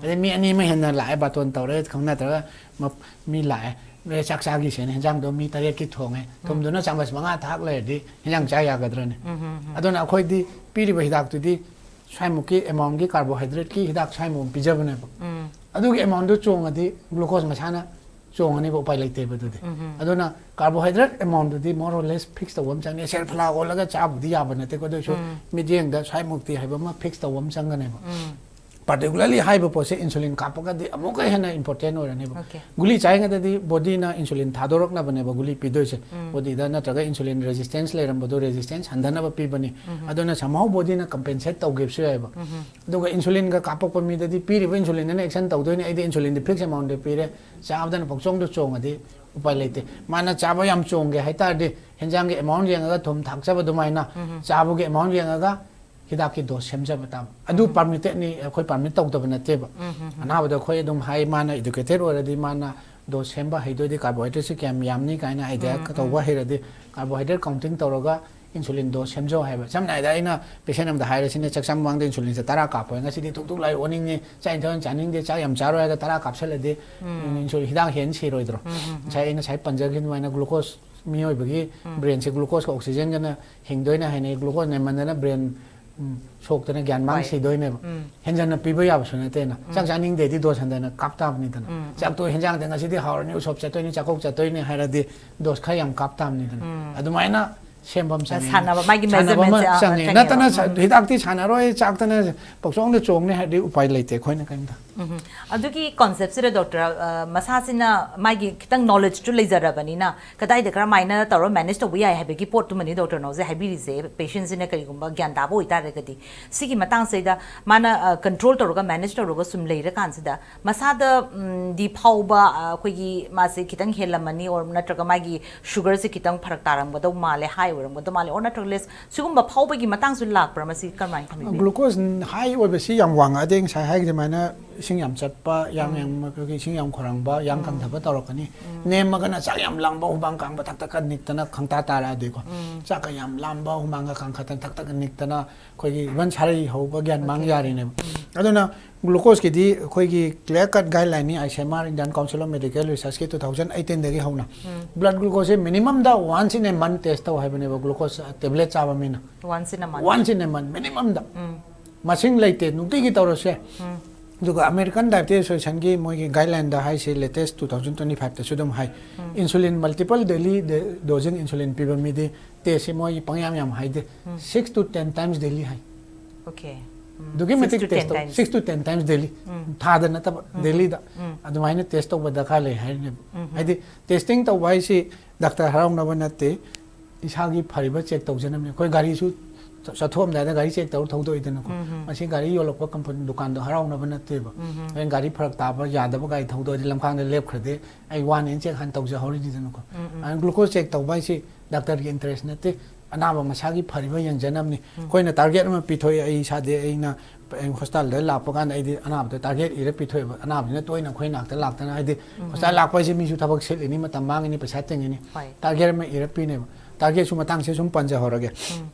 ꯑꯗꯩ ꯃꯤ ꯑꯅꯤ ꯑꯃ ꯍꯦꯟꯅ ꯂꯥꯛꯑꯦ, ꯕꯥꯇꯣꯟ ꯇꯧꯔꯦ, ꯈꯪꯅꯗ꯭ꯔꯒ ꯃ-, ꯃꯤ ꯂꯥꯛꯑꯦ, ꯑꯗꯩ ꯆꯥꯛ ꯆꯥꯈꯤꯁꯦꯅ ꯍꯦꯟꯖꯥꯡꯗꯣ ꯃꯤ ꯇꯔꯦꯠꯀꯤ ꯊꯣꯡꯉꯦ, ꯊꯨꯝꯗꯨꯅ ꯆꯥꯃꯁ ꯃꯉꯥ ꯊꯥꯛ ꯂꯩꯔꯗꯤ ꯍꯦꯟꯖꯥꯡ ꯆꯥ ꯌꯥꯒꯗ꯭ꯔꯅꯦ? ꯑꯗꯨꯅ ꯑꯩꯈꯣꯏꯗꯤ ꯄꯤꯔꯤꯕ ꯍꯤꯗꯥꯛꯇꯨꯗꯤ ꯁ꯭ꯋꯥꯏꯃꯨꯛꯀꯤ amountꯀꯤ carbohydrateꯀꯤ ꯍꯤꯗꯥꯛ ꯁ꯭ꯋꯥꯏꯃꯨꯛ ꯄꯤꯖꯕꯅꯦꯕ꯫ ꯑꯗꯨꯒꯤ amountꯗꯨ ꯆꯣꯡꯉꯗꯤ glucose ꯃꯁꯥꯅ ꯆꯣꯡꯉꯅꯦꯕ, ꯎꯄꯥꯏ ꯂꯩꯇꯦꯕ ꯑꯗꯨꯗꯤ꯫ ꯑꯗꯨꯅ carbohydrate amountꯗꯨꯗꯤ more or less fix ꯇꯧꯕ ꯑꯃ ꯆꯪꯉꯦ꯫ ꯁꯦꯔꯐꯂꯥ ꯑꯣꯜꯂꯒ ꯆꯥꯕꯨꯗꯤ ꯌꯥꯕ ꯅꯠꯇꯦꯀꯣ, ꯑꯗꯨ ꯑꯣꯏꯁꯨ ꯃꯤꯠꯌꯦꯡꯗ ꯁ꯭ꯋꯥꯏꯃꯨꯛꯇꯤ ꯍꯥꯏꯕ ꯑꯃ fix ꯇꯧꯕ ꯑꯃ ꯆꯪꯒꯅꯦꯕ꯫ ꯄꯥꯔꯇꯤꯀꯨꯂꯔꯂꯤ ꯍꯥꯏꯕ ꯄꯣꯠꯁꯦ ꯏꯟꯁꯨꯂꯤꯟ ꯀꯥꯞꯄꯒꯗꯤ ꯑꯃꯨꯛꯀ ꯍꯦꯟꯅ ꯏꯝꯄꯣꯔꯇꯦꯟ ꯑꯣꯏꯔꯅꯦꯕ꯫ Okay. ꯒꯨꯂꯤ ꯆꯥꯔꯤꯉꯩꯗꯗꯤ ꯕꯣꯗꯤꯅ ꯏꯟꯁꯨꯂꯤꯟ ꯊꯥꯗꯣꯔꯛꯅꯕꯅꯦꯕ ꯒꯨꯂꯤ ꯄꯤꯗꯣꯏꯁꯦ꯫ ꯕꯣꯗꯤꯗ ꯅꯠꯇ꯭ꯔꯒ ꯏꯟꯁꯨꯂꯤꯟ ꯔꯦꯖꯤꯁꯇꯦꯟꯁ ꯂꯩꯔꯝꯕꯗꯣ ꯔꯦꯖꯤꯁꯇꯦꯟꯁ ꯍꯟꯊꯅꯕ ꯄꯤꯕꯅꯤ꯫ ꯑꯗꯨꯅ somehow ꯕꯣꯗꯤꯅ ꯀꯝꯄꯦꯟꯁꯦꯠ ꯇꯧꯈꯤꯕꯁꯨ ꯌꯥꯏꯑꯕ꯫ ꯑꯗꯨꯒ ꯏꯟꯁꯨꯂꯤꯟꯒ ꯀꯥꯞꯄꯛꯄ ꯃꯤꯗꯗꯤ ꯄꯤꯔꯤꯕ ꯏꯟꯁꯨꯂꯤꯟꯗꯨꯅ ꯑꯦꯛꯁꯟ ꯇꯧꯗꯣꯏꯅꯤ꯫ ꯑꯩꯗꯤ ꯏꯟꯁꯨꯂꯤꯟꯗꯤ ꯐꯤꯛꯁ ꯑꯦꯃꯥꯎꯟꯗ ꯄꯤꯔꯦ, ꯆꯥꯕꯗꯅ ꯄꯪꯆꯣꯡꯗ ꯆꯣꯡꯉꯗꯤ ꯎꯄꯥꯏ ꯂꯩꯇꯦ꯫ ꯃꯥꯅ ꯆꯥꯕ ꯌꯥꯝ ꯆꯣꯡꯒꯦ ꯍꯥꯏꯇꯥꯔꯗꯤ ꯍꯦꯟꯖꯥꯡꯒꯤ ꯑꯦꯃꯥꯎꯟ ꯌꯦꯡꯉꯒ, ꯊꯨꯝ ꯊꯥꯛꯆꯕ ꯑꯗꯨꯃꯥꯏꯅ ꯆꯥꯕꯒꯤ ꯑꯦꯃꯥꯎꯟ ꯌꯦꯡꯉꯒ ꯍꯤꯗꯥꯛꯀꯤ ꯗꯣꯁ ꯁꯦꯝꯖꯕ ꯇꯥꯕ꯫ ꯑꯗꯨ ꯄꯥꯔꯃꯤꯇꯦꯠꯅꯤ, ꯑꯩꯈꯣꯏ ꯄꯥꯔꯃꯤꯠ ꯇꯧꯗꯕ ꯅꯠꯇꯦꯕ꯫ ꯑꯅꯥꯕꯗ ꯑꯩꯈꯣꯏ ꯑꯗꯨꯝ ꯍꯥꯏ, ꯃꯥꯅ ꯏꯗꯨꯀꯦꯇꯦꯠ ꯑꯣꯏꯔꯗꯤ, ꯃꯥꯅ ꯗꯣꯁ ꯁꯦꯝꯕ ꯍꯩꯗꯣꯏꯗꯤ, ꯀꯥꯔꯕꯣꯍꯥꯏꯗ꯭ꯔꯦꯠꯁꯤ ꯀꯌꯥꯝ ꯌꯥꯝꯅꯤ ꯀꯥꯏꯅ ꯑꯥꯏꯗꯤꯌꯥ ꯇꯧꯕ ꯍꯩꯔꯗꯤ, ꯀꯥꯔꯕꯣꯍꯥꯏꯗ꯭ꯔꯦꯠ ꯀꯥꯎꯟꯇꯤꯡ ꯇꯧꯔꯒ ꯏꯟꯁꯨꯂꯤꯟ ꯗꯣꯁ ꯁꯦꯝꯖꯧ ꯍꯥꯏꯕ꯫ ꯁꯝꯅ ꯍꯥꯏꯔꯕꯗ ꯑꯩꯅ ꯄꯦꯁꯦꯟ ꯑꯃꯗ ꯍꯥꯏꯔꯁꯤꯅꯦ, ꯆꯥꯛ ꯆꯥ ꯃꯃꯥꯡꯗ ꯏꯟꯁꯨꯂꯤꯟꯁꯦ ꯇꯔꯥ ꯀꯥꯞꯄꯣ, ꯉꯁꯤꯗꯤ ꯊꯨꯛ ꯊꯨꯛ ꯂꯥꯎ ꯑꯣꯅꯤꯡꯉꯤ, ꯆꯥꯛ ꯏꯟꯊꯣꯛ ꯆꯥꯅꯤꯡꯗꯦ, ꯆꯥꯛ ꯌꯥꯝ ꯆꯥꯔꯣꯏ ꯍꯥꯏꯔꯒ ꯇꯔꯥ ꯀꯥꯞꯁꯜꯂꯗꯤ ꯏꯟꯁꯨꯂꯤꯟ ꯍꯤꯗꯥꯛ ꯍꯦꯟꯅ ꯁꯤꯔꯣꯏꯗ꯭ꯔꯣ? ꯉꯁꯥꯏ ꯑꯩꯅ ꯉꯁꯥꯏ ꯄꯟꯖꯈꯤꯕ ꯑꯗꯨꯃꯥꯏꯅ ꯒ꯭ꯂꯨꯀꯣꯁ, ꯃꯤꯑꯣꯏꯕꯒꯤ ꯕ꯭ꯔꯦꯟꯁꯦ ꯒ꯭ꯂꯨꯀꯣꯁꯀ ꯑꯣꯛꯁꯤꯖꯦꯟꯒꯅ ꯍꯤꯡꯗꯣꯏꯅ ꯍꯥꯏꯅꯩ꯫ ꯒ꯭ꯂꯨꯀꯣꯁ ꯅꯦꯝꯃꯟꯗꯅ ꯕ꯭ꯔꯦꯟ ꯁꯣꯛꯇꯅ ꯒ꯭ꯌꯥꯟ ꯃꯥꯡ ꯍꯣꯏ꯫ ꯁꯤꯗꯣꯏꯅꯦꯕ꯫ ꯍꯦꯟꯖꯟꯅ ꯄꯤꯕ ꯌꯥꯕꯁꯨ ꯅꯠꯇꯦꯅ꯫ ꯆꯥꯛ ꯆꯥꯅꯤꯡꯗꯦꯗꯤ ꯗꯣꯁ ꯍꯟꯊꯅ ꯀꯥꯞ ꯇꯥꯕꯅꯤꯗꯅ꯫ ꯆꯥꯛꯇꯣ ꯍꯦꯟꯖꯥꯡꯗ ꯉꯁꯤꯗꯤ ꯍꯥꯎꯔꯅꯤ, ꯎꯁꯣꯞ ꯆꯠꯇꯣꯏꯅꯤ, ꯆꯥꯛꯀꯧ ꯆꯠꯇꯣꯏꯅꯤ ꯍꯥꯏꯔꯗꯤ ꯗꯣꯁ ꯈꯔ ꯌꯥꯝ ꯀꯥꯞ ꯇꯥꯕꯅꯤꯗꯅ꯫ ꯑꯗꯨꯃꯥꯏꯅ ꯁꯦꯝꯕ ꯑꯃ ꯆꯪꯉꯤ꯫ ꯁꯥꯟꯅꯕ, ꯃꯥꯒꯤ ꯁꯥꯟꯅꯕ ꯑꯃ measurement ꯁꯦ, ꯑ, ꯆꯪꯉꯤ꯫ ꯆꯪꯉꯦꯕ꯫ ꯅꯠꯇꯅ ꯁ-, ꯍꯤꯗꯥꯛꯇꯤ ꯁꯥꯟꯅꯔꯣꯏ, ꯆꯥꯛꯇꯅ ꯄꯪꯆꯣꯡꯗ ꯆꯣꯡꯅꯤ ꯍꯥꯏꯔꯗꯤ ꯎꯄꯥꯏ ꯂꯩꯇꯦ ꯑꯩꯈꯣꯏꯅ ꯀꯔꯤꯝꯇ꯫ ꯎꯝ꯫ ꯑꯗꯨꯒꯤ ꯀꯣꯟꯁꯦꯞꯁꯤꯗ ꯗꯣꯛꯇꯔ, ꯑ, ꯃꯁꯥꯁꯤꯅ ꯃꯥꯒꯤ ꯈꯤꯇꯪ ꯅꯣꯂꯦꯖꯁꯨ ꯂꯩꯖꯔꯕꯅꯤꯅ ꯀꯗꯥꯏꯗ ꯀꯔꯝꯍꯥꯏꯅ ꯇꯧꯔ ꯃꯦꯅꯦꯖ ꯇꯧꯕ ꯌꯥꯏ ꯍꯥꯏꯕꯒꯤ ꯄꯣꯠꯇꯨꯃꯅꯤ ꯗꯣꯛꯇꯔꯅ ꯍꯧꯖꯤꯛ ꯍꯥꯏꯕꯤꯔꯤꯁꯦ꯫ ꯄꯦꯁꯦꯟꯁꯤꯅ ꯀꯔꯤꯒꯨꯝꯕ ꯒ꯭ꯌꯥꯟ ꯇꯥꯕ ꯑꯣꯏꯇꯥꯔꯒꯗꯤ ꯁꯤꯒꯤ ꯃꯇꯥꯡꯁꯤꯗ ꯃꯥꯅ, ꯑ, ꯀꯟꯇ꯭ꯔꯣꯜ ꯇꯧꯔꯒ ꯃꯦꯅꯦꯖ ꯇꯧꯔꯒ ꯁꯨꯝ ꯂꯩꯔꯀꯥꯟꯁꯤꯗ ꯃꯁꯥꯗ, ꯎꯝ, ꯗꯤ ꯐꯥꯎꯕ, ꯑ, ꯑꯩꯈꯣꯏꯒꯤ ꯃꯥꯁꯦ ꯈꯤꯇꯪ ꯍꯦꯜꯂꯝꯃꯅꯤ or ꯅꯠꯇ꯭ꯔꯒ ꯃꯥꯒꯤ ꯁꯨꯒꯔꯁꯦ ꯈꯤꯇꯪ ꯐꯔꯛ ꯇꯥꯔꯝꯒꯗꯧ ꯃꯥꯜꯂꯦ, ꯍꯥꯏ ꯑꯣꯏꯔꯝꯒꯗꯧ ꯃꯥꯜꯂꯦ or ꯅꯠꯇ꯭ꯔꯒ ꯂꯦꯁ, ꯁꯤꯒꯨꯝꯕ ꯐꯥꯎꯕꯒꯤ ꯃꯇꯥꯡꯁꯨ ꯂꯥꯛꯄ꯭ꯔꯥ? ꯃꯁꯤ ꯀꯔꯝꯍꯥꯏꯅ ꯊꯝꯕꯤꯕꯒꯦ? ꯒ꯭ꯂꯨꯀꯣꯖ ꯍꯥꯏ ꯑꯣꯏꯕꯁꯤ ꯌꯥꯝ ꯋꯥꯡꯉꯛꯑꯗꯤ ꯉꯁꯥꯏ ꯍꯥꯏꯈꯤꯕ ꯑꯗꯨꯃꯥꯏꯅ ꯏꯁꯤꯡ ꯌꯥꯝ ꯆꯠꯄ, ꯌꯥꯡ ꯌꯥꯡ, ꯑꯩꯈꯣꯏꯒꯤ ꯏꯁꯤꯡ ꯌꯥꯝ ꯈꯧꯔꯥꯡꯕ, ꯌꯥꯡ ꯀꯪꯊꯕ ꯇꯧꯔꯛꯀꯅꯤ꯫ ꯅꯦꯝꯃꯒꯅ ꯆꯥꯛ ꯌꯥꯝ ꯂꯥꯝꯕ, ꯍꯨꯃꯥꯡ ꯀꯥꯡꯕ ꯊꯛ ꯊꯛꯀ ꯅꯤꯛꯇꯅ ꯈꯪꯇꯥ ꯇꯥꯔꯛꯑꯗꯤꯀꯣ꯫ ꯆꯥꯛꯀ ꯌꯥꯝ ꯂꯥꯝꯕ, ꯍꯨꯃꯥꯡꯒ ꯀꯥꯡꯈꯠꯇꯅ ꯊꯛ ꯊꯛꯀ ꯅꯤꯛꯇꯅ ꯑꯩꯈꯣꯏꯒꯤ ꯏꯚꯟ ꯁꯥꯔꯩ ꯍꯧꯕ ꯒ꯭ꯌꯥꯟ ꯃꯥꯡ ꯌꯥꯔꯤꯅꯦꯕ꯫ ꯑꯗꯨꯅ ꯒ꯭ꯂꯨꯀꯣꯖꯀꯤꯗꯤ ꯑꯩꯈꯣꯏꯒꯤ clear cut guideline ꯅꯤ, ICMR, Indian Council of Medical Research ꯀꯤ two thousand eighteen ꯗꯒꯤ ꯍꯧꯅ꯫ ꯕ꯭ꯂꯗ ꯒ꯭ꯂꯨꯀꯣꯖꯁꯦ minimum ꯗ once in a month test ꯇꯧ ꯍꯥꯏꯕꯅꯦꯕ, ꯒ꯭ꯂꯨꯀꯣꯖ ꯇꯦꯕ꯭ꯂꯦꯠ ꯆꯥꯕ ꯃꯤꯅ꯫ Once in a month. Once in a month, minimum ꯗ꯫ ꯃꯁꯤꯡ ꯂꯩꯇꯦ, ꯅꯨꯡꯇꯤꯒꯤ ꯇꯧꯔꯁꯨ ꯌꯥꯏ꯫ ꯑꯗꯨꯒ American Diabetes Association ꯒꯤ ꯃꯣꯏꯒꯤ guideline ꯗ ꯍꯥꯏꯁꯦ, latest two thousand twenty five ꯇꯁꯨ ꯑꯗꯨꯝ ꯍꯥꯏ, insulin multiple daily de-, dosing insulin ꯄꯤꯕ ꯃꯤꯗꯤ test ꯁꯤ ꯃꯣꯏ ꯄꯪꯌꯥꯝ ꯌꯥꯝ ꯍꯥꯏꯗꯦ, six to ten times daily high. Okay. ꯑꯗꯨꯛꯀꯤ ꯃꯇꯤꯛ ꯇꯦꯁ ꯇꯧ, six to ten times daily, ꯊꯥꯗ ꯅꯠꯇꯕ, ꯗꯦꯂꯤꯗ ꯑꯗꯨꯃꯥꯏꯅ ꯇꯦꯁ ꯇꯧꯕ ꯗꯔꯀꯥꯔ ꯂꯩ ꯍꯥꯏꯔꯤꯅꯦꯕ꯫ ꯍꯥꯏꯗꯤ ꯇꯦꯁꯇꯤꯡ ꯇꯧꯕ ꯍꯥꯏꯁꯤ ꯗꯥꯛꯇꯔ ꯍꯔꯥꯎꯅꯕ ꯅꯠꯇꯦ, ꯏꯁꯥꯒꯤ ꯐꯔꯤꯕ ꯆꯦꯛ ꯇꯧꯖꯅꯕꯅꯤ꯫ ꯑꯩꯈꯣꯏ ꯒꯥꯔꯤꯁꯨ ꯆꯠꯊꯣꯛꯑꯝꯗꯥꯏꯗ ꯒꯥꯔꯤ ꯆꯦꯛ ꯇꯧꯔ ꯊꯧꯗꯣꯛꯏꯗꯅꯀꯣ꯫ ꯃꯁꯤ ꯒꯥꯔꯤ ꯌꯣꯜꯂꯛꯄ ꯀꯝꯄꯅꯤ ꯗꯨꯀꯥꯟꯗꯣ ꯍꯔꯥꯎꯅꯕ ꯅꯠꯇꯦꯕ꯫ ꯍꯣꯔꯦꯟ ꯒꯥꯔꯤ ꯐꯔꯛ ꯇꯥꯕ, ꯌꯥꯗꯕ ꯒꯥꯔꯤ ꯊꯧꯗꯣꯛꯑꯗꯤ ꯂꯝꯈꯥꯡꯗ ꯂꯦꯞꯈ꯭ꯔꯗꯤ ꯑꯩ ꯋꯥꯟ ꯑꯦꯟ ꯆꯦꯛ ꯍꯥꯟꯅ ꯇꯧꯖꯍꯧꯔꯤꯅꯤꯗꯅꯀꯣ꯫ ꯑꯗꯨꯅ ꯒ꯭ꯂꯨꯀꯣꯖ ꯆꯦꯛ ꯇꯧꯕ ꯍꯥꯏꯁꯤ ꯗꯥꯛꯇꯔꯒꯤ ꯏꯟꯇꯔꯦꯁ ꯅꯠꯇꯦ, ꯑꯅꯥꯕ ꯃꯁꯥꯒꯤ ꯐꯔꯤꯕ ꯌꯦꯡꯖꯅꯕꯅꯤ꯫ ꯑꯩꯈꯣꯏꯅ ꯇꯥꯔꯒꯦꯠ ꯑꯃ ꯄꯤꯊꯣꯛꯑꯦ, ꯑꯩ ꯏꯁꯥꯗꯤ ꯑꯩꯅ ꯍꯣꯁꯄꯤꯇꯥꯜꯗ ꯂꯥꯛꯄ ꯀꯥꯟꯗ ꯑꯩꯗꯤ ꯑꯅꯥꯕꯗ ꯇꯥꯔꯒꯦꯠ ꯏꯔ ꯄꯤꯊꯣꯛꯑꯦꯕ꯫ ꯑꯅꯥꯕꯁꯤꯅ ꯇꯣꯏꯅ ꯑꯩꯈꯣꯏ ꯅꯥꯛꯇ ꯂꯥꯛꯇꯅ, ꯍꯥꯏꯗꯤ ꯍꯣꯁꯄꯤꯇꯥꯜ ꯂꯥꯛꯄ ꯍꯥꯏꯁꯦ ꯃꯤꯁꯨ ꯊꯕꯛ ꯁꯤꯠꯂꯤꯅꯤ, ꯃꯇꯝ ꯃꯥꯡꯉꯤꯅꯤ, ꯄꯩꯁꯥ ꯇꯤꯡꯉꯤꯅꯤ꯫ ꯍꯣꯏ꯫ ꯇꯥꯔꯒꯦꯠ ꯑꯃ ꯏꯔ ꯄꯤꯅꯦꯕ꯫ ꯇꯥꯔꯒꯦꯠꯁꯨ ꯃꯇꯥꯡꯁꯦ ꯁꯨꯝ ꯄꯟꯖꯍꯧꯔꯒꯦ꯫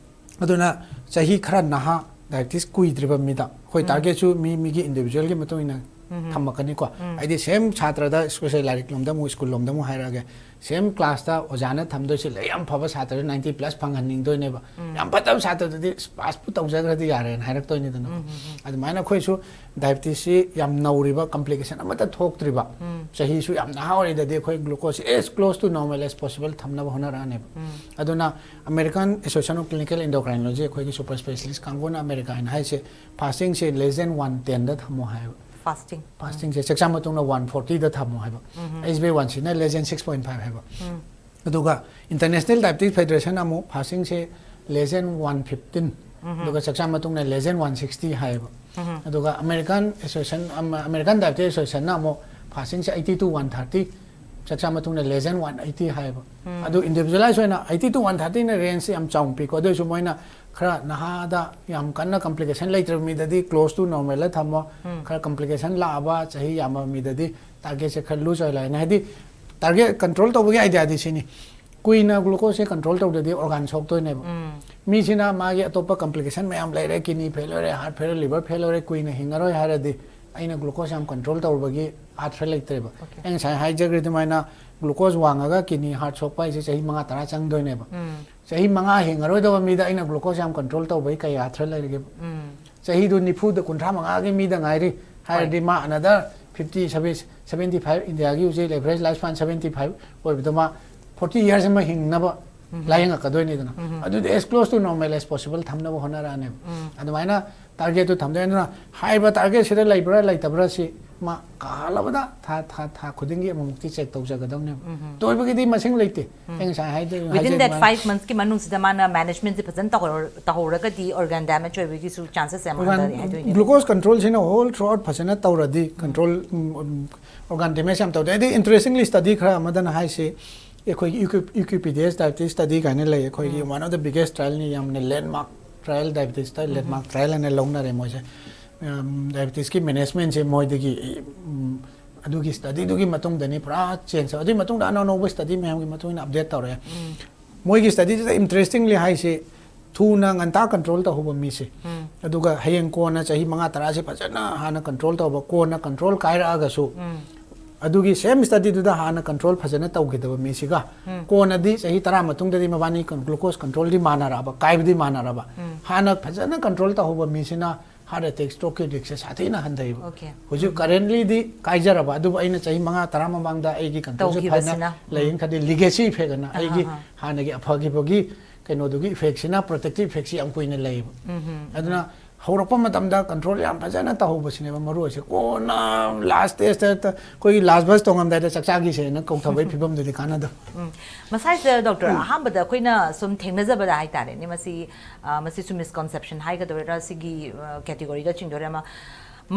ꯑꯗꯨꯅ ꯆꯍꯤ ꯈꯔ ꯅꯍꯥ, ꯗꯥꯏꯕꯤꯇꯤꯁ ꯀꯨꯏꯗ꯭ꯔꯤꯕ ꯃꯤꯗ ꯑꯩꯈꯣꯏ ꯇꯥꯔꯒꯦꯠꯁꯨ ꯃꯤ ꯃꯤꯒꯤ ꯏꯟꯗꯤꯕꯤꯖꯨꯋꯦꯜꯒꯤ ꯃꯇꯨꯡ ꯏꯟꯅ ꯊꯝꯃꯛꯀꯅꯤꯀꯣ꯫ ꯍꯥꯏꯗꯤ ꯁꯦꯝ ꯁꯥꯇ꯭ꯔꯗ, ꯏꯁꯄꯦꯁꯦꯜ ꯂꯥꯏꯔꯤꯛ ꯂꯣꯝꯗ ꯑꯃꯨꯛ, ꯁ꯭ꯀꯨꯜ ꯂꯣꯝꯗ ꯑꯃꯨꯛ ꯍꯥꯏꯔꯛꯑꯒꯦ꯫ ꯁꯦꯝ ꯀ꯭ꯂꯥꯁꯇ ꯑꯣꯖꯥꯅ ꯊꯝꯗꯣꯏꯁꯦ ꯂꯥꯏꯔꯤꯛ ꯌꯥꯝ ꯐꯕ ꯁꯥꯇ꯭ꯔꯗ ꯅꯥꯏꯟꯇꯤ ꯄ꯭ꯂꯁ ꯐꯪꯍꯟꯅꯤꯡꯗꯣꯏꯅꯦꯕ꯫ ꯌꯥꯝ ꯐꯠꯇꯕ ꯁꯥꯇ꯭ꯔꯗꯨꯗꯤ ꯄꯥꯁꯄꯨ ꯇꯧꯖꯈ꯭ꯔꯗꯤ ꯌꯥꯔꯦꯅ ꯍꯥꯏꯔꯛꯇꯣꯏꯅꯤꯗꯅ꯫ ꯑꯗꯨꯃꯥꯏꯅ ꯑꯩꯈꯣꯏꯁꯨ ꯗꯥꯏꯕꯤꯇꯤꯁꯁꯤ ꯌꯥꯝ ꯅꯧꯔꯤꯕ, ꯀꯝꯄ꯭ꯂꯤꯀꯦꯁꯟ ꯑꯃꯠꯇ ꯊꯣꯛꯇ꯭ꯔꯤꯕ, ꯆꯍꯤꯁꯨ ꯌꯥꯝ ꯅꯍꯥ ꯑꯣꯏꯔꯤꯗꯗꯤ ꯑꯩꯈꯣꯏ glucose as close to normal as possible ꯊꯝꯅꯕ ꯍꯣꯠꯅꯔꯛꯑꯅꯦꯕ꯫ ꯑꯗꯨꯅ American Association of Clinical Endocrinology, ꯑꯩꯈꯣꯏꯒꯤ ꯁꯨꯄꯔ ꯁ꯭ꯄꯦꯁꯤꯌꯦꯂꯤꯁ ꯀꯥꯡꯕꯨꯅ ꯑꯃꯦꯔꯤꯀꯥ ꯍꯥꯏꯅ ꯍꯥꯏꯁꯦ, ꯐꯥꯁꯇꯤꯡꯁꯦ less than ꯋꯥꯟ ꯇꯦꯟꯗ ꯊꯝꯃꯣ ꯍꯥꯏꯌꯦꯕ꯫ ꯐꯥꯁꯇꯤꯡ꯫ ꯐꯥꯁꯇꯤꯡꯁꯦ ꯆꯥꯛꯆꯥ ꯃꯇꯨꯡꯗ ꯋꯥꯟ ꯐꯣꯔꯇꯤꯗ ꯊꯝꯃꯣ ꯍꯥꯏꯕ꯫ ꯑꯩꯆ ꯕꯤ ꯑꯦ ꯋꯥꯟ ꯁꯤꯅ less than six point five ꯍꯥꯏꯕ꯫ ꯑꯗꯨꯒ International Diabetes Federation ꯑꯃꯨꯛ ꯐꯥꯁꯇꯤꯡꯁꯦ less than ꯋꯥꯟ ꯐꯤꯐꯇꯤꯟ, ꯑꯗꯨꯒ ꯆꯥꯛꯆꯥ ꯃꯇꯨꯡꯗ less than ꯋꯥꯟ ꯁꯤꯛꯁꯇꯤ ꯍꯥꯏꯌꯦꯕ꯫ ꯑꯗꯨꯒ American Association, ꯑꯃ, American Diabetes Associationꯅ ꯑꯃꯨꯛ ꯐꯥꯁꯇꯤꯡꯁꯦ ꯑꯩꯠꯇꯤ to ꯋꯥꯟ ꯊꯥꯔꯇꯤ, ꯆꯥꯛꯆꯥ ꯃꯇꯨꯡꯗ less than ꯋꯥꯟ ꯑꯩꯠꯇꯤ ꯍꯥꯏꯌꯦꯕ꯫ ꯑꯗꯨ ꯏꯟꯗꯤꯕꯤꯖꯨꯋꯦꯂꯥꯏꯁ ꯑꯣꯏꯅ ꯑꯩꯠꯇꯤ to ꯋꯥꯟ ꯊꯥꯔꯇꯤꯅ ꯔꯦꯟꯖꯁꯦ ꯌꯥꯝ ꯆꯥꯎꯅ ꯄꯤꯀꯣ꯫ ꯑꯗꯨ ꯑꯣꯏꯔꯁꯨ ꯃꯣꯏꯅ ꯈꯔ ꯅꯍꯥꯗ ꯌꯥꯝ ꯀꯟꯅ ꯀꯝꯄ꯭ꯂꯤꯀꯦꯁꯟ ꯂꯩꯇ꯭ꯔꯕ ꯃꯤꯗꯗꯤ close to normalꯗ ꯊꯝꯃꯣ꯫ ꯈꯔ ꯀꯝꯄ꯭ꯂꯤꯀꯦꯁꯟ ꯂꯥꯛꯑꯕ, ꯆꯍꯤ ꯌꯥꯝꯃꯕ ꯃꯤꯗꯗꯤ ꯇꯥꯔꯒꯦꯠꯁꯦ ꯈꯔ ꯂꯨꯖ ꯑꯣꯏꯍꯜꯂꯦ ꯍꯥꯏꯅ꯫ ꯍꯥꯏꯗꯤ ꯇꯥꯔꯒꯦꯠ ꯀꯟꯇ꯭ꯔꯣꯜ ꯇꯧꯕꯒꯤ ꯑꯥꯏꯗꯤꯌꯥꯗꯤ ꯁꯤꯅꯤ꯫ ꯀꯨꯏꯅ ꯒ꯭ꯂꯨꯀꯣꯖꯁꯦ ꯀꯟꯇ꯭ꯔꯣꯜ ꯇꯧꯗ꯭ꯔꯗꯤ ꯑꯣꯔꯒꯥꯟ ꯁꯣꯛꯇꯣꯏꯅꯦꯕ꯫ ꯃꯤꯁꯤꯅ ꯃꯥꯒꯤ ꯑꯇꯣꯞꯄ ꯀꯝꯄ꯭ꯂꯤꯀꯦꯁꯟ ꯃꯌꯥꯝ ꯂꯩꯔꯦ, ꯀꯤꯗꯅꯤ ꯐꯦꯜ ꯑꯣꯏꯔꯦ, ꯍꯥꯔꯠ ꯐꯦꯜ ꯑꯣꯏꯔꯦ, ꯂꯤꯚꯔ ꯐꯦꯜ ꯑꯣꯏꯔꯦ, ꯀꯨꯏꯅ ꯍꯤꯡꯉꯔꯣꯏ ꯍꯥꯏꯔꯗꯤ ꯑꯩꯅ ꯒ꯭ꯂꯨꯀꯣꯖ ꯌꯥꯝ ꯀꯟꯇ꯭ꯔꯣꯜ ꯇꯧꯔꯨꯕꯒꯤ ꯑꯥꯔꯊ ꯂꯩꯇ꯭ꯔꯦꯕ꯫ ꯑꯣꯀꯦ꯫ ꯑꯩ ꯉꯁꯥꯏ ꯍꯥꯏꯖꯈ꯭ꯔꯦ ꯑꯗꯨꯃꯥꯏꯅ ꯒ꯭ꯂꯨꯀꯣꯖ ꯋꯥꯡꯉꯒ ꯀꯤꯗꯅꯤ ꯍꯥꯔꯠ ꯁꯣꯛꯄ ꯍꯥꯏꯁꯦ ꯆꯍꯤ ꯃꯉꯥ ꯇꯔꯥ ꯆꯪꯗꯣꯏꯅꯦꯕ꯫ ꯆꯍꯤ ꯃꯉꯥ ꯍꯤꯡꯉꯔꯣꯏꯗꯕ ꯃꯤꯗ ꯑꯩꯅ ꯒ꯭ꯂꯨꯀꯣꯖ ꯌꯥꯝ ꯀꯟꯇ꯭ꯔꯣꯜ ꯇꯧꯕꯒꯤ ꯀꯩ ꯑꯥꯔꯊ ꯂꯩꯔꯤꯒꯦꯕ? ꯆꯍꯤꯗꯨ ꯅꯤꯐꯨꯗ, ꯀꯨꯟꯊ꯭ꯔꯥ ꯃꯉꯥꯒꯤ ꯃꯤꯗ ꯉꯥꯏꯔꯤ ꯍꯥꯏꯔꯗꯤ, ꯍꯣꯏ, ꯃꯥ another fifty, seventy, seventy five, ꯏꯟꯗꯤꯌꯥꯒꯤ ꯍꯧꯖꯤꯛ average life span seventy five ꯑꯣꯏꯕꯗꯣ, ꯃꯥ forty years ꯑꯃ ꯍꯤꯡꯅꯕ ꯂꯥꯏꯌꯦꯡꯉꯛꯀꯗꯣꯏꯅꯤꯗꯅ꯫ ꯑꯗꯨꯗꯤ as close to normal as possible ꯊꯝꯅꯕ ꯍꯣꯠꯅꯔꯛꯑꯅꯦꯕ꯫ ꯑꯗꯨꯃꯥꯏꯅ ꯇꯥꯔꯒꯦꯠꯇꯨ ꯊꯝꯗꯣꯏꯅꯤ꯫ ꯑꯗꯨꯅ ꯍꯥꯏꯔꯤꯕ ꯇꯥꯔꯒꯦꯠꯁꯤꯗ ꯂꯩꯕ꯭ꯔꯥ ꯂꯩꯇꯕ꯭ꯔꯥ ꯁꯤ ꯃꯥ ꯀꯥ ꯍꯜꯂꯛꯄꯗ ꯊꯥ ꯊꯥ ꯊꯥ ꯈꯨꯗꯤꯡꯒꯤ ꯑꯃꯨꯛꯇꯤ ꯆꯦꯛ ꯇꯧꯖꯒꯗꯕꯅꯦꯕ꯫ ꯇꯣꯏꯕꯒꯤꯗꯤ ꯃꯁꯤꯡ ꯂꯩꯇꯦ꯫ ꯑꯩ ꯉꯁꯥꯏ ꯍꯥꯏꯗꯣꯏ Within that ꯍꯥꯏꯖꯕ five months ꯀꯤ ꯃꯅꯨꯡꯁꯤꯗ ꯃꯥꯅ management ꯁꯦ ꯐꯖꯅ ꯇꯧꯍꯧꯔ- ꯇꯧꯍꯧꯔꯒꯗꯤ organ damage ꯑꯣꯏꯕꯒꯤꯁꯨ chances ꯌꯥꯝ ꯍꯟꯊꯔꯦ ꯍꯥꯏꯗꯣꯏꯅꯦ꯫ ꯒ꯭ꯂꯨꯀꯣꯁ ꯀꯟꯇ꯭ꯔꯣꯜꯁꯤꯅ all throughout ꯐꯖꯅ ꯇꯧꯔꯗꯤ ꯀꯟꯇ꯭ꯔꯣꯜ ꯑꯣꯔꯒꯥꯟ ꯗꯦꯃꯦꯖ ꯌꯥꯝ ꯇꯧꯗꯦ꯫ ꯑꯗꯩ interestingly study ꯈꯔ ꯑꯃꯗꯅ ꯍꯥꯏꯁꯤ ꯑꯩꯈꯣꯏꯒꯤ ꯏꯀ꯭ꯌꯨ ꯏꯀ꯭ꯌꯨꯄꯤꯗꯤꯌꯁ ꯗꯥꯏꯕꯤꯇꯤꯁ ꯁ꯭ꯇꯗꯤ ꯀꯥꯏꯅ ꯂꯩ꯫ ꯑꯩꯈꯣꯏꯒꯤ one of the biggest trial ꯅꯤ, ꯌꯥꯝꯅ ꯂꯦꯟꯃꯥꯔꯛ ꯇ꯭ꯔꯥꯏꯌꯦꯜ, ꯗꯥꯏꯕꯤꯇꯤꯁꯇ ꯂꯦꯟꯃꯥꯔꯛ ꯇ꯭ꯔꯥꯏꯌꯦꯜ ꯍꯥꯏꯅ ꯂꯧꯅꯔꯦ ꯃꯣꯏꯁꯦ꯫ ꯗꯥꯏꯕꯤꯇꯤꯁꯀꯤ ꯃꯦꯅꯦꯖꯃꯦꯟꯁꯦ ꯃꯣꯏꯗꯒꯤ ꯎꯝ, ꯑꯗꯨꯒꯤ ꯁ꯭ꯇꯗꯤꯗꯨꯒꯤ ꯃꯇꯨꯡꯗꯅꯤ ꯄꯨꯔꯥ ꯆꯦꯟꯖ ꯇꯧ꯫ ꯑꯗꯨꯒꯤ ꯃꯇꯨꯡꯗ ꯑꯅꯧ ꯑꯅꯧꯕ ꯁ꯭ꯇꯗꯤ ꯃꯌꯥꯝꯒꯤ ꯃꯇꯨꯡ ꯏꯟꯅ ꯑꯞꯗꯦꯠ ꯇꯧꯔꯛꯑꯦ꯫ ꯃꯣꯏꯒꯤ ꯁ꯭ꯇꯗꯤꯁꯤꯗ interestingly ꯍꯥꯏꯁꯤ ꯊꯨꯅ ꯉꯟꯇꯥ ꯀꯟꯇ꯭ꯔꯣꯜ ꯇꯧꯍꯧꯕ ꯃꯤꯁꯦ, ꯑꯗꯨꯒ ꯍꯌꯦꯡ ꯀꯣꯟꯅ ꯆꯍꯤ ꯃꯉꯥ ꯇꯔꯥꯁꯦ ꯐꯖꯅ ꯍꯥꯟꯅ ꯀꯟꯇ꯭ꯔꯣꯜ ꯇꯧꯕ, ꯀꯣꯟꯅ ꯀꯟꯇ꯭ꯔꯣꯜ ꯀꯥꯏꯔꯛꯑꯒꯁꯨ ꯑꯗꯨꯒꯤ ꯁꯦꯝ ꯁ꯭ꯇꯗꯤꯗꯨꯗ ꯍꯥꯟꯅ ꯀꯟꯇ꯭ꯔꯣꯜ ꯐꯖꯅ ꯇꯧꯈꯤꯗꯕ ꯃꯤꯁꯤꯒ ꯀꯣꯟꯅꯗꯤ ꯆꯍꯤ ꯇꯔꯥ ꯃꯇꯨꯡꯗꯗꯤ ꯃꯕꯥꯅꯤ ꯒ꯭ꯂꯨꯀꯣꯁ ꯀꯟꯇ꯭ꯔꯣꯜꯗꯤ ꯃꯥꯟꯅꯔꯛꯑꯕ, ꯀꯥꯏꯕꯗꯤ ꯃꯥꯟꯅꯔꯕ꯫ ꯍꯥꯟꯅ ꯐꯖꯅ ꯀꯟꯇ꯭ꯔꯣꯜ ꯇꯧꯍꯧꯕ ꯃꯤꯁꯤꯅ ꯍꯥꯔꯠ ꯑꯦꯇꯦꯛ, ꯁ꯭ꯇ꯭ꯔꯣꯛꯀꯤ ꯔꯤꯛꯁꯁꯦ ꯁꯥꯊꯤꯅ ꯍꯟꯊꯩꯕ꯫ Okay. ꯍꯧꯖꯤꯛ ꯀꯔꯦꯟꯂꯤꯗꯤ ꯀꯥꯏꯖꯔꯕ, ꯑꯗꯨꯕꯨ ꯑꯩꯅ ꯆꯍꯤ ꯃꯉꯥ ꯇꯔꯥ ꯃꯃꯥꯡꯗ ꯑꯩꯒꯤ ꯀꯟꯇ꯭ꯔꯣꯜꯁꯦ ꯐꯅ ꯇꯧꯈꯤꯕꯁꯤꯅ꯫ ꯂꯩꯌꯦꯅ ꯈꯜꯂꯤ꯫ ꯂꯤꯒꯦꯁꯤ ꯏꯐꯦꯛ ꯑꯅ ꯑꯩꯒꯤ ꯑꯍꯥ. ꯍꯥꯟꯅꯒꯤ ꯑꯐꯈꯤꯕꯒꯤ ꯀꯩꯅꯣꯗꯨꯒꯤ ꯏꯐꯦꯛꯁꯤꯅ, ꯄ꯭ꯔꯣꯇꯦꯛꯇꯤꯞ ꯏꯐꯦꯛꯁꯤ ꯌꯥꯝ ꯀꯨꯏꯅ ꯂꯩꯌꯦꯕ꯫ ꯑꯗꯨꯅ ꯍꯧꯔꯛꯄ ꯃꯇꯝꯗ ꯀꯟꯇ꯭ꯔꯣꯜ ꯌꯥꯝ ꯐꯖꯅ ꯇꯧꯍꯧꯕꯁꯤꯅꯦꯕ ꯃꯔꯨ ꯑꯣꯏꯁꯦ꯫ ꯀꯣꯟꯅ ꯂꯥꯁ ꯁ꯭ꯇꯦꯖꯇ ꯑꯩꯈꯣꯏꯒꯤ ꯂꯥꯁ ꯕꯁ ꯇꯣꯡꯉꯝꯗꯥꯏꯗ ꯆꯥꯛ ꯆꯥꯈꯤꯁꯦꯅ ꯀꯧꯊꯕꯒꯤ ꯐꯤꯕꯝꯗꯨꯗꯤ ꯀꯥꯟꯅꯗꯕ꯫ ꯎꯝ. ꯃꯁꯥꯏꯁꯤꯗ ꯗꯣꯛꯇꯔ, ꯑꯍꯥꯟꯕꯗ ꯑꯩꯈꯣꯏꯅ ꯁꯨꯝ ꯊꯦꯡꯅꯖꯕꯗ ꯍꯥꯏꯇꯥꯔꯦꯅꯦ, ꯃꯁꯤ, ꯑ, ꯃꯁꯤꯁꯨ ꯃꯤꯁꯀꯟꯁꯦꯞꯁꯟ ꯍꯥꯏꯒꯗꯣꯏꯔꯥ, ꯁꯤꯒꯤ, ꯑ, ꯀꯦꯇꯦꯒꯣꯔꯤꯗ ꯆꯤꯡꯗꯣꯏꯔꯥ ꯑꯃ,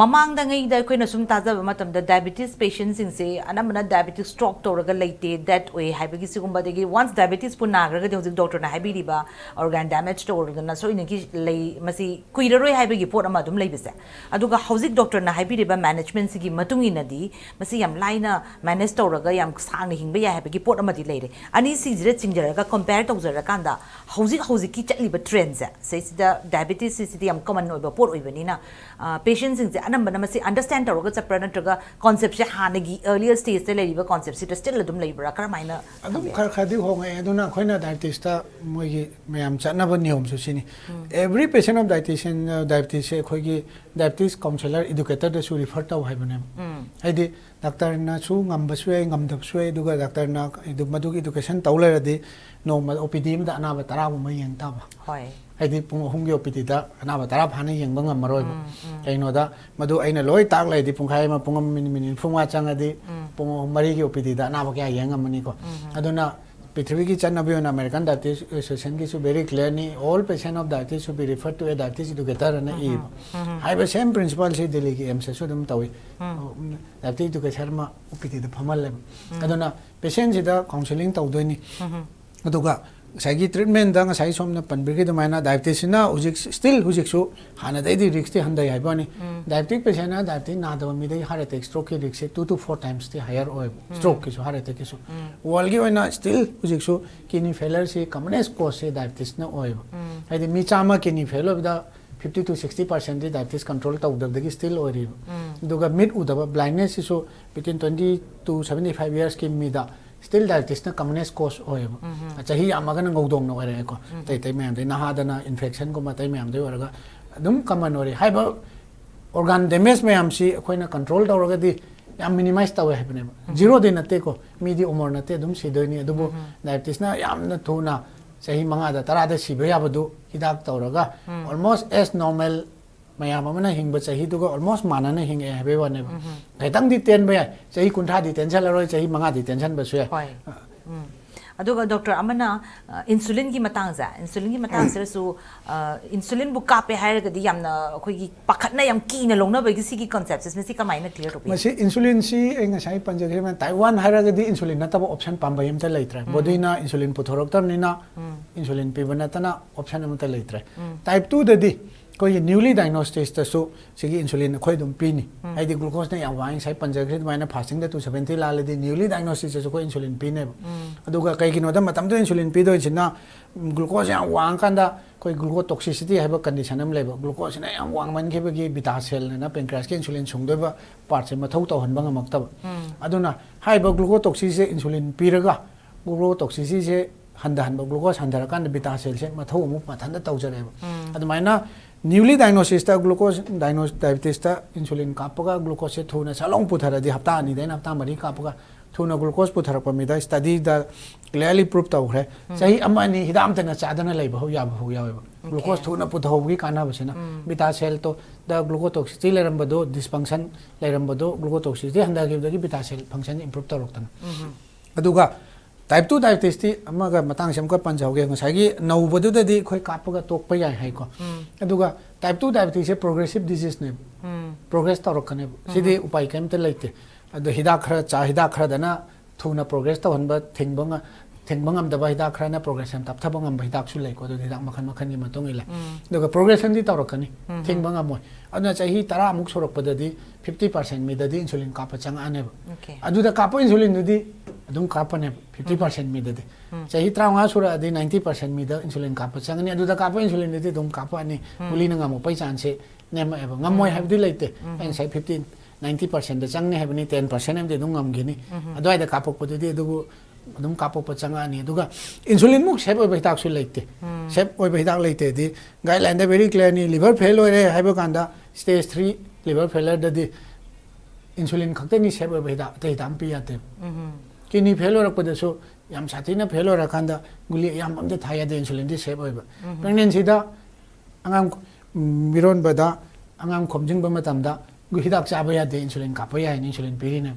ꯃꯃꯥꯡꯗꯉꯩꯗ ꯑꯩꯈꯣꯏꯅ ꯁꯨꯝ ꯇꯥꯖꯕ ꯃꯇꯝꯗ ꯗꯥꯏꯕꯤꯇꯤꯁ ꯄꯦꯁꯦꯟꯁꯤꯡꯁꯦ ꯑꯅꯝꯕꯅ ꯗꯥꯏꯕꯤꯇꯤꯁ ꯁ꯭ꯇ꯭ꯔꯣꯛ ꯇꯧꯔꯒ ꯂꯩꯇꯦ, ꯗꯦꯠ ꯑꯣꯏ ꯍꯥꯏꯕꯒꯤ ꯁꯤꯒꯨꯝꯕ, ꯑꯗꯒꯤ ꯋꯥꯟꯁ ꯗꯥꯏꯕꯤꯇꯤꯁꯄꯨ ꯅꯥꯈ꯭ꯔꯒꯗꯤ ꯍꯧꯖꯤꯛ ꯗꯣꯛꯇꯔꯅ ꯍꯥꯏꯕꯤꯔꯤꯕ ꯑꯣꯔꯒꯥꯟ ꯗꯦꯃꯦꯖ ꯇꯧꯔꯗꯅ ꯁꯣꯏꯅꯒꯤ ꯂꯩ, ꯃꯁꯤ ꯀꯨꯏꯔꯔꯣꯏ ꯍꯥꯏꯕꯒꯤ ꯄꯣꯠ ꯑꯃ ꯑꯗꯨꯝ ꯂꯩꯕꯁꯦ꯫ ꯑꯗꯨꯒ ꯍꯧꯖꯤꯛ ꯗꯣꯛꯇꯔꯅ ꯍꯥꯏꯕꯤꯔꯤꯕ ꯃꯦꯅꯦꯖꯃꯦꯟꯁꯤꯒꯤ ꯃꯇꯨꯡ ꯏꯟꯅꯗꯤ ꯃꯁꯤ ꯌꯥꯝ ꯂꯥꯏꯅ ꯃꯦꯅꯦꯖ ꯇꯧꯔꯒ ꯌꯥꯝ ꯁꯥꯡꯅ ꯍꯤꯡꯕ ꯌꯥꯏ ꯍꯥꯏꯕꯒꯤ ꯄꯣꯠ ꯑꯃꯗꯤ ꯂꯩꯔꯦ꯫ ꯑꯅꯤꯁꯤꯡꯁꯤꯗ ꯆꯤꯡꯖꯔꯒ ꯀꯝꯄꯦꯌꯔ ꯇꯧꯖꯔꯀꯥꯟꯗ ꯍꯧꯖꯤꯛ ꯍꯧꯖꯤꯛꯀꯤ ꯆꯠꯂꯤꯕ ꯇ꯭ꯔꯦꯟꯁꯦ ꯁꯤꯗꯩꯁꯤꯗ ꯗꯥꯏꯕꯤꯇꯤꯁꯁꯤꯗꯤ ꯌꯥꯝ ꯀꯃꯟ ꯑꯣꯏꯕ ꯄꯣꯠ ꯑꯣꯏꯕꯅꯤꯅ, ꯑ, ꯄꯦꯁꯦꯟꯁꯤꯡꯁꯦ ꯑꯅꯝꯕꯅ ꯃꯁꯤ ꯑꯟꯗꯔꯁ꯭ꯇꯦꯟ ꯇꯧꯔꯒ ꯆꯠꯄ꯭ꯔꯥ, ꯅꯠꯇ꯭ꯔꯒ ꯀꯣꯟꯁꯦꯞꯁꯦ ꯍꯥꯟꯅꯒꯤ ꯑꯔꯂꯤꯌꯔ ꯁ꯭ꯇꯦꯖꯇ ꯂꯩꯔꯤꯕ ꯀꯣꯟꯁꯦꯞꯁꯤꯗ ꯁ꯭ꯇꯤꯜ ꯑꯗꯨꯝ ꯂꯩꯕ꯭ꯔꯥ, ꯀꯔꯝꯍꯥꯏꯅ ꯑꯗꯨꯝ ꯊꯝꯕꯤꯔꯦ? ꯈꯔ ꯈꯔꯗꯤ ꯍꯣꯡꯉꯛꯑꯦ꯫ ꯑꯗꯨꯅ ꯑꯩꯈꯣꯏꯅ ꯗꯥꯏꯕꯤꯇꯤꯁꯇ ꯃꯣꯏꯒꯤ ꯃꯌꯥꯝ ꯆꯠꯅꯕ ꯅꯤꯌꯣꯝꯁꯨ ꯁꯤꯅꯤ꯫ Every patient of dietitian, diabetes ꯁꯦ ꯑꯩꯈꯣꯏꯒꯤ ꯗꯥꯏꯕꯤꯇꯤꯁ ꯀꯥꯎꯟꯁꯦꯂꯔ, ꯏꯗꯨꯀꯦꯇꯔꯗꯁꯨ ꯔꯤꯐꯔ ꯇꯧ ꯍꯥꯏꯕꯅꯦꯕ꯫ ꯍꯥꯏꯗꯤ ꯗꯥꯛꯇꯔꯅꯁꯨ ꯉꯝꯕꯁꯨ ꯌꯥꯏ, ꯉꯝꯗꯕꯁꯨ ꯌꯥꯏ, ꯑꯗꯨꯒ ꯗꯥꯛꯇꯔꯅ ꯏꯗꯨ-, ꯃꯗꯨꯒꯤ ꯏꯗꯨꯀꯦꯁꯟ ꯇꯧ ꯂꯩꯔꯗꯤ ꯅꯣꯡꯃ ꯑꯣ ꯄꯤ ꯗꯤ ꯑꯃꯗ ꯑꯅꯥꯕ ꯇꯔꯥꯒꯨꯝꯕ ꯌꯦꯡ ꯇꯥꯕ꯫ ꯍꯣꯏ꯫ ꯍꯥꯏꯗꯤ ꯄꯨꯡ ꯑꯍꯨꯝꯒꯤ ꯑꯣ ꯄꯤ ꯗꯤꯗ ꯑꯅꯥꯕ ꯇꯔꯥ ꯐꯥꯅ ꯌꯦꯡꯕ ꯉꯝꯃꯔꯣꯏꯕ꯫ ꯀꯩꯒꯤꯅꯣꯗ ꯃꯗꯨ ꯑꯩꯅ ꯂꯣꯏ ꯇꯥꯛ ꯂꯩꯔꯗꯤ ꯄꯨꯡꯈꯥꯏ ꯑꯃ, ꯄꯨꯡ ꯑꯃ ꯃꯤꯅꯤꯠ ꯃꯤꯅꯤꯠ ꯅꯤꯐꯨ ꯃꯉꯥ ꯆꯪꯉꯗꯤ ꯄꯨꯡ ꯑꯍꯨꯝ ꯃꯔꯤꯒꯤ ꯑꯣ ꯄꯤ ꯗꯤꯗ ꯑꯅꯥꯕ ꯀꯌꯥ ꯌꯦꯡ ꯉꯝꯃꯅꯤꯀꯣ? ꯑꯗꯨꯅ ꯄ꯭ꯔꯤꯊꯤꯕꯤꯒꯤ ꯆꯠꯅꯕꯤ ꯑꯣꯏꯅ American Diabetes Associationꯒꯤꯁꯨ very clearly, "All patient of diabetes should be referred to a diabetes educator" ꯑꯅ ꯏꯕ꯫ ꯍꯥꯏꯕ same principleꯁꯤ ꯗꯦꯜꯂꯤꯒꯤ ꯑꯦꯝꯁꯇꯁꯨ ꯑꯗꯨꯝ ꯇꯧꯏ꯫ ꯗꯥꯏꯕꯦꯇꯤꯛ ꯏꯗꯨꯀꯦꯇꯔ ꯑꯃ ꯑꯣ ꯄꯤ ꯗꯤꯗ ꯐꯝꯍꯜꯂꯦꯕ꯫ ꯑꯗꯨꯅ ꯄꯦꯁꯦꯟꯁꯤꯗ ꯀꯥꯎꯟꯁꯤꯂꯤꯡ ꯇꯧꯗꯣꯏꯅꯤ꯫ ꯑꯗꯨꯒ ꯉꯁꯥꯏꯒꯤ ꯇ꯭ꯔꯤꯠꯃꯦꯟꯗ ꯉꯁꯥꯏ ꯁꯣꯝꯅ ꯄꯟꯕꯤꯈꯤ ꯑꯗꯨꯃꯥꯏꯅ ꯗꯥꯏꯕꯦꯇꯤꯁꯁꯤꯅ ꯍꯧꯖꯤꯛ, still ꯍꯧꯖꯤꯛꯁꯨ ꯍꯥꯟꯅꯗꯩꯗꯤ ꯔꯤꯛꯁꯇꯤ ꯍꯟꯊꯩ ꯍꯥꯏꯕ ꯋꯥꯅꯤ꯫ ꯗꯥꯏꯕꯦꯇꯤꯛ ꯄꯦꯁꯦꯟꯅ ꯗꯥꯏꯕꯦꯇꯤꯛ ꯅꯥꯗꯕ ꯃꯤꯗꯒꯤ ꯍꯥꯔꯠ ꯑꯦꯇꯦꯛ, ꯁ꯭ꯇ꯭ꯔꯣꯛꯀꯤ ꯔꯤꯛꯁꯁꯦ two to four timesꯇꯤ higher ꯑꯣꯏꯕ, ꯁ꯭ꯇ꯭ꯔꯣꯛꯀꯤꯁꯨ ꯍꯥꯔꯠ ꯑꯦꯇꯦꯛꯀꯤꯁꯨ꯫ ꯋꯥꯔꯜꯒꯤ ꯑꯣꯏꯅ still ꯍꯧꯖꯤꯛꯁꯨ ꯀꯤꯗꯅꯤ ꯐꯦꯂꯔꯁꯤ commonest causeꯁꯦ ꯗꯥꯏꯕꯦꯇꯤꯁꯅ ꯑꯣꯏꯕ꯫ ꯍꯥꯏꯗꯤ ꯃꯤ ꯆꯥꯝꯃ ꯀꯤꯗꯅꯤ ꯐꯦꯜ ꯑꯣꯏꯕꯗ fifty to sixty percentꯗꯤ ꯗꯥꯏꯕꯦꯇꯤꯁ ꯀꯟꯇ꯭ꯔꯣꯜ ꯇꯧꯗꯕꯗꯒꯤ still ꯑꯣꯏꯔꯤꯕ꯫ ꯑꯗꯨꯒ ꯃꯤꯠ ꯎꯗꯕ, blindnessꯁꯤꯁꯨ between twenty to seventy five yearsꯀꯤ ꯃꯤꯗ still ꯗꯥꯏꯕꯦꯇꯤꯁꯅ commonest cause ꯑꯣꯏꯌꯦꯕ꯫ ꯆꯍꯤ ꯌꯥꯝꯃꯒꯅ ꯉꯧꯗꯣꯡꯅ ꯑꯣꯏꯔꯛꯑꯦꯀꯣ꯫ ꯑꯇꯩ ꯑꯇꯩ ꯃꯌꯥꯝꯗꯩ ꯅꯍꯥꯗꯅ infectionꯒꯨꯝꯕ ꯑꯇꯩ ꯃꯌꯥꯝꯗꯩ ꯑꯣꯏꯔꯒ ꯑꯗꯨꯝ common ꯑꯣꯏꯔꯦ꯫ ꯍꯥꯏꯕ organ damage ꯃꯌꯥꯝꯁꯤ ꯑꯩꯈꯣꯏꯅ ꯀꯟꯇ꯭ꯔꯣꯜ ꯇꯧꯔꯒꯗꯤ ꯌꯥꯝ minimize ꯇꯧꯋꯦ ꯍꯥꯏꯕꯅꯦꯕ꯫ ꯖꯤꯔꯣꯗꯤ ꯅꯠꯇꯦꯀꯣ, ꯃꯤꯗꯤ ꯑꯃꯣꯔ ꯅꯠꯇꯦ, ꯑꯗꯨꯝ ꯁꯤꯗꯣꯏꯅꯤ꯫ ꯑꯗꯨꯕꯨ ꯗꯥꯏꯕꯦꯇꯤꯁꯅ ꯌꯥꯝꯅ ꯊꯨꯅ ꯆꯍꯤ ꯃꯉꯥꯗ ꯇꯔꯥꯗ ꯁꯤꯕ ꯌꯥꯕꯗꯨ ꯍꯤꯗꯥꯛ ꯇꯧꯔꯒ almost as normal ꯃꯌꯥꯝ ꯑꯃꯅ ꯍꯤꯡꯕ ꯆꯍꯤꯗꯨꯒ almost ꯃꯥꯟꯅꯅ ꯍꯤꯡꯉꯛꯑꯦ ꯍꯥꯏꯕꯩ ꯋꯥꯅꯦꯕ꯫ ꯈꯤꯇꯪꯗꯤ ꯇꯦꯟꯕ ꯌꯥꯏ, ꯆꯍꯤ ꯀꯨꯟꯊ꯭ꯔꯥꯗꯤ ꯇꯦꯟꯁꯜꯂꯔꯣꯏ, ꯆꯍꯤ ꯃꯉꯥꯗꯤ ꯇꯦꯟꯁꯟꯕꯁꯨ ꯌꯥꯏ꯫ ꯍꯣꯏ꯫ ꯎꯝ꯫ ꯑꯗꯨꯒ ꯗꯣꯛꯇꯔ ꯑꯃꯅ, ꯑ, ꯏꯟꯁꯨꯂꯤꯟꯒꯤ ꯃꯇꯥꯡꯁꯦ, ꯏꯟꯁꯨꯂꯤꯟꯒꯤ ꯃꯇꯥꯡꯁꯤꯗꯁꯨ, ꯑ, ꯏꯟꯁꯨꯂꯤꯟꯕꯨ ꯀꯥꯞꯄꯦ ꯍꯥꯏꯔꯒꯗꯤ ꯌꯥꯝꯅ ꯑꯩꯈꯣꯏꯒꯤ ꯄꯥꯈꯠꯅ ꯌꯥꯝ ꯀꯤꯅ ꯂꯧꯅꯕꯒꯤ ꯁꯤꯒꯤ conceptꯁꯦ, ꯃꯁꯤ ꯀꯃꯥꯏꯅ clear ꯇꯧꯕꯤꯒꯦ? ꯃꯁꯤ ꯏꯟꯁꯨꯂꯤꯟꯁꯤ ꯑꯩ ꯉꯁꯥꯏ ꯄꯟꯖꯈ꯭ꯔꯤꯕ type one ꯍꯥꯏꯔꯒꯗꯤ ꯏꯟꯁꯨꯂꯤꯟ ꯅꯠꯇꯕ option ꯄꯥꯝꯕꯩ ꯑꯝꯇ ꯂꯩꯇ꯭ꯔꯦ꯫ Bodyꯅ ꯏꯟꯁꯨꯂꯤꯟ ꯄꯨꯊꯣꯔꯛꯇꯕꯅꯤꯅ ꯏꯟꯁꯨꯂꯤꯟ ꯄꯤꯕ ꯅꯠꯇꯅ option ꯑꯃꯠꯇ ꯂꯩꯇ꯭ꯔꯦ꯫ Type twoꯗꯗꯤ ꯑꯩꯈꯣꯏꯒꯤ newly diagnosedꯇꯁꯨ ꯁꯤꯒꯤ ꯏꯟꯁꯨꯂꯤꯟ ꯑꯩꯈꯣꯏ ꯑꯗꯨꯝ ꯄꯤꯅꯤ꯫ ꯍꯥꯏꯗꯤ glucoseꯅ ꯌꯥꯝ ꯋꯥꯡꯉꯤ, ꯉꯁꯥꯏ ꯄꯟꯖꯈ꯭ꯔꯤ ꯑꯗꯨꯃꯥꯏꯅ fastingꯗ two seventy ꯂꯥꯜꯂꯗꯤ newly diagnosedꯇꯁꯨ ꯑꯩꯈꯣꯏ ꯏꯟꯁꯨꯂꯤꯟ ꯄꯤꯅꯦꯕ꯫ ꯑꯗꯨꯒ ꯀꯩꯒꯤꯅꯣꯗ ꯃꯇꯝꯗꯨꯗ ꯏꯟꯁꯨꯂꯤꯟ ꯄꯤꯗꯣꯏꯁꯤꯅ, ꯎꯝ, glucose ꯌꯥꯝ ꯋꯥꯡꯉꯀꯥꯟꯗ ꯑꯩꯈꯣꯏ glucotoxicity ꯍꯥꯏꯕ condition ꯑꯃ ꯂꯩꯕ꯫ Glucoseꯁꯤꯅ ꯌꯥꯝ ꯋꯥꯡꯃꯟꯈꯤꯕꯒꯤ beta cellꯅ pancreasꯀꯤ ꯏꯟꯁꯨꯂꯤꯟ ꯁꯨꯡꯗꯣꯏꯕ partꯁꯦ ꯃꯊꯧ ꯇꯧꯍꯟꯕ ꯉꯝꯃꯛꯇꯕ꯫ ꯑꯗꯨꯅ ꯍꯥꯏꯔꯤꯕ glucotoxicity ꯏꯟꯁꯨꯂꯤꯟ ꯄꯤꯔꯒ glucotoxicityꯁꯦ ꯍꯟꯊꯍꯟꯕ, glucose ꯍꯟꯊꯔꯀꯥꯟꯗ beta cellꯁꯦ ꯃꯊꯧ ꯑꯃꯨꯛ ꯃꯊꯟꯇ ꯇꯧꯖꯔꯛꯑꯦꯕ꯫ ꯑꯗꯨꯃꯥꯏꯅ newly diagnosedꯇ glucose diagnosis, diabeteska insulin ꯀꯥꯞꯄꯒ glucoseꯁꯦ ꯊꯨꯅ ꯁꯠ ꯂꯥꯎ ꯄꯨꯊꯔꯗꯤ ꯍꯞꯇꯥ ꯑꯅꯤꯗꯩꯅ ꯍꯞꯇꯥ ꯃꯔꯤ ꯀꯥꯞꯄꯒ ꯊꯨꯅ glucose ꯄꯨꯊꯔꯛꯄ ꯃꯤꯗ studyꯗ clearly prove ꯇꯧꯈ꯭ꯔꯦ꯫ ꯆꯍꯤ ꯑꯃ ꯑꯅꯤ ꯍꯤꯗꯥꯛ ꯑꯝꯇꯅ ꯆꯥꯗꯅ ꯂꯩꯕ ꯍꯧ- ꯌꯥꯕ ꯐꯥꯎ ꯌꯥꯎꯋꯦꯕ꯫ Glucose ꯊꯨꯅ ꯄꯨꯊꯍꯧꯕꯒꯤ ꯀꯥꯟꯅꯕꯁꯤꯅ, beta cellꯗ glucotoxicity ꯂꯩꯔꯝꯕꯗꯣ, dysfunction ꯂꯩꯔꯝꯕꯗꯣ, glucotoxicity ꯍꯟꯊꯈꯤꯕꯗꯒꯤ beta cell function improve ꯇꯧꯔꯛꯇꯅ꯫ ꯑꯗꯨꯒ type two diabetesꯇꯤ ꯑꯃꯒ ꯃꯇꯥꯡꯁꯦ ꯑꯃꯨꯛꯀ ꯄꯟꯖꯍꯧꯒꯦ꯫ ꯉꯁꯥꯏꯒꯤ ꯅꯧꯕꯗꯨꯗꯗꯤ ꯑꯩꯈꯣꯏ ꯀꯥꯞꯄꯒ ꯇꯣꯛꯄ ꯌꯥꯏ ꯍꯥꯏꯀꯣ꯫ ꯑꯗꯨꯒ type two diabetesꯁꯦ progressive diseaseꯅꯦꯕ꯫ Progress ꯇꯧꯔꯛꯀꯅꯦꯕ꯫ ꯁꯤꯗꯤ ꯎꯄꯥꯏ ꯀꯩꯝꯇ ꯂꯩꯇꯦ꯫ ꯑꯗꯣ ꯍꯤꯗꯥꯛ ꯈꯔ ꯆꯥ, ꯍꯤꯗꯥꯛ ꯈꯔꯗꯅ ꯊꯨꯅ progress ꯇꯧꯍꯟꯕ, ꯊꯤꯡꯕ ꯉ-, ꯊꯤꯡꯕ ꯉꯝꯗꯕ ꯍꯤꯗꯥꯛ ꯈꯔꯅ progression ꯇꯞꯊꯕ ꯉꯝꯕ ꯍꯤꯗꯥꯛꯁꯨ ꯂꯩꯀꯣ꯫ ꯑꯗꯨ ꯍꯤꯗꯥꯛ ꯃꯈꯜ ꯃꯈꯜꯒꯤ ꯃꯇꯨꯡ ꯏꯜꯂꯦ꯫ ꯑꯗꯨꯒ progressionꯗꯤ ꯇꯧꯔꯛꯀꯅꯤ, ꯊꯤꯡꯕ ꯉꯝꯃꯣꯏ꯫ ꯑꯗꯨꯅ ꯆꯍꯤ ꯇꯔꯥꯃꯨꯛ ꯁꯨꯔꯛꯄꯗꯗꯤ fifty percent ꯃꯤꯗꯗꯤ insulin ꯀꯥꯞꯄ ꯆꯪꯉꯛꯑꯅꯦꯕ꯫ Okay. ꯑꯗꯨꯗ ꯀꯥꯞꯄ insulinꯗꯨꯗꯤ ꯑꯗꯨꯝ ꯀꯥꯞꯄꯅꯦꯕ, fifty percent ꯃꯤꯗꯗꯤ꯫ ꯆꯍꯤ ꯇꯔꯥꯃꯉꯥ ꯁꯨꯔꯛꯑꯗꯤ ninety percent ꯃꯤꯗ insulin ꯀꯥꯞꯄ ꯆꯪꯉꯅꯤ꯫ ꯑꯗꯨꯗ ꯀꯥꯞꯄ insulinꯗꯨꯗꯤ ꯑꯗꯨꯝ ꯀꯥꯞꯄꯛꯑꯅꯤ꯫ ꯒꯨꯂꯤꯅ ꯉꯝꯃꯛꯄꯩ chanceꯁꯦ ꯅꯦꯝꯃꯛꯑꯦꯕ꯫ ꯉꯝꯃꯣꯏ ꯍꯥꯏꯕꯗꯤ ꯂꯩꯇꯦ꯫ ꯑꯩ ꯉꯁꯥꯏ fifty, ninety percentꯗ ꯆꯪꯅꯤ ꯍꯥꯏꯕꯅꯤ, ten percent ꯑꯃꯗꯤ ꯑꯗꯨꯝ ꯉꯝꯈꯤꯅꯤ꯫ ꯑꯗꯨꯋꯥꯏꯗ ꯀꯥꯞꯄꯛꯄꯗꯨꯗꯤ ꯑꯗꯨꯕꯨ ꯑꯗꯨꯝ ꯀꯥꯞꯄꯛꯄ ꯆꯪꯉꯛꯑꯅꯤ꯫ ꯑꯗꯨꯒ insulinꯃꯨꯛ safe ꯑꯣꯏꯕ ꯍꯤꯗꯥꯛꯁꯨ ꯂꯩꯇꯦ꯫ Safe ꯑꯣꯏꯕ ꯍꯤꯗꯥꯛ ꯂꯩꯇꯦꯗꯤ guideline very clearꯅꯤ, liver fail ꯑꯣꯏꯔꯦ ꯍꯥꯏꯕ ꯀꯥꯟꯗ stage three liver failureꯗꯗꯤ insulin ꯈꯛꯇꯅꯤ safe ꯑꯣꯏꯕ ꯍꯤꯗꯥꯛ, ꯑꯇꯩ ꯍꯤꯗꯥꯛ ꯑꯃ ꯄꯤ ꯌꯥꯗꯦꯕ꯫ Kidney fail ꯑꯣꯏꯔꯛꯄꯗꯁꯨ ꯌꯥꯝ ꯁꯥꯊꯤꯅ fail ꯑꯣꯏꯔꯀꯥꯟꯗ ꯒꯨꯂꯤ ꯑꯌꯥꯝꯕ ꯑꯝꯇ ꯊꯥ ꯌꯥꯗꯦ, insulinꯗꯤ safe ꯑꯣꯏꯕ꯫ Pregnancyꯗ ꯑꯉꯥꯡ, ꯎꯝ, ꯃꯤꯔꯣꯟꯕꯗ ꯑꯉꯥꯡ ꯈꯣꯝꯖꯤꯟꯕ ꯃꯇꯝꯗ ꯒꯨ-, ꯍꯤꯗꯥꯛ ꯆꯥꯕ ꯌꯥꯗꯦ, insulin ꯀꯥꯞꯄ ꯌꯥꯏꯅ insulin ꯄꯤꯔꯤꯅꯦꯕ꯫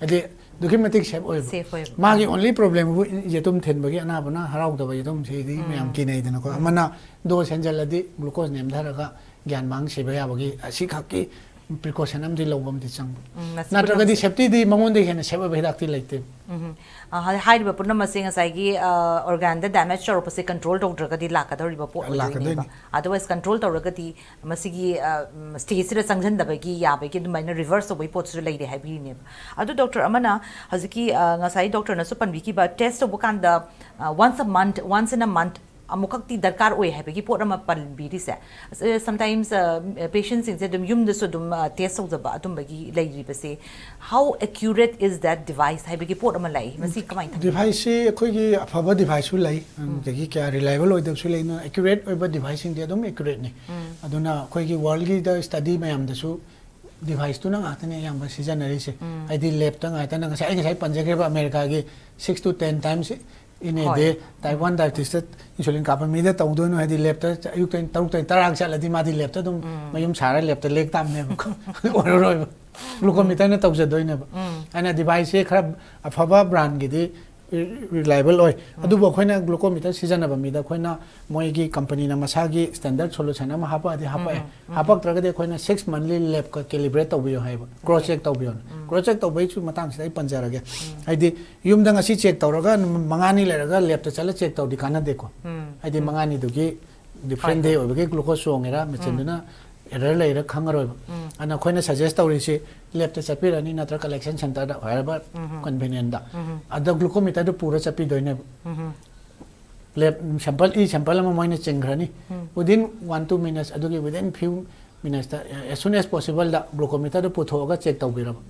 ꯍꯥꯏꯗꯤ ꯑꯗꯨꯛꯀꯤ ꯃꯇꯤꯛ safe ꯑꯣꯏꯕ꯫ Safe ꯑꯣꯏꯕ꯫ ꯃꯥꯒꯤ only problemꯕꯨ ꯌꯦꯇꯨꯝ ꯊꯤꯟꯕꯒꯤ ꯑꯅꯥꯕꯅ ꯍꯔꯥꯎꯗꯕ ꯌꯦꯇꯨꯝꯁꯤꯗꯤ ꯃꯌꯥꯝ ꯀꯤꯅꯩꯗꯅꯀꯣ꯫ ꯑꯃꯅ dose ꯍꯦꯟꯖꯜꯂꯗꯤ glucose ꯅꯦꯝꯊꯔꯒ ꯒ꯭ꯌꯥꯟ ꯃꯥꯡ ꯁꯤꯕ ꯌꯥꯕꯒꯤ ꯑꯁꯤꯈꯛꯀꯤ precaution ꯑꯃꯗꯤ ꯂꯧꯕ ꯑꯃꯗꯤ ꯆꯪꯕ꯫ ꯎꯝ, ꯃꯁꯤ ꯅꯠꯇ꯭ꯔꯒꯗꯤ ꯄꯨꯝꯅꯃꯛꯁꯦ safetyꯗꯤ ꯃꯉꯣꯟꯗꯒꯤ ꯍꯦꯟꯅ safe ꯑꯣꯏꯕ ꯍꯤꯗꯥꯛꯇꯤ ꯂꯩꯇꯦ꯫ ꯎꯝ꯫ ꯑ, ꯍꯥꯏ-, ꯍꯥꯏꯔꯤꯕ ꯄꯨꯝꯅꯃꯛꯁꯦ ꯉꯁꯥꯏꯒꯤ, ꯑ, organꯗ damage ꯇꯧꯔꯛꯄꯁꯦ control ꯇꯧꯗ꯭ꯔꯒꯗꯤ ꯂꯥꯛꯀꯗꯧꯔꯤꯕ ꯄꯣꯠ ꯑꯣꯏꯗꯣꯏꯅꯦꯕ꯫ ꯂꯥꯛꯀꯗꯣꯏꯅꯤ꯫ Otherwise control ꯇꯧꯔꯒꯗꯤ ꯃꯁꯤꯒꯤ, ꯑ, ꯎꯝ, stageꯁꯤꯗ ꯆꯪꯁꯤꯟꯗꯕꯒꯤ ꯌꯥꯕꯒꯤ ꯑꯗꯨꯃꯥꯏꯅ reverse ꯇꯧꯕꯒꯤ ꯄꯣꯠꯁꯨ ꯂꯩꯔꯦ ꯍꯥꯏꯕꯤꯔꯤꯅꯦꯕ꯫ ꯑꯗꯨ doctor ꯑꯃꯅ ꯍꯧꯖꯤꯛꯀꯤ, ꯑ, ꯉꯁꯥꯏ doctorꯅꯁꯨ ꯄꯟꯕꯤꯈꯤꯕ test ꯇꯧꯕ ꯀꯥꯟꯗ, ꯑ, once a month, once in a month ꯑꯃꯨꯛꯈꯛꯇꯤ ꯗꯔꯀꯥꯔ ꯑꯣꯏ ꯍꯥꯏꯕꯒꯤ ꯄꯣꯠ ꯑꯃ ꯄꯟꯕꯤꯔꯤꯁꯦ꯫ ꯑ, sometimes, ꯑ, patientꯁꯤꯡꯁꯦ ꯑꯗꯨꯝ ꯌꯨꯝꯗꯁꯨ ꯑꯗꯨꯝ, ꯑ, test ꯇꯧꯖꯕ ꯑꯗꯨꯝꯕꯒꯤ ꯂꯩꯔꯤꯕꯁꯦ꯫ How accurate is that device ꯍꯥꯏꯕꯒꯤ ꯄꯣꯠ ꯑꯃ ꯂꯩ꯫ ꯃꯁꯤ ꯀꯃꯥꯏꯅ ꯊꯝꯕꯤꯕ? Deviceꯁꯤ ꯑꯩꯈꯣꯏꯒꯤ ꯑꯐꯕ deviceꯁꯨ ꯂꯩ, ꯑꯗꯒꯤ ꯀꯌꯥ reliable ꯑꯣꯏꯗꯕꯁꯨ ꯂꯩ꯫ ꯑꯗꯨꯅ accurate ꯑꯣꯏꯕ deviceꯁꯤꯡꯗꯤ ꯑꯗꯨꯝ accurateꯅꯤ꯫ ꯑꯗꯨꯅ ꯑꯩꯈꯣꯏꯒꯤ worldꯒꯤꯗ study ꯃꯌꯥꯝꯗꯁꯨ ꯗꯤꯚꯥꯏꯁꯇꯨꯅ ꯉꯥꯛꯇꯅꯦ ꯑꯌꯥꯝꯕ ꯁꯤꯖꯤꯟꯅꯔꯤꯁꯦ꯫ ꯍꯥꯏꯗꯤ ꯂꯦꯞꯇ ꯉꯥꯛꯇꯅ, ꯉꯁꯥꯏ ꯑꯩ ꯉꯁꯥꯏ ꯄꯟꯖꯈ꯭ꯔꯤꯕ ꯑꯃꯦꯔꯤꯀꯥꯒꯤ six to ten times in a day type one diabetes ꯇ insulin ꯀꯥꯞꯄ ꯃꯤꯗ ꯇꯧꯗꯣꯏꯅꯣ ꯍꯥꯏꯗꯤ ꯂꯦꯞꯇ ꯑꯌꯨꯛꯇ ꯇꯔꯨꯛꯇ ꯇꯔꯥ ꯆꯠꯂꯗꯤ ꯃꯥꯗꯤ ꯂꯦꯞꯇ ꯑꯗꯨꯝ ꯃꯌꯨꯝ ꯁꯥꯔ ꯂꯦꯞꯇ ꯂꯦꯛ ꯇꯥꯕꯅꯦꯕꯀꯣ꯫ ꯑꯗꯨ ꯑꯣꯏꯔꯔꯣꯏꯕ꯫ ꯒ꯭ꯂꯨꯀꯣꯃꯤꯇꯔꯅ ꯇꯧꯖꯗꯣꯏꯅꯦꯕ꯫ ꯑꯗꯨꯅ ꯗꯤꯚꯥꯏꯁꯁꯦ ꯈꯔ ꯑꯐꯕ ꯕ꯭ꯔꯥꯟꯒꯤꯗꯤ ꯔꯤꯂꯥꯏꯕꯜ ꯑꯣꯏ꯫ ꯑꯗꯨꯕꯨ ꯑꯩꯈꯣꯏꯅ ꯒ꯭ꯂꯨꯀꯣꯃꯤꯇꯔ ꯁꯤꯖꯤꯟꯅꯕ ꯃꯤꯗ ꯑꯩꯈꯣꯏꯅ ꯃꯣꯏꯒꯤ ꯀꯝꯄꯅꯤꯅ ꯃꯁꯥꯒꯤ ꯁ꯭ꯇꯦꯟꯗꯔꯠ ꯁꯣꯂꯨꯁꯟ ꯑꯃ ꯍꯥꯞꯄꯛꯑꯗꯤ ꯍꯥꯞꯄꯛꯑꯦ꯫ ꯍꯥꯞꯄꯛꯇ꯭ꯔꯒꯗꯤ ꯑꯩꯈꯣꯏꯅ ꯁꯤꯛꯁ ꯃꯟꯂꯤ ꯂꯦꯞꯀ ꯀꯦꯂꯤꯕ꯭ꯔꯦꯠ ꯇꯧꯕꯤꯌꯨ ꯍꯥꯏꯕ, ꯀ꯭ꯔꯣꯁ ꯆꯦꯛ ꯇꯧꯕꯤꯌꯣꯅ꯫ ꯀ꯭ꯔꯣꯁ ꯆꯦꯛ ꯇꯧꯕꯩꯁꯨ ꯃꯇꯥꯡꯁꯤꯗ ꯑꯩ ꯄꯟꯖꯔꯒꯦ꯫ ꯍꯥꯏꯗꯤ ꯌꯨꯝꯗ ꯉꯁꯤ ꯆꯦꯛ ꯇꯧꯔꯒ ꯅꯨꯃꯤꯠ ꯃꯉꯥꯅꯤ ꯂꯩꯔꯒ ꯂꯦꯞꯇ ꯆꯠꯂ ꯆꯦꯛ ꯇꯧꯗꯤ ꯀꯥꯟꯅꯗꯦꯀꯣ꯫ ꯍꯥꯏꯗꯤ ꯃꯉꯥꯅꯤꯗꯨꯒꯤ ꯗꯤꯐ꯭ꯔꯦꯟ ꯗꯦ ꯑꯣꯏꯕꯒꯤ ꯒ꯭ꯂꯨꯀꯣꯁ ꯆꯣꯡꯉꯦꯔꯥ ꯃꯦꯆꯤꯟꯗꯨꯅ ꯑꯦꯔꯔ ꯂꯩꯔ ꯈꯪꯉꯔꯣꯏꯕ꯫ ꯑꯗꯨꯅ ꯑꯩꯈꯣꯏꯅ ꯁꯖꯦꯁ ꯇꯧꯔꯤꯁꯤ ꯂꯦꯞꯇ ꯆꯠꯄꯤꯔꯅꯤ ꯅꯠꯇ꯭ꯔꯒ ꯀꯂꯦꯛꯁꯟ ꯁꯦꯟꯇꯔꯗ ꯍꯥꯏꯔꯕ ꯀꯟꯚꯤꯅꯤꯌꯦꯟꯗ꯫ ꯑꯗ ꯒ꯭ꯂꯨꯀꯣꯃꯤꯇꯔꯗꯨ ꯄꯨꯔ ꯆꯠꯄꯤꯗꯣꯏꯅꯦꯕ꯫ ꯂꯦꯞ ꯁꯦꯝꯄꯜ, ꯏ ꯁꯦꯝꯄꯜ ꯑꯃ ꯃꯣꯏꯅ ꯆꯤꯡꯈ꯭ꯔꯅꯤ꯫ Within one two minutes, ꯑꯗꯨꯒꯤ within few minutes ꯇ, as soon as possible ꯗ ꯒ꯭ꯂꯨꯀꯣꯃꯤꯇꯔꯗꯨ ꯄꯨꯊꯣꯛꯑꯒ ꯆꯦꯛ ꯇꯧꯕꯤꯔꯕ꯫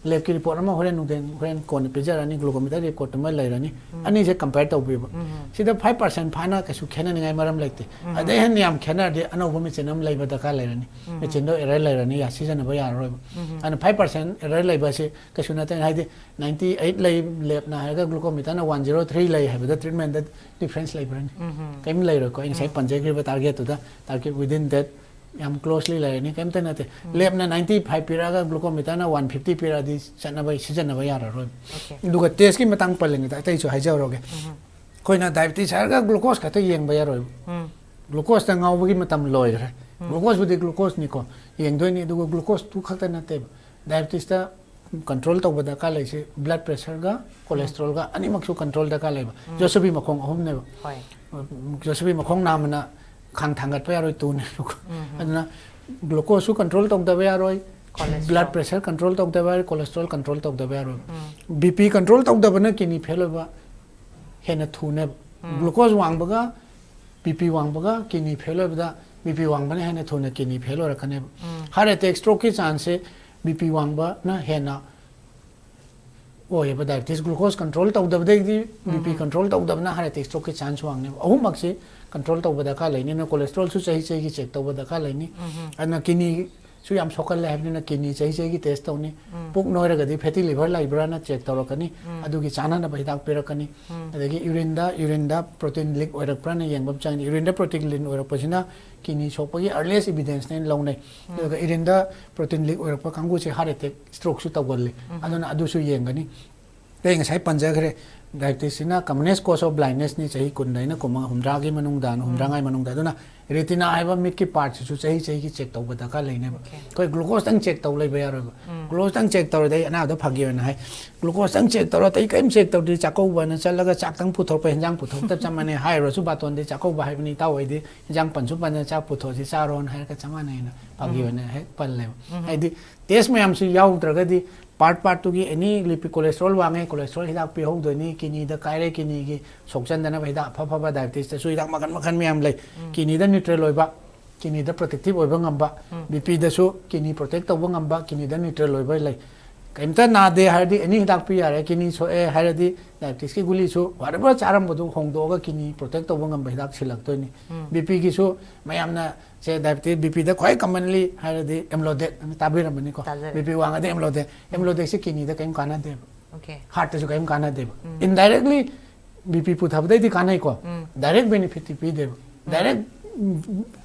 ꯂꯦꯞꯀꯤ ꯔꯤꯄꯣꯔꯠ ꯑꯃ ꯍꯣꯔꯦꯟ ꯅꯨꯡꯊꯤꯟ, ꯍꯣꯔꯦꯟ ꯀꯣꯟꯅ ꯄꯤꯖꯔꯅꯤ, ꯒ꯭ꯂꯨꯀꯣꯃꯤꯇꯔ ꯔꯤꯄꯣꯔꯠꯇꯨꯃ ꯂꯩꯔꯅꯤ꯫ ꯑꯅꯤꯁꯦ ꯀꯝꯄꯦꯌꯔ ꯇꯧꯕꯤꯕ꯫ ꯁꯤꯗ five percent ꯐꯥꯅ ꯀꯩꯁꯨ ꯈꯦꯠꯅꯅꯤꯡꯉꯥꯏ ꯃꯔꯝ ꯂꯩꯇꯦ꯫ ꯑꯗꯩ ꯍꯦꯟꯅ ꯌꯥꯝ ꯈꯦꯠꯅꯔꯗꯤ ꯑꯅꯧꯕ ꯃꯦꯆꯤꯟ ꯑꯃ ꯂꯩꯕ ꯗꯔꯀꯥꯔ ꯂꯩꯔꯅꯤ꯫ ꯃꯦꯆꯤꯟꯗꯣ ꯑꯦꯔꯔ ꯂꯩꯔꯅꯤ, ꯌꯥ-, ꯁꯤꯖꯤꯟꯅꯕ ꯌꯥꯔꯔꯣꯏꯕ꯫ ꯑꯗꯨꯅ five percent ꯑꯦꯔꯔ ꯂꯩꯕ ꯑꯁꯤ ꯀꯩꯁꯨ ꯅꯠꯇꯦ꯫ ꯍꯥꯏꯗꯤ ninety eight ꯂꯩ ꯂꯦꯞꯅ ꯍꯥꯏꯔꯒ ꯒ꯭ꯂꯨꯀꯣꯃꯤꯇꯔꯅ one zero three ꯂꯩ ꯍꯥꯏꯕꯗ ꯇ꯭ꯔꯤꯠꯃꯦꯟꯗ ꯗꯤꯐ꯭ꯔꯦꯟꯁ ꯂꯩꯕ꯭ꯔꯅꯤ? ꯀꯔꯤꯝ ꯂꯩꯔꯣꯏꯀꯣ꯫ ꯑꯩ ꯉꯁꯥꯏ ꯄꯟꯖꯈ꯭ꯔꯤꯕ ꯇꯥꯔꯒꯦꯠꯇꯨꯗ, ꯇꯥꯔꯒꯦꯠ within that ꯌꯥꯝ ꯀ꯭ꯂꯣꯁꯂꯤ ꯂꯩꯔꯅꯤ, ꯀꯔꯤꯝꯇ ꯅꯠꯇꯦ꯫ ꯂꯦꯞꯅ ninety five ꯄꯤꯔꯛꯑꯒ ꯒ꯭ꯂꯨꯀꯣꯃꯤꯇꯔꯅ one fifty ꯄꯤꯔꯛꯑꯗꯤ ꯆꯠꯅꯕ, ꯁꯤꯖꯤꯟꯅꯕ ꯌꯥꯔꯔꯣꯏ꯫ ꯑꯗꯨꯒ ꯇꯦꯁꯀꯤ ꯃꯇꯥꯡ ꯄꯜꯂꯤꯉꯩꯗ ꯑꯇꯩꯁꯨ ꯍꯥꯏꯖꯍꯧꯔꯒꯦ꯫ ꯑꯩꯈꯣꯏꯅ ꯗꯥꯏꯕꯤꯇꯤꯁ ꯍꯥꯏꯔꯒ ꯒ꯭ꯂꯨꯀꯣꯁ ꯈꯛꯇ ꯌꯦꯡꯕ ꯌꯥꯔꯣꯏꯕ꯫ ꯒ꯭ꯂꯨꯀꯣꯁꯇ ꯉꯥꯎꯕꯒꯤ ꯃꯇꯝ ꯂꯣꯏꯈ꯭ꯔꯦ꯫ ꯒ꯭ꯂꯨꯀꯣꯁꯄꯨꯗꯤ ꯒ꯭ꯂꯨꯀꯣꯁꯅꯤꯀꯣ, ꯌꯦꯡꯗꯣꯏꯅꯤ, ꯑꯗꯨꯒ ꯒ꯭ꯂꯨꯀꯣꯁꯇꯨ ꯈꯛꯇ ꯅꯠꯇꯦꯕ꯫ ꯗꯥꯏꯕꯤꯇꯤꯁꯇ ꯀꯟꯇ꯭ꯔꯣꯜ ꯇꯧꯕ ꯗꯔꯀꯥꯔ ꯂꯩꯁꯦ ꯕ꯭ꯂꯗ ꯄ꯭ꯔꯦꯁꯔꯒ ꯀꯣꯂꯦꯁꯇ꯭ꯔꯣꯜꯒ ꯑꯅꯤꯃꯛꯁꯨ ꯀꯟꯇ꯭ꯔꯣꯜ ꯗꯔꯀꯥꯔ ꯂꯩꯕ꯫ ꯖꯣꯁꯕꯤ ꯃꯈꯣꯡ ꯑꯍꯨꯝꯅꯦꯕ꯫ ꯍꯣꯏ꯫ ꯖꯣꯁꯕꯤ ꯃꯈꯣꯡ ꯅꯥꯝꯃꯅ ꯈꯥꯡ ꯊꯥꯡꯒꯠꯄ ꯌꯥꯔꯣꯏ, ꯇꯨꯅꯦꯕꯀꯣ꯫ ꯑꯗꯨꯅ ꯒ꯭ꯂꯨꯀꯣꯁꯁꯨ ꯀꯟꯇ꯭ꯔꯣꯜ ꯇꯧꯗꯕ ꯌꯥꯔꯣꯏ, ꯀꯣꯂꯦꯁꯇ꯭ꯔꯣꯜ꯫ ꯕ꯭ꯂꯗ ꯄ꯭ꯔꯦꯁꯔ ꯀꯟꯇ꯭ꯔꯣꯜ ꯇꯧꯗꯕ ꯌꯥꯔꯣꯏ, ꯀꯣꯂꯦꯁꯇ꯭ꯔꯣꯜ ꯀꯟꯇ꯭ꯔꯣꯜ ꯇꯧꯗꯕ ꯌꯥꯔꯣꯏ꯫ ꯕꯤ ꯄꯤ ꯀꯟꯇ꯭ꯔꯣꯜ ꯇꯧꯗꯕꯅ ꯀꯤꯗꯅꯤ ꯐꯦꯜ ꯑꯣꯏꯕ ꯍꯦꯟꯅ ꯊꯨꯅꯦꯕ꯫ ꯒ꯭ꯂꯨꯀꯣꯁ ꯋꯥꯡꯕꯒ ꯕꯤ ꯄꯤ ꯋꯥꯡꯕꯒ ꯀꯤꯗꯅꯤ ꯐꯦꯜ ꯑꯣꯏꯕꯗ ꯕꯤ ꯄꯤ ꯋꯥꯡꯕꯅ ꯍꯦꯟꯅ ꯊꯨꯅ ꯀꯤꯗꯅꯤ ꯐꯦꯜ ꯑꯣꯏꯔꯛꯀꯅꯦꯕ꯫ ꯍꯥꯔꯠ ꯑꯦꯇꯦꯛ, ꯁ꯭ꯇ꯭ꯔꯣꯛꯀꯤ ꯆꯥꯟꯁꯁꯦ ꯕꯤ ꯄꯤ ꯋꯥꯡꯕꯅ ꯍꯦꯟꯅ ꯑꯣꯏꯌꯦꯕ꯫ ꯗꯥꯏꯕꯤꯇꯤꯁ ꯒ꯭ꯂꯨꯀꯣꯁ ꯀꯟꯇ꯭ꯔꯣꯜ ꯇꯧꯗꯕꯗꯒꯤꯗꯤ ꯕꯤ ꯄꯤ ꯀꯟꯇ꯭ꯔꯣꯜ ꯇꯧꯗꯕꯅ ꯍꯥꯔꯠ ꯑꯦꯇꯦꯛ, ꯁ꯭ꯇ꯭ꯔꯣꯛꯀꯤ ꯆꯥꯟꯁ ꯋꯥꯡꯅꯦꯕ꯫ ꯑꯍꯨꯝꯃꯛꯁꯤ ꯀꯟꯇ꯭ꯔꯣꯜ ꯇꯧꯕ ꯗꯔꯀꯥꯔ ꯂꯩꯅꯤ꯫ ꯑꯗꯨꯅ ꯀꯣꯂꯦꯁꯇ꯭ꯔꯣꯜꯁꯨ ꯆꯍꯤ ꯆꯍꯤꯒꯤ ꯆꯦꯛ ꯇꯧꯕ ꯗꯔꯀꯥꯔ ꯂꯩꯅꯤ꯫ ꯑꯗꯨꯅ ꯀꯤꯗꯅꯤ ꯁꯨ ꯌꯥꯝ ꯁꯣꯛꯀꯜꯂꯦ ꯍꯥꯏꯕꯅꯤꯅ ꯀꯤꯅꯤ ꯆꯍꯤ ꯆꯍꯤꯒꯤ ꯇꯦꯁ ꯇꯧꯅꯤ꯫ ꯄꯨꯛ ꯅꯣꯏꯔꯒꯗꯤ ꯐꯦꯇꯤ ꯂꯤꯚꯔ ꯂꯩꯕ꯭ꯔꯥꯅ ꯆꯦꯛ ꯇꯧꯔꯛꯀꯅꯤ꯫ ꯑꯗꯨꯒꯤ ꯆꯥꯅꯅꯕ ꯍꯤꯗꯥꯛ ꯄꯤꯔꯛꯀꯅꯤ꯫ ꯑꯗꯒꯤ ꯌꯨꯔꯤꯟꯗ ꯌꯨꯔꯤꯟꯗ ꯄ꯭ꯔꯣꯇꯤꯟ ꯂꯤꯛ ꯑꯣꯏꯔꯛꯄ꯭ꯔꯥꯅ ꯌꯦꯡꯕ ꯑꯃ ꯆꯪꯉꯤ꯫ ꯌꯨꯔꯤꯟꯗ ꯄ꯭ꯔꯣꯇꯤꯟ ꯂꯤꯛ ꯑꯣꯏꯔꯛꯄꯁꯤꯅ ꯀꯤꯅꯤ ꯁꯣꯛꯄꯒꯤ ꯑꯥꯔꯂꯤꯌꯦꯁ ꯏꯕꯤꯗꯦꯟꯁꯅꯦꯅ ꯂꯧꯅꯩ꯫ ꯑꯗꯨꯒ ꯌꯨꯔꯤꯟꯗ ꯄ꯭ꯔꯣꯇꯤꯟ ꯂꯤꯛ ꯑꯣꯏꯔꯛꯄ ꯀꯥꯡꯕꯨꯁꯦ ꯍꯥꯔꯠ ꯑꯦꯇꯦꯛ, ꯁ꯭ꯇ꯭ꯔꯣꯛꯁꯨ ꯇꯧꯒꯜꯂꯤ꯫ ꯑꯗꯨꯅ ꯑꯗꯨꯁꯨ ꯌꯦꯡꯒꯅꯤ꯫ ꯑꯩ ꯉꯁꯥꯏ ꯄꯟꯖꯈ꯭ꯔꯦ, ꯗꯥꯏꯕꯤꯇꯤꯁꯁꯤꯅ commonest cause of blindnessꯅꯤ, ꯆꯍꯤ ꯀꯨꯟꯗꯩꯅ ꯀꯨꯟꯃꯉꯥ, ꯍꯨꯝꯗ꯭ꯔꯥꯒꯤ ꯃꯅꯨꯡꯗ, ꯍꯨꯝꯗ꯭ꯔꯥꯉꯥꯏ ꯃꯅꯨꯡꯗ꯫ ꯑꯗꯨꯅ ꯔꯦꯇꯤꯅꯥ ꯍꯥꯏꯕ ꯃꯤꯠꯀꯤ ꯄꯥꯔꯠꯁꯤꯁꯨ ꯆꯍꯤ ꯆꯍꯤꯒꯤ ꯆꯦꯛ ꯇꯧꯕ ꯗꯔꯀꯥꯔ ꯂꯩꯅꯦꯕ꯫ ꯑꯩꯈꯣꯏ ꯒ꯭ꯂꯨꯀꯣꯁꯇꯪ ꯆꯦꯛ ꯇꯧ ꯂꯩꯕ ꯌꯥꯔꯣꯏꯕ꯫ ꯒ꯭ꯂꯨꯀꯣꯁꯇꯪ ꯆꯦꯛ ꯇꯧꯔꯗꯤ ꯑꯩ ꯑꯅꯥꯕꯗ ꯐꯈꯤꯕꯅ ꯍꯥꯏ, ꯒ꯭ꯂꯨꯀꯣꯁꯇꯪ ꯆꯦꯛ ꯇꯧꯔ ꯑꯇꯩ ꯀꯔꯤꯝ ꯆꯦꯛ ꯇꯧꯗ꯭ꯔꯤ, ꯆꯥꯛꯀꯧꯕꯅ ꯆꯠꯂꯒ ꯆꯥꯛꯇꯪ ꯄꯨꯊꯣꯔꯛꯄ, ꯍꯦꯟꯖꯥꯡ ꯄꯨꯊꯣꯔꯛꯇ ꯆꯞ ꯃꯥꯟꯅꯩ꯫ ꯍꯥꯏꯔꯨꯔꯁꯨ ꯕꯥꯇꯣꯟꯗꯤ ꯆꯥꯛꯀꯧꯕ ꯍꯥꯏꯕꯅꯤ, ꯏꯇꯥꯎ ꯍꯣꯏꯗꯤ ꯍꯦꯟꯖꯥꯡ ꯄꯟꯁꯨ ꯄꯟꯗꯅ ꯆꯥꯛ ꯄꯨꯊꯣꯛꯑꯁꯤ ꯆꯥꯔꯣꯅ ꯍꯥꯏꯔꯒ ꯆꯞ ꯃꯥꯟꯅꯩꯅ ꯐꯈꯤꯕꯅ ꯍꯦꯛ ꯄꯜꯂꯦꯕ꯫ ꯍꯥꯏꯗꯤ ꯇꯦꯁ ꯃꯌꯥꯝꯁꯤ ꯌꯥꯎꯗ꯭ꯔꯒꯗꯤ ꯄꯥꯔꯠ ꯄꯥꯔꯠꯇꯨꯒꯤ ꯑꯦꯅꯤ ꯂꯤꯄꯤ ꯀꯣꯂꯦꯁꯇ꯭ꯔꯣꯜ ꯋꯥꯡꯉꯦ, ꯀꯣꯂꯦꯁꯇ꯭ꯔꯣꯜ ꯍꯤꯗꯥꯛ ꯄꯤꯍꯧꯗꯣꯏꯅꯤ, ꯀꯤꯅꯤꯗ ꯀꯥꯏꯔꯦ, ꯀꯤꯅꯤꯒꯤ ꯁꯣꯛꯆꯟꯗꯅꯕ ꯍꯤꯗꯥꯛ ꯑꯐ ꯑꯐꯕ ꯗꯥꯏꯕꯤꯇꯤꯁꯇꯁꯨ ꯍꯤꯗꯥꯛ ꯃꯈꯟ ꯃꯈꯟ ꯃꯌꯥꯝ ꯂꯩ꯫ ꯀꯤꯅꯤꯗ ꯅ꯭ꯌꯨꯇ꯭ꯔꯦꯜ ꯑꯣꯏꯕ, ꯀꯤꯅꯤꯗ ꯄ꯭ꯔꯣꯇꯦꯛꯇꯤꯞ ꯑꯣꯏꯕ ꯉꯝꯕ, ꯕꯤꯄꯤꯗꯁꯨ ꯀꯤꯅꯤ ꯄ꯭ꯔꯣꯇꯦꯛ ꯇꯧꯕ ꯉꯝꯕ, ꯀꯤꯅꯤꯗ ꯅ꯭ꯌꯨꯇ꯭ꯔꯦꯜ ꯑꯣꯏꯕ ꯂꯩ꯫ ꯀꯩꯝꯇ ꯅꯥꯗꯦ ꯍꯥꯏꯔꯗꯤ ꯑꯦꯅꯤ ꯍꯤꯗꯥꯛ ꯄꯤ ꯌꯥꯔꯦ꯫ ꯀꯤꯅꯤ ꯁꯣꯛꯑꯦ ꯍꯥꯏꯔꯗꯤ ꯗꯥꯏꯕꯤꯇꯤꯁꯀꯤ ꯒꯨꯂꯤꯁꯨ whatever ꯆꯥꯔꯝꯕꯗꯨ ꯍꯣꯡꯗꯣꯛꯑꯒ ꯀꯤꯅꯤ ꯄ꯭ꯔꯣꯇꯦꯛ ꯇꯧꯕ ꯉꯝꯕ ꯍꯤꯗꯥꯛ ꯁꯤꯜꯂꯛꯇꯣꯏꯅꯤ꯫ ꯕꯤꯄꯤꯒꯤꯁꯨ ꯃꯌꯥꯝꯅ ꯁꯦ ꯗꯥꯏꯕꯤꯇꯤꯁ, ꯕꯤꯄꯤꯗ ꯈ꯭ꯋꯥꯏ commonly ꯍꯥꯏꯔꯗꯤ ꯑꯦꯝꯂꯣꯗꯦꯛ ꯇꯥꯕꯤꯔꯝꯃꯅꯤꯀꯣ꯫ ꯇꯥꯖꯔꯦ꯫ ꯕꯤꯄꯤ ꯋꯥꯡꯉꯗꯤ ꯑꯦꯝꯂꯣꯗꯦꯛ꯫ ꯑꯦꯝꯂꯣꯗꯦꯛꯁꯦ ꯀꯤꯅꯤꯗ ꯀꯔꯤꯝ ꯀꯥꯟꯅꯗꯦꯕ꯫ Okay꯫ ꯍꯥꯔꯠꯇꯁꯨ ꯀꯔꯤꯝ ꯀꯥꯟꯅꯗꯦꯕ꯫ Indirectly ꯕꯤꯄꯤ ꯄꯨꯊꯕꯗꯩꯗꯤ ꯀꯥꯟꯅꯩꯀꯣ꯫ Direct benefitꯇꯤ ꯄꯤꯗꯦꯕ꯫ Direct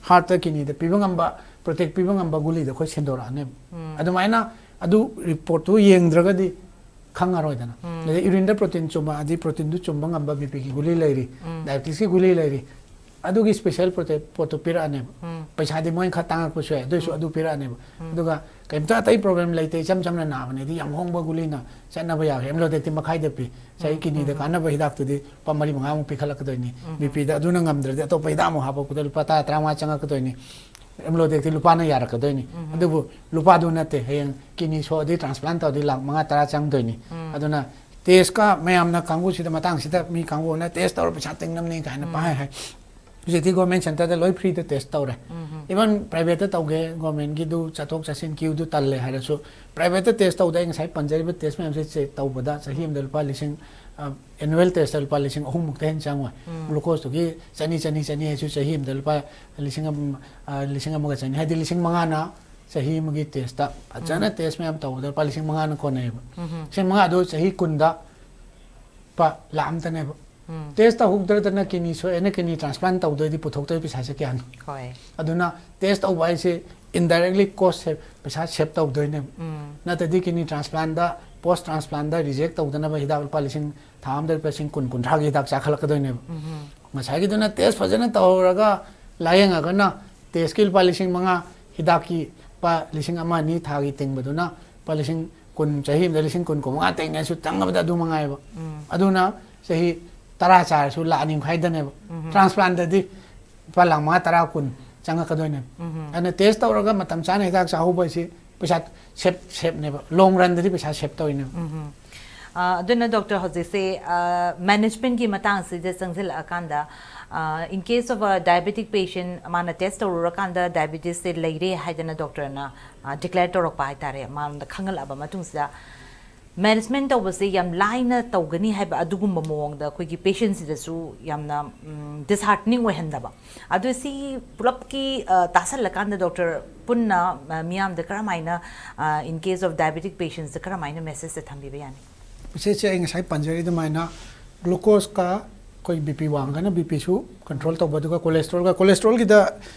ꯍꯥꯔꯠꯇ, ꯀꯤꯅꯤꯗ ꯄꯤꯕ ꯉꯝꯕ, ꯄ꯭ꯔꯣꯇꯦꯛ ꯄꯤꯕ ꯉꯝꯕ ꯒꯨꯂꯤꯗ ꯑꯩꯈꯣꯏ ꯁꯦꯝꯗꯣꯔꯛꯑꯅꯦꯕ꯫ ꯑꯗꯨꯃꯥꯏꯅ ꯑꯗꯨ ꯔꯤꯄꯣꯔꯠꯇꯨ ꯌꯦꯡꯗ꯭ꯔꯒꯗꯤ ꯈꯪꯉꯔꯣꯏꯗꯅ꯫ ꯑꯗꯩ ꯌꯨꯔꯤꯟꯗ ꯄ꯭ꯔꯣꯇꯤꯟ ꯆꯨꯝꯃꯛꯑꯗꯤ ꯄ꯭ꯔꯣꯇꯤꯟꯗꯨ ꯆꯨꯝꯕ ꯉꯝꯕ ꯕꯤꯄꯤꯒꯤ ꯒꯨꯂꯤ ꯂꯩꯔꯤ, ꯗꯥꯏꯕꯤꯇꯤꯁꯀꯤ ꯒꯨꯂꯤ ꯂꯩꯔꯤ꯫ ꯑꯗꯨꯒꯤ ꯁ꯭ꯄꯦꯁꯦꯜ ꯄ꯭ꯔꯣꯇꯦꯛ ꯄꯣꯠꯇꯨ ꯄꯤꯔꯛꯑꯅꯦꯕ꯫ ꯄꯩꯁꯥꯗꯤ ꯃꯣꯏꯅ ꯈꯔ ꯇꯥꯡꯉꯛꯄꯁꯨ ꯌꯥꯏ, ꯑꯗꯨꯏꯁꯨ ꯑꯗꯨ ꯄꯤꯔꯛꯑꯅꯦꯕ꯫ ꯑꯗꯨꯒ ꯀꯩꯝꯇ ꯑꯇꯩ ꯄ꯭ꯔꯣꯕ꯭ꯂꯦꯝ ꯂꯩꯇꯦ, ꯏꯆꯝ ꯆꯝꯅ ꯅꯥꯕꯅꯦꯗꯤ ꯌꯥꯝ ꯍꯣꯡꯕ ꯒꯨꯂꯤꯅ ꯆꯠꯅꯕ ꯌꯥꯎꯋꯦ꯫ ꯑꯦꯝꯂꯣꯗꯦꯛꯇꯤ ꯃꯈꯥꯏꯗ ꯄꯤ꯫ ꯉꯁꯥꯏ ꯀꯤꯅꯤꯗ ꯀꯥꯟꯅꯕ ꯍꯤꯗꯥꯛꯇꯨꯗꯤ ꯂꯨꯄꯥ ꯃꯔꯤ ꯃꯉꯥꯃꯨꯛ ꯄꯤꯈꯠꯂꯛꯀꯗꯣꯏꯅꯤ꯫ ꯕꯤꯄꯤꯗ ꯑꯗꯨꯅ ꯉꯝꯗ꯭ꯔꯗꯤ ꯑꯇꯣꯞꯄ ꯍꯤꯗꯥꯛ ꯑꯃꯨꯛ ꯍꯥꯞꯄꯛꯄꯗ ꯂꯨꯄꯥ ꯇꯔꯥ, ꯇꯔꯥꯃꯉꯥ ꯆꯪꯉꯛꯀꯗꯣꯏꯅꯤ꯫ ꯑꯦꯝꯂꯣꯗꯦꯛꯇꯤ ꯂꯨꯄꯥꯅ ꯌꯥꯔꯛꯀꯗꯣꯏꯅꯤ꯫ ꯑꯗꯨꯕꯨ ꯂꯨꯄꯥꯗꯨ ꯅꯠꯇꯦ, ꯍꯌꯦꯡ ꯀꯤꯅꯤ ꯁꯣꯛꯑꯗꯤ ꯇ꯭ꯔꯥꯟꯁꯄ꯭ꯂꯥꯟ ꯇꯧꯔꯗꯤ ꯂꯥꯛ ꯃꯉꯥ, ꯇꯔꯥ ꯆꯪꯗꯣꯏꯅꯤ꯫ ꯑꯗꯨꯅ ꯇꯦꯁꯀ ꯃꯌꯥꯝꯅ ꯀꯥꯡꯕꯨꯁꯤꯗ, ꯃꯇꯥꯡꯁꯤꯗ ꯃꯤ ꯀꯥꯡꯕꯨꯅ ꯇꯦꯁ ꯇꯧꯔ ꯄꯩꯁꯥ ꯇꯤꯡꯅꯕꯅꯤ ꯀꯥꯏꯅ ꯄꯪꯍꯥꯏ ꯍꯥꯏ꯫ ꯍꯧꯖꯤꯛꯇꯤ ꯒꯣꯔꯃꯦꯟ ꯁꯦꯟꯇꯔꯗ ꯂꯣꯏ ꯐ꯭ꯔꯤꯗ ꯇꯦꯁ ꯇꯧꯔꯦ꯫ ꯏꯚꯟ ꯄ꯭ꯔꯥꯏꯚꯦꯠꯇ ꯇꯧꯒꯦ, ꯒꯣꯔꯃꯦꯟꯒꯤꯗꯨ ꯆꯠꯊꯣꯛ ꯆꯠꯁꯤꯟ ꯀ꯭ꯌꯨꯗꯨ ꯇꯜꯂꯦ ꯍꯥꯏꯔꯁꯨ, ꯄ꯭ꯔꯥꯏꯚꯦꯠꯇ ꯇꯦꯁ ꯇꯧꯕꯗ ꯑꯩ ꯉꯁꯥꯏ ꯄꯟꯖꯔꯤꯕ ꯇꯦꯁ ꯃꯌꯥꯝꯁꯦ ꯆꯦꯛ ꯇꯧꯕꯗ ꯆꯍꯤ ꯑꯃꯗ ꯂꯨꯄꯥ ꯂꯤꯁꯤꯡ, ꯑ, ꯑꯦꯅꯨꯋꯦꯜ ꯇꯦꯁꯇ ꯂꯨꯄꯥ ꯂꯤꯁꯤꯡ ꯑꯍꯨꯝꯃꯨꯛꯇ ꯍꯦꯟꯅ ꯆꯪꯉꯣꯏ꯫ ꯒ꯭ꯂꯨꯀꯣꯁꯇꯨꯒꯤ ꯆꯅꯤ, ꯆꯅꯤ, ꯆꯅꯤ ꯍꯥꯏꯁꯨ ꯆꯍꯤ ꯑꯃꯗ ꯂꯨꯄꯥ ꯂꯤꯁꯤꯡ ꯑꯃ, ꯑ, ꯂꯤꯁꯤꯡ ꯑꯃꯒ ꯆꯅꯤ, ꯍꯥꯏꯗꯤ ꯂꯤꯁꯤꯡ ꯃꯉꯥꯅ ꯆꯍꯤ ꯑꯃꯒꯤ ꯇꯦꯁꯇ ꯐꯖꯅ ꯇꯦꯁ ꯃꯌꯥꯝ ꯇꯧꯕꯗ ꯂꯨꯄꯥ ꯂꯤꯁꯤꯡ ꯃꯉꯥꯅ ꯀꯣꯟꯅꯩꯌꯦꯕ꯫ ꯂꯤꯁꯤꯡ ꯃꯉꯥꯗꯣ ꯆꯍꯤ ꯀꯨꯟꯗ ꯂꯨꯄꯥ ꯂꯥꯛ ꯑꯃꯇꯅꯦꯕ꯫ ꯇꯦꯁ ꯇꯧꯍꯧꯗ꯭ꯔꯗꯅ ꯀꯤꯅꯤ ꯁꯣꯛꯑꯦꯅ ꯀꯤꯅꯤ ꯇ꯭ꯔꯥꯟꯁꯄ꯭ꯂꯥꯟ ꯇꯧꯗꯣꯏꯗꯤ ꯄꯨꯊꯣꯛꯇꯣꯏ ꯄꯩꯁꯥꯁꯦ ꯀꯌꯥꯅꯣ? ꯍꯣꯏ꯫ ꯑꯗꯨꯅ ꯇꯦꯁ ꯇꯧꯕ ꯍꯥꯏꯁꯦ ꯏꯟꯗꯥꯏꯔꯦꯛꯂꯤ ꯀꯣꯁ ꯁꯦꯞ, ꯄꯩꯁꯥ ꯁꯦꯞ ꯇꯧꯗꯣꯏꯅꯦꯕ꯫ ꯅꯠꯇ꯭ꯔꯗꯤ ꯀꯤꯅꯤ ꯇ꯭ꯔꯥꯟꯁꯄ꯭ꯂꯥꯟꯗ, ꯄꯣꯁ ꯇ꯭ꯔꯥꯟꯁꯄ꯭ꯂꯥꯟꯗ ꯔꯤꯖꯦꯛ ꯇꯧꯗꯅꯕ ꯍꯤꯗꯥꯛ ꯂꯨꯄꯥ ꯂꯤꯁꯤꯡ, ꯊꯥ ꯑꯃꯗ ꯂꯨꯄꯥ ꯂꯤꯁꯤꯡ ꯀꯨꯟ, ꯀꯨꯟꯊ꯭ꯔꯥꯒꯤ ꯍꯤꯗꯥꯛ ꯆꯥꯈꯠꯂꯛꯀꯗꯣꯏꯅꯦꯕ꯫ ꯉꯁꯥꯏꯒꯤꯗꯨꯅ ꯇꯦꯁ ꯐꯖꯅ ꯇꯧꯍꯧꯔꯒ ꯂꯥꯏꯌꯦꯡꯉꯒꯅ ꯇꯦꯁꯀꯤ ꯂꯨꯄꯥ ꯂꯤꯁꯤꯡ ꯃꯉꯥ, ꯍꯤꯗꯥꯛꯀꯤ ꯂꯨꯄꯥ ꯂꯤꯁꯤꯡ ꯑꯃ ꯑꯅꯤ ꯊꯥꯒꯤ ꯇꯤꯡꯕꯗꯨꯅ ꯂꯨꯄꯥ ꯂꯤꯁꯤꯡ ꯀꯨꯟ, ꯆꯍꯤ ꯑꯃꯗ ꯂꯤꯁꯤꯡ ꯀꯨꯟ, ꯀꯨꯟꯃꯉꯥ ꯇꯤꯡꯉꯁꯨ ꯆꯪꯉꯕꯗ ꯑꯗꯨ ꯃꯉꯥꯏꯕ꯫ ꯑꯗꯨꯅ ꯆꯍꯤ ꯇꯔꯥ ꯆꯥꯔꯁꯨ ꯂꯥꯛ ꯑꯅꯤ ꯃꯈꯥꯏꯗꯅꯦꯕ꯫ ꯇ꯭ꯔꯥꯟꯁꯄ꯭ꯂꯥꯟꯗꯗꯤ ꯂꯨꯄꯥ ꯂꯥꯛ ꯃꯉꯥ, ꯇꯔꯥ, ꯀꯨꯟ ꯆꯪꯉꯛꯀꯗꯣꯏꯅꯦꯕ꯫ ꯑꯗꯨꯅ ꯇꯦꯁ ꯇꯧꯔꯒ ꯃꯇꯝ ꯆꯥꯅ ꯍꯤꯗꯥꯛ ꯆꯥꯍꯧꯕ ꯍꯥꯏꯁꯤ ꯄꯩꯁꯥ ꯁꯦꯞ, ꯁꯦꯞꯅꯦꯕ꯫ ꯂꯣꯡ ꯔꯟꯗꯗꯤ ꯄꯩꯁꯥ ꯁꯦꯞ ꯇꯧꯔꯤꯅꯦꯕ꯫ ꯑ, ꯑꯗꯨꯅ ꯗꯣꯛꯇꯔ, ꯍꯧꯖꯤꯛꯁꯦ ꯃꯦꯅꯦꯖꯃꯦꯟꯒꯤ ꯃꯇꯥꯡꯁꯤꯗ ꯆꯪꯁꯤꯜꯂꯛꯑꯀꯥꯟꯗ, in case of a diabetic patient, ꯃꯥꯅ ꯇꯦꯁ ꯇꯧꯔꯨꯔꯀꯥꯟꯗ ꯗꯥꯏꯕꯤꯇꯤꯁꯁꯦ ꯂꯩꯔꯦ ꯍꯥꯏꯗꯅ ꯗꯣꯛꯇꯔꯅ ꯗꯤꯀ꯭ꯂꯦꯌꯔ ꯇꯧꯔꯛꯄ ꯍꯥꯏꯇꯥꯔꯦ, ꯃꯉꯣꯟꯗ ꯈꯪꯍꯜꯂꯛꯑꯕ ꯃꯇꯨꯡꯁꯤꯗ, ꯃꯦꯅꯦꯖꯃꯦꯟ ꯇꯧꯕꯁꯦ ꯌꯥꯝ ꯂꯥꯏꯅ ꯇꯧꯒꯅꯤ ꯍꯥꯏꯕ ꯑꯗꯨꯒꯨꯝꯕ ꯃꯑꯣꯡꯗ ꯑꯩꯈꯣꯏꯒꯤ ꯄꯦꯁꯦꯟꯁꯤꯗꯁꯨ ꯌꯥꯝꯅ ꯗꯤꯁꯍꯥꯔꯇꯅꯤꯡ ꯑꯣꯏꯍꯟꯗꯕ꯫ ꯑꯗꯨ ꯁꯤ ꯄꯨꯂꯞꯀꯤ, ꯑ, ꯇꯥꯁꯜꯂꯀꯥꯟꯗ ꯗꯣꯛꯇꯔ, ꯄꯨꯟꯅ, ꯑ, ꯃꯤꯌꯥꯝꯗ ꯀꯔꯝꯍꯥꯏꯅ, ꯑ, in case of diabetic patientsꯇ ꯀꯔꯝꯍꯥꯏꯅ ꯃꯦꯁꯦꯖꯁꯦ ꯊꯝꯕꯤꯕ ꯌꯥꯅꯤ? ꯃꯦꯁꯦꯖꯁꯦ ꯑꯩ ꯉꯁꯥꯏ ꯄꯟꯖꯔꯤ ꯑꯗꯨꯃꯥꯏꯅ, ꯒ꯭ꯂꯨꯀꯣꯁꯀ ꯑꯩꯈꯣꯏ ꯕꯤ ꯄꯤ ꯋꯥꯡꯒꯅ ꯕꯤ ꯄꯤꯁꯨ ꯀꯟꯇ꯭ꯔꯣꯜ ꯇꯧꯕ, ꯑꯗꯨꯒ ꯀꯣꯂꯦꯁꯇ꯭ꯔꯣꯜꯒ, ꯀꯣꯂꯦꯁꯇ꯭ꯔꯣꯜꯒꯤꯗ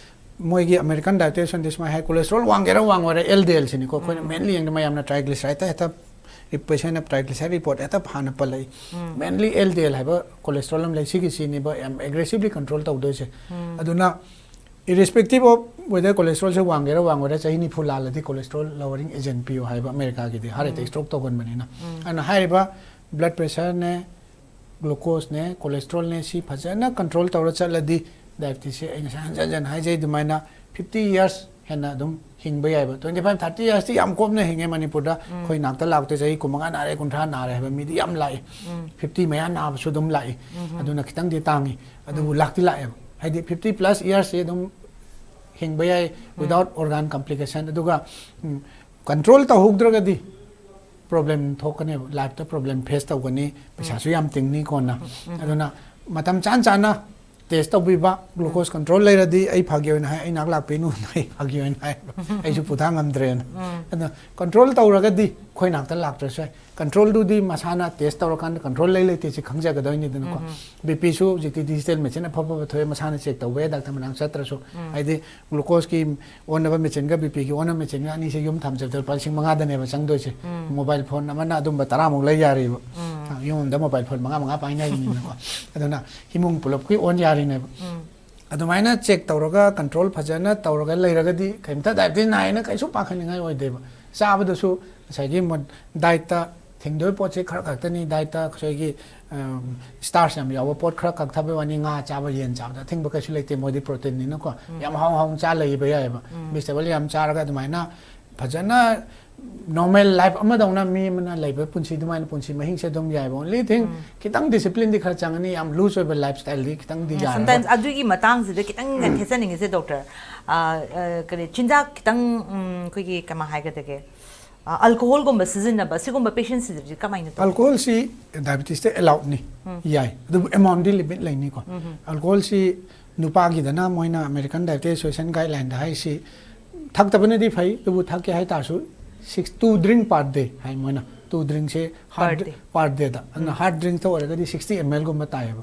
ꯃꯣꯏꯒꯤ ꯑꯃꯦꯔꯤꯀꯟ ꯗꯥꯏꯇꯤꯁꯤꯌꯟꯗꯤ ꯁꯨꯃꯥꯏꯅ ꯍꯥꯏ, ꯀꯣꯂꯦꯁꯇ꯭ꯔꯣꯜ ꯋꯥꯡꯒꯦꯔꯥ ꯋꯥꯡꯉꯣꯏꯔꯥ, ꯑꯦꯜ ꯗꯤ ꯑꯦꯜꯁꯤꯅꯤꯀꯣ ꯑꯩꯈꯣꯏꯅ ꯃꯦꯟꯂꯤ ꯌꯦꯡꯗ, ꯃꯌꯥꯝꯅ ꯇ꯭ꯔꯥꯏꯒ꯭ꯂꯤꯁꯔꯥꯏꯠꯇ ꯍꯦꯛꯇ, ꯄꯦꯁꯦꯟꯅ ꯇ꯭ꯔꯥꯏꯒ꯭ꯂꯤꯁꯔꯥꯏꯠ ꯔꯤꯄꯣꯔꯠ ꯍꯦꯛꯇ ꯍꯥꯟꯅ ꯄꯜꯂꯛꯏ꯫ ꯃꯦꯟꯂꯤ ꯑꯦꯜ ꯗꯤ ꯑꯦꯜ ꯍꯥꯏꯕ ꯀꯣꯂꯦꯁꯇ꯭ꯔꯣꯜ ꯑꯃ ꯂꯩ, ꯁꯤꯒꯤꯁꯤꯅꯦꯕ ꯌꯥꯝ ꯑꯦꯒ꯭ꯔꯦꯁꯤꯚꯂꯤ ꯀꯟꯇ꯭ꯔꯣꯜ ꯇꯧꯗꯣꯏꯁꯦ꯫ ꯑꯗꯨꯅ irrespective of whether ꯀꯣꯂꯦꯁꯇ꯭ꯔꯣꯜꯁꯦ ꯋꯥꯡꯒꯦꯔꯥ ꯋꯥꯡꯉꯣꯏꯔꯥ, ꯆꯍꯤ ꯅꯤꯐꯨ ꯂꯥꯜꯂꯗꯤ ꯀꯣꯂꯦꯁꯇ꯭ꯔꯣꯜ ꯂꯣꯋꯔꯤꯡ ꯑꯦꯖꯦꯟ ꯄꯤꯌꯣ ꯍꯥꯏꯕ ꯑꯃꯦꯔꯤꯀꯥꯒꯤꯗꯤ, ꯍꯥꯔꯠ ꯑꯦꯇꯦꯛ, ꯁ꯭ꯇ꯭ꯔꯣꯛ ꯇꯧꯒꯟꯕꯅꯤꯅ꯫ ꯑꯗꯨꯅ ꯍꯥꯏꯔꯤꯕ ꯕ꯭ꯂꯗ ꯄ꯭ꯔꯦꯁꯔꯅꯦ, ꯒ꯭ꯂꯨꯀꯣꯁꯅꯦ, ꯀꯣꯂꯦꯁꯇ꯭ꯔꯣꯜꯅꯦ, ꯁꯤ ꯐꯖꯅ ꯀꯟꯇ꯭ꯔꯣꯜ ꯇꯧꯔ ꯆꯠꯂꯗꯤ, ꯗꯥꯏꯕꯤꯇꯤꯁꯁꯦ ꯑꯩ ꯉꯁꯥꯏ ꯍꯟꯖꯟ ꯍꯟꯖꯟ ꯍꯥꯏꯖꯩ ꯑꯗꯨꯃꯥꯏꯅ, ꯐꯤꯐꯇꯤ ꯌꯔꯁ ꯍꯦꯟꯅ ꯑꯗꯨꯝ ꯍꯤꯡꯕ ꯌꯥꯏꯕ꯫ ꯇ꯭ꯋꯦꯟꯇꯤ ꯐꯥꯏꯚ, ꯊꯥꯔꯇꯤ ꯌꯔꯁꯇꯤ ꯌꯥꯝ ꯀꯣꯝꯅ ꯍꯤꯡꯉꯦ ꯃꯅꯤꯄꯨꯔꯗ꯫ ꯑꯩꯈꯣꯏ ꯅꯥꯛꯇ ꯂꯥꯛꯇ ꯆꯍꯤ ꯀꯨꯟꯃꯉꯥ ꯅꯥꯔꯦ, ꯀꯨꯟꯊ꯭ꯔꯥ ꯅꯥꯔꯦ ꯍꯥꯏꯕ ꯃꯤꯗꯤ ꯌꯥꯝ ꯂꯥꯛꯏ꯫ ꯐꯤꯐꯇꯤ ꯃꯌꯥ ꯅꯥꯕꯁꯨ ꯑꯗꯨꯝ ꯂꯥꯛꯏ꯫ ꯑꯗꯨꯅ ꯈꯤꯇꯪꯗꯤ ꯇꯥꯡꯉꯤ, ꯑꯗꯨꯕꯨ ꯂꯥꯛꯇꯤ ꯂꯥꯛꯑꯦꯕ꯫ ꯍꯥꯏꯗꯤ ꯐꯤꯐꯇꯤ ꯄ꯭ꯂꯁ ꯌꯔꯁꯁꯤ ꯑꯗꯨꯝ ꯍꯤꯡꯕ ꯌꯥꯏ without organ complication꯫ ꯑꯗꯨꯒ ꯀꯟꯇ꯭ꯔꯣꯜ ꯇꯧꯍꯧꯗ꯭ꯔꯒꯗꯤ ꯄ꯭ꯔꯣꯕ꯭ꯂꯦꯝ ꯊꯣꯛꯀꯅꯦꯕ, ꯂꯥꯏꯐꯇ ꯄ꯭ꯔꯣꯕ꯭ꯂꯦꯝ ꯐꯦꯁ ꯇꯧꯒꯅꯤ, ꯄꯩꯁꯥꯁꯨ ꯌꯥꯝ ꯇꯤꯡꯅꯤ ꯀꯣꯟꯅ꯫ ꯑꯗꯨꯅ ꯃꯇꯝ ꯆꯥꯅ ꯆꯥꯅ ꯇꯦꯁ ꯇꯧꯕꯤꯕ, ꯒ꯭ꯂꯨꯀꯣꯁ ꯀꯟꯇ꯭ꯔꯣꯜ ꯂꯩꯔꯗꯤ ꯑꯩ ꯐꯒꯦ ꯑꯣꯏꯅ ꯍꯥꯏ, ꯑꯩ ꯅꯥꯛ ꯂꯥꯛꯄꯤꯅꯨ, ꯑꯩ ꯐꯒꯦ ꯑꯣꯏꯅ ꯍꯥꯏ, ꯑꯩꯁꯨ ꯄꯨꯊꯥꯡ ꯉꯝꯗ꯭ꯔꯦꯅ꯫ ꯑꯗꯨꯅ ꯀꯟꯇ꯭ꯔꯣꯜ ꯇꯧꯔꯒꯗꯤ ꯑꯩꯈꯣꯏ ꯅꯥꯛꯇ ꯂꯥꯛꯇ꯭ꯔꯁꯨ ꯌꯥꯏ꯫ ꯀꯟꯇ꯭ꯔꯣꯜꯗꯨꯗꯤ ꯃꯁꯥꯅ ꯇꯦꯁ ꯇꯧꯔꯀꯥꯟꯗ ꯀꯟꯇ꯭ꯔꯣꯜ ꯂꯩ ꯂꯩꯇꯦ ꯁꯤ ꯈꯪꯖꯒꯗꯣꯏꯅꯤꯗꯅꯀꯣ꯫ ꯕꯤ ꯄꯤꯁꯨ ꯍꯧꯖꯤꯛꯇꯤ ꯗꯤꯖꯤꯇꯦꯜ ꯃꯦꯆꯤꯟ ꯑꯐ ꯑꯐꯕ ꯊꯣꯛꯑꯦ, ꯃꯁꯥꯅ ꯆꯦꯛ ꯇꯧꯕ ꯌꯥꯏ, ꯗꯥꯛꯇꯔ ꯃꯅꯥꯛ ꯆꯠꯇ꯭ꯔꯁꯨ꯫ ꯍꯥꯏꯗꯤ ꯒ꯭ꯂꯨꯀꯣꯁꯀꯤ ꯑꯣꯟꯅꯕ ꯃꯦꯆꯤꯟꯒ ꯕꯤ ꯄꯤꯒꯤ ꯑꯣꯟꯅꯕ ꯃꯦꯆꯤꯟꯒ ꯑꯅꯤꯁꯦ ꯌꯨꯝ ꯊꯝꯖꯕꯗ ꯂꯨꯄꯥ ꯂꯤꯁꯤꯡ ꯃꯉꯥꯗꯅꯦꯕ ꯆꯪꯗꯣꯏꯁꯦ꯫ ꯃꯣꯕꯥꯏꯜ ꯐꯣꯟ ꯑꯃꯅ ꯑꯗꯨꯝꯕ ꯇꯔꯥꯃꯨꯛ ꯂꯩ ꯌꯥꯔꯤꯕ꯫ ꯌꯨꯝ ꯑꯃꯗ ꯃꯣꯕꯥꯏꯜ ꯐꯣꯟ ꯃꯉꯥ ꯃꯉꯥ ꯄꯥꯏꯅꯔꯤꯅꯤꯅꯀꯣ꯫ ꯑꯗꯨꯅ ꯏꯃꯨꯡ ꯄꯨꯂꯞꯀꯤ ꯑꯣꯟ ꯌꯥꯔꯤꯅꯦꯕ꯫ ꯑꯗꯨꯃꯥꯏꯅ ꯆꯦꯛ ꯇꯧꯔꯒ ꯀꯟꯇ꯭ꯔꯣꯜ ꯐꯖꯅ ꯇꯧꯔꯒ ꯂꯩꯔꯒꯗꯤ ꯀꯩꯝꯇ ꯗꯥꯏꯕꯦꯇꯤꯁ ꯅꯥꯏꯅ ꯀꯩꯁꯨ ꯄꯥꯈꯠꯅꯤꯡꯉꯥꯏ ꯑꯣꯏꯗꯦꯕ꯫ ꯆꯥꯕꯗꯁꯨ ꯉꯁꯥꯏꯒꯤ ꯗꯥꯏꯠꯇ ꯊꯤꯡꯗꯣꯏ ꯄꯣꯠꯁꯦ ꯈꯔ ꯈꯛꯇꯅꯤ꯫ ꯗꯥꯏꯠꯇ ꯑꯩꯈꯣꯏꯒꯤ ꯁ꯭ꯇꯥꯔꯁ ꯌꯥꯝ ꯌꯥꯎꯕ ꯄꯣꯠ ꯈꯔ ꯀꯛꯊꯕꯩ ꯋꯥꯅꯤ꯫ ꯉꯥ ꯆꯥꯕ, ꯌꯦꯟ ꯆꯥꯕꯗ ꯑꯊꯤꯡꯕ ꯀꯩꯁꯨ ꯂꯩꯇꯦ, ꯃꯣꯏꯗꯤ ꯄ꯭ꯔꯣꯇꯤꯟꯅꯤꯅꯀꯣ꯫ ꯌꯥꯝ ꯍꯥꯎ ꯍꯥꯎꯅ ꯆꯥ ꯂꯩꯕ ꯌꯥꯏꯑꯕ꯫ ꯚꯤꯖꯤꯇꯦꯕꯜ ꯌꯥꯝ ꯆꯥꯔꯒ ꯑꯗꯨꯃꯥꯏꯅ ꯐꯖꯅ ꯅꯣꯔꯃꯦꯜ ꯂꯥꯏꯐ ꯑꯃꯗꯧꯅ ꯃꯤ ꯑꯃꯅ ꯂꯩꯕ ꯄꯨꯟꯁꯤ ꯑꯗꯨꯃꯥꯏꯅ ꯄꯨꯟꯁꯤ ꯃꯍꯤꯡꯁꯦ ꯑꯗꯨꯝ ꯌꯥꯏꯑꯕ꯫ ꯑꯣꯟꯂꯤ ꯊꯤꯡ ꯈꯤꯇꯪ ꯗꯤꯁꯤꯄ꯭ꯂꯤꯟꯗꯤ ꯈꯔ ꯆꯪꯉꯅꯤ, ꯌꯥꯝ ꯂꯨꯖ ꯑꯣꯏꯕ ꯂꯥꯏꯐ ꯁ꯭ꯇꯥꯏꯜꯗꯤ ꯈꯤꯇꯪꯗꯤ ꯌꯥꯔꯔꯣꯏ꯫ ꯁꯝꯇꯥꯏꯝꯁ ꯑꯗꯨꯒꯤ ꯃꯇꯥꯡꯁꯤꯗ ꯈꯤꯇꯪ ꯊꯦꯠꯆꯅꯤꯡꯉꯤꯁꯦ ꯗꯣꯛꯇꯔ꯫ ꯀꯔꯤ ꯆꯤꯟꯖꯥꯛ ꯈꯤꯇꯪ, ꯎꯝ, ꯑꯩꯈꯣꯏꯒꯤ ꯀꯃꯥꯏ ꯍꯥꯏꯒꯗꯒꯦ, ꯑꯜꯀꯣꯍꯣꯜꯒꯨꯝꯕ ꯁꯤꯖꯤꯟꯅꯕ, ꯁꯤꯒꯨꯝꯕ ꯄꯦꯁꯦꯟꯁꯤꯗꯗꯤ ꯀꯃꯥꯏꯅ ꯇꯧ? ꯑꯜꯀꯣꯍꯣꯜꯁꯤ ꯗꯥꯏꯕꯦꯇꯤꯁꯇ ꯑꯦꯂꯥꯎꯗꯅꯤ, ꯌꯥꯏ, ꯑꯗꯨꯕꯨ ꯑꯦꯃꯥꯎꯟꯗꯤ ꯂꯤꯃꯤꯠ ꯂꯩꯅꯤꯀꯣ꯫ ꯑꯜꯀꯣꯍꯣꯜꯁꯤ ꯅꯨꯄꯥꯒꯤꯗꯅ ꯃꯣꯏꯅ ꯑꯃꯦꯔꯤꯀꯟ ꯗꯥꯏꯕꯦꯇꯤꯁ ꯑꯦꯁꯣꯁꯤꯌꯦꯁꯟ ꯒꯥꯏꯗꯂꯥꯏꯟꯗ ꯍꯥꯏꯔꯤꯁꯤ ꯊꯛꯇꯕꯅꯗꯤ ꯐꯩ, ꯑꯗꯨꯕꯨ ꯊꯛꯀꯦ ꯍꯥꯏꯇꯥꯔꯁꯨ ꯁꯤꯛꯁ ꯇꯨ ꯗ꯭ꯔꯤꯡ ꯄꯥꯔ ꯗꯦ ꯍꯥꯏ ꯃꯣꯏꯅ꯫ ꯇꯨ ꯗ꯭ꯔꯤꯡꯁꯦ Per day. ꯄꯥꯔ ꯗꯦꯗ꯫ ꯑꯗꯨꯅ ꯍꯥꯔꯗ ꯗ꯭ꯔꯤꯡꯛꯇ ꯑꯣꯏꯔꯒꯗꯤ ꯁꯤꯛꯁꯇꯤ ꯑꯦꯝ ꯑꯦꯜꯒꯨꯝꯕ ꯇꯥꯏꯌꯦꯕ꯫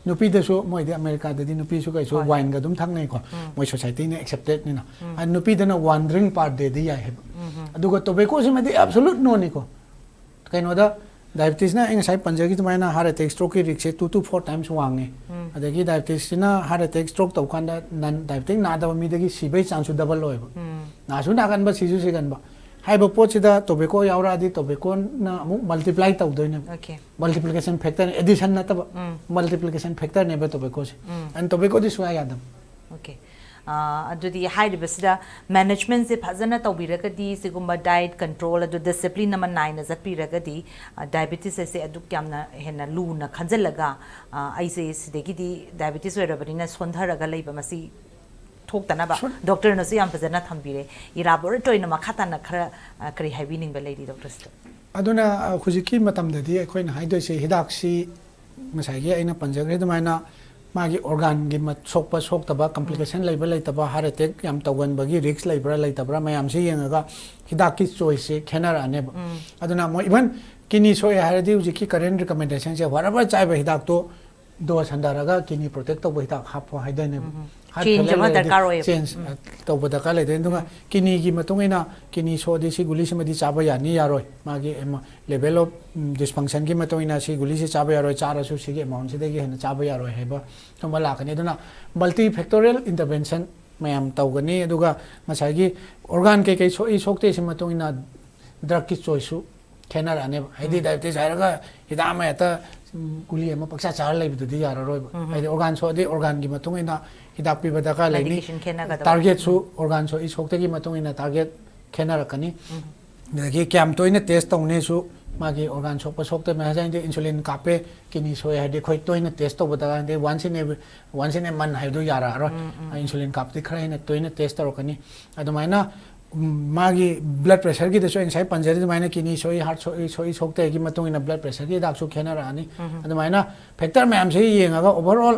ꯅꯨꯄꯤꯗꯁꯨ ꯃꯣꯏꯗꯤ ꯑꯃꯦꯔꯤꯀꯥꯗꯗꯤ ꯅꯨꯄꯤꯁꯨ ꯀꯩꯁꯨ ꯍꯣꯏ. ꯋꯥꯏꯟꯒ ꯑꯗꯨꯝ ꯊꯛꯅꯩꯀꯣ꯫ ꯃꯣꯏ ꯁꯣꯁꯥꯏꯇꯤꯅ ꯑꯦꯛꯁꯦꯞꯇꯦꯠꯅꯤꯅ꯫ ꯑꯗꯨ ꯅꯨꯄꯤꯗꯅ ꯋꯥꯟ ꯗ꯭ꯔꯤꯡ ꯄꯥꯔ ꯗꯦꯗꯤ ꯌꯥꯏ ꯍꯥꯏꯕ꯫ ꯑꯗꯨꯒ ꯇꯣꯕꯦꯀꯣꯁꯤꯃꯗꯤ ꯑꯦꯕꯁꯣꯂꯨꯠ ꯅꯣꯅꯤꯀꯣ꯫ ꯀꯩꯅꯣꯗ ꯗꯥꯏꯕꯦꯇꯤꯁꯅ ꯑꯩ ꯉꯁꯥꯏ ꯄꯟꯖꯈꯤ ꯑꯗꯨꯃꯥꯏꯅ ꯍꯥꯔꯠ ꯑꯦꯇꯦꯛ, ꯁ꯭ꯇ꯭ꯔꯣꯛꯀꯤ ꯔꯤꯛꯁꯁꯦ ꯇꯨ ꯇꯨ ꯐꯣꯔ ꯇꯥꯏꯝꯁ ꯋꯥꯡꯉꯦ꯫ ꯑꯗꯒꯤ ꯗꯥꯏꯕꯦꯇꯤꯁꯁꯤꯅ ꯍꯥꯔꯠ ꯑꯦꯇꯦꯛ, ꯁ꯭ꯇ꯭ꯔꯣꯛ ꯇꯧꯀꯥꯟꯗ ꯅꯟ ꯗꯥꯏꯕꯦꯇꯤꯛ ꯅꯥꯗꯕ ꯃꯤꯗꯒꯤ ꯁꯤꯕꯒꯤ ꯆꯥꯡꯁꯨ ꯗꯕꯜ ꯑꯣꯏꯕ꯫ ꯅꯥꯁꯨ ꯅꯥꯒꯟꯕ, ꯁꯤꯁꯨ ꯁꯤꯒꯟꯕ꯫ ꯍꯥꯏꯔꯤꯕ ꯄꯣꯠꯁꯤꯗ ꯇꯣꯕꯦꯀꯣ ꯌꯥꯎꯔꯛꯑꯗꯤ ꯇꯣꯕꯦꯀꯣꯅ ꯑꯃꯨꯛ ꯃꯜꯇꯤꯄ꯭ꯂꯥꯏ ꯇꯧꯗꯣꯏꯅꯦꯕ꯫ Okay. ꯃꯜꯇꯤꯄ꯭ꯂꯤꯀꯦꯁꯟ ꯐꯦꯛꯇꯔ, ꯑꯦꯗꯤꯁꯟ ꯅꯠꯇꯕ, ꯃꯜꯇꯤꯄ꯭ꯂꯤꯀꯦꯁꯟ ꯐꯦꯛꯇꯔꯅꯦꯕ ꯇꯣꯕꯦꯀꯣꯁꯦ꯫ ꯑꯦꯟ ꯇꯣꯕꯦꯀꯣꯗꯤ ꯁꯨꯡꯌꯥ ꯌꯥꯗꯕ꯫ Okay. ꯑꯥ, ꯑꯗꯨꯗꯤ ꯍꯥꯏꯔꯤꯕꯁꯤꯗ ꯃꯦꯅꯦꯖꯃꯦꯟꯁꯦ ꯐꯖꯅ ꯇꯧꯕꯤꯔꯒꯗꯤ, ꯁꯤꯒꯨꯝꯕ ꯗꯥꯏꯠ ꯀꯟꯇ꯭ꯔꯣꯜ ꯑꯗꯨ ꯗꯤꯁꯤꯄ꯭ꯂꯤꯟ ꯑꯃ ꯅꯥꯏꯅ ꯆꯠꯄꯤꯔꯒꯗꯤ, ꯑꯥ, ꯗꯥꯏꯕꯦꯇꯤꯁ ꯑꯁꯦ ꯑꯗꯨꯛ ꯌꯥꯝꯅ ꯍꯦꯟꯅ ꯂꯨꯅ ꯈꯟꯖꯤꯜꯂꯒ, ꯑꯥ, ꯑꯩꯁꯦ ꯁꯤꯗꯒꯤꯗꯤ ꯗꯥꯏꯕꯦꯇꯤꯁ ꯑꯣꯏꯔꯕꯅꯤꯅ ꯁꯣꯟꯊꯔꯒ ꯂꯩꯕ ꯃꯁꯤ ꯊꯣꯛꯇꯅꯕ ꯗꯣꯛꯇꯔꯅꯁꯨ ꯌꯥꯝ ꯐꯖꯅ ꯊꯝꯕꯤꯔꯦ꯫ ꯏꯂꯥꯕꯣꯔꯦꯠ ꯑꯣꯏꯅ ꯃꯈꯥ ꯇꯥꯅ ꯈꯔ, ꯑꯥ, ꯀꯔꯤ ꯍꯥꯏꯕꯤꯅꯤꯡꯕ ꯂꯩꯔꯤ ꯗꯣꯛꯇꯔꯁꯤꯗ? ꯑꯗꯨꯅ, ꯑ, ꯍꯧꯖꯤꯛꯀꯤ ꯃꯇꯝꯗꯗꯤ ꯑꯩꯈꯣꯏꯅ ꯍꯥꯏꯗꯣꯏꯁꯦ ꯍꯤꯗꯥꯛꯁꯤ ꯉꯁꯥꯏꯒꯤ ꯑꯩꯅ ꯄꯟꯖꯈ꯭ꯔꯦ ꯑꯗꯨꯃꯥꯏꯅ ꯃꯥꯒꯤ ꯑꯣꯔꯒꯥꯟꯒꯤ ꯁꯣꯛꯄ ꯁꯣꯛꯇꯕ, ꯀꯝꯄ꯭ꯂꯤꯀꯦꯁꯟ ꯂꯩꯕ ꯂꯩꯇꯕ, ꯍꯥꯔꯠ ꯑꯦꯇꯦꯛ ꯌꯥꯝ ꯇꯧꯒꯟꯕꯒꯤ ꯔꯤꯛꯁ ꯂꯩꯕ꯭ꯔꯥ ꯂꯩꯇꯕ꯭ꯔꯥ ꯃꯌꯥꯝꯁꯤ ꯌꯦꯡꯉꯒ ꯍꯤꯗꯥꯛꯀꯤ ꯆꯣꯏꯁꯁꯦ ꯈꯦꯠꯅꯔꯛꯑꯅꯦꯕ꯫ ꯑꯗꯨꯅ ꯃꯣꯏ ꯏꯚꯟ ꯀꯤꯅꯤ ꯁꯣꯛꯑꯦ ꯍꯥꯏꯔꯗꯤ ꯍꯧꯖꯤꯛꯀꯤ ꯀꯔꯦꯟ ꯔꯤꯀꯃꯦꯟꯗꯦꯁꯟꯁꯦ whatever ꯆꯥꯏꯕ ꯍꯤꯗꯥꯛꯇꯣ ꯗꯣꯁ ꯍꯟꯊꯔꯒ ꯀꯤꯅꯤ ꯄ꯭ꯔꯣꯇꯦꯛ ꯇꯧꯕ ꯍꯤꯗꯥꯛ ꯍꯥꯞꯄꯣ ꯍꯥꯏꯗꯣꯏꯅꯦꯕ꯫ ꯍꯥꯔꯠ ꯆꯦꯟꯖ ꯐꯦꯂꯔ ꯑꯃ ꯂꯩꯔꯗꯤ ꯗꯔꯀꯥꯔ ꯑꯣꯏꯌꯦꯕ꯫ ꯆꯦꯟꯖ ꯇꯧꯕ ꯗꯔꯀꯥꯔ ꯂꯩꯗꯣꯏꯅꯤ꯫ ꯑꯗꯨꯒ ꯀꯤꯅꯤꯒꯤ ꯃꯇꯨꯡ ꯏꯟꯅ ꯀꯤꯅꯤ ꯁꯣꯛꯑꯗꯤ ꯁꯤ ꯒꯨꯂꯤꯁꯤꯃꯗꯤ ꯆꯥꯕ ꯌꯥꯅꯤ ꯌꯥꯔꯣꯏ, ꯃꯥꯒꯤ ꯂꯦꯚꯦꯜ ꯑꯣꯐ ꯗꯤꯁꯐꯪꯁꯟꯒꯤ ꯃꯇꯨꯡ ꯏꯟꯅ ꯁꯤ ꯒꯨꯂꯤꯁꯤ ꯆꯥꯕ ꯌꯥꯔꯣꯏ, ꯆꯥꯔꯁꯨ ꯁꯤꯒꯤ ꯑꯦꯃꯥꯎꯟꯁꯤꯗꯒꯤ ꯍꯦꯟꯅ ꯆꯥꯕ ꯌꯥꯔꯣꯏ ꯍꯥꯏꯕ ꯁꯨꯝꯕ ꯂꯥꯛꯀꯅꯤ꯫ ꯑꯗꯨꯅ ꯃꯜꯇꯤ ꯐꯦꯛꯇꯣꯔꯤꯌꯦꯜ ꯏꯟꯇꯔꯚꯦꯟꯁꯟ ꯃꯌꯥꯝ ꯇꯧꯒꯅꯤ꯫ ꯑꯗꯨꯒ ꯉꯁꯥꯏꯒꯤ ꯑꯣꯔꯒꯥꯟ ꯀꯩꯀꯩ ꯁꯣꯛꯏ ꯁꯣꯛꯇꯦ ꯁꯤ ꯃꯇꯨꯡ ꯏꯟꯅ ꯗ꯭ꯔꯛꯀꯤ ꯆꯣꯏꯁꯁꯨ ꯈꯦꯠꯅꯔꯛꯑꯅꯦꯕ꯫ ꯍꯥꯏꯗꯤ ꯗꯥꯏꯕꯦꯇꯤꯁ ꯍꯥꯏꯔꯒ ꯍꯤꯗꯥꯛ ꯑꯃ ꯍꯦꯛꯇ ꯎꯝ, ꯒꯨꯂꯤ ꯑꯃ ꯄꯪꯆꯥ ꯆꯥꯔ ꯂꯩꯕꯗꯨꯗꯤ ꯌꯥꯔꯔꯣꯏꯕ꯫ ꯍꯥꯏꯗꯤ ꯑꯣꯔꯒꯥꯟ ꯁꯣꯛꯑꯗꯤ ꯑꯣꯔꯒꯥꯟꯒꯤ ꯃꯇꯨꯡ ꯏꯟꯅ ꯍꯤꯗꯥꯛ ꯄꯤꯕ ꯗꯔꯀꯥꯔ ꯂꯩꯅꯤ꯫ ꯃꯦꯗꯤꯀꯦꯁꯟ ꯈꯦꯠꯅꯒꯗꯕ꯫ ꯇꯥꯔꯒꯦꯠꯁꯨ ꯑꯣꯔꯒꯥꯟ ꯁꯣꯛꯏ ꯁꯣꯛꯇꯒꯤ ꯃꯇꯨꯡ ꯏꯟꯅ ꯇꯥꯔꯒꯦꯠ ꯈꯦꯠꯅꯔꯛꯀꯅꯤ꯫ ꯑꯗꯒꯤ ꯀꯌꯥꯝ ꯇꯣꯏꯅ ꯇꯦꯁ ꯇꯧꯅꯤꯁꯨ ꯃꯥꯒꯤ ꯑꯣꯔꯒꯥꯟ ꯁꯣꯛꯄ ꯁꯣꯛꯇꯕ ꯍꯥꯏꯔꯗꯤ ꯏꯟꯁꯨꯂꯤꯟ ꯀꯥꯞꯄꯦ, ꯀꯤꯅꯤ ꯁꯣꯛꯑꯦ ꯍꯥꯏꯔꯗꯤ ꯑꯩꯈꯣꯏ ꯇꯣꯏꯅ ꯇꯦꯁ ꯇꯧꯕ ꯗꯔꯀꯥꯔ ꯂꯩ꯫ Once in a, once in a month ꯍꯥꯏꯕꯗꯨ ꯌꯥꯔꯛꯑꯔꯣꯏ꯫ ꯏꯟꯁꯨꯂꯤꯟ ꯀꯥꯞꯄꯗꯤ ꯈꯔ ꯍꯦꯟꯅ ꯇꯣꯏꯅ ꯇꯦꯁ ꯇꯧꯔꯛꯀꯅꯤ꯫ ꯑꯗꯨꯃꯥꯏꯅ ꯎꯝ, ꯃꯥꯒꯤ ꯕ꯭ꯂꯗ ꯄ꯭ꯔꯦꯁꯔꯒꯤꯗꯁꯨ ꯑꯩ ꯉꯁꯥꯏ ꯄꯟꯖꯔꯤ ꯑꯗꯨꯃꯥꯏꯅ ꯀꯤꯅꯤ ꯁꯣꯛꯏ, ꯍꯥꯔꯠ ꯁꯣꯛꯏ, ꯁꯣꯛꯏ ꯁꯣꯛꯇꯦꯒꯤ ꯃꯇꯨꯡ ꯏꯟꯅ ꯕ꯭ꯂꯗ ꯄ꯭ꯔꯦꯁꯔꯒꯤ ꯍꯤꯗꯥꯛꯁꯨ ꯈꯦꯠꯅꯔꯛꯑꯅꯤ꯫ ꯑꯗꯨꯃꯥꯏꯅ ꯐꯦꯛꯇꯔ ꯃꯌꯥꯝꯁꯤ ꯌꯦꯡꯉꯒ overall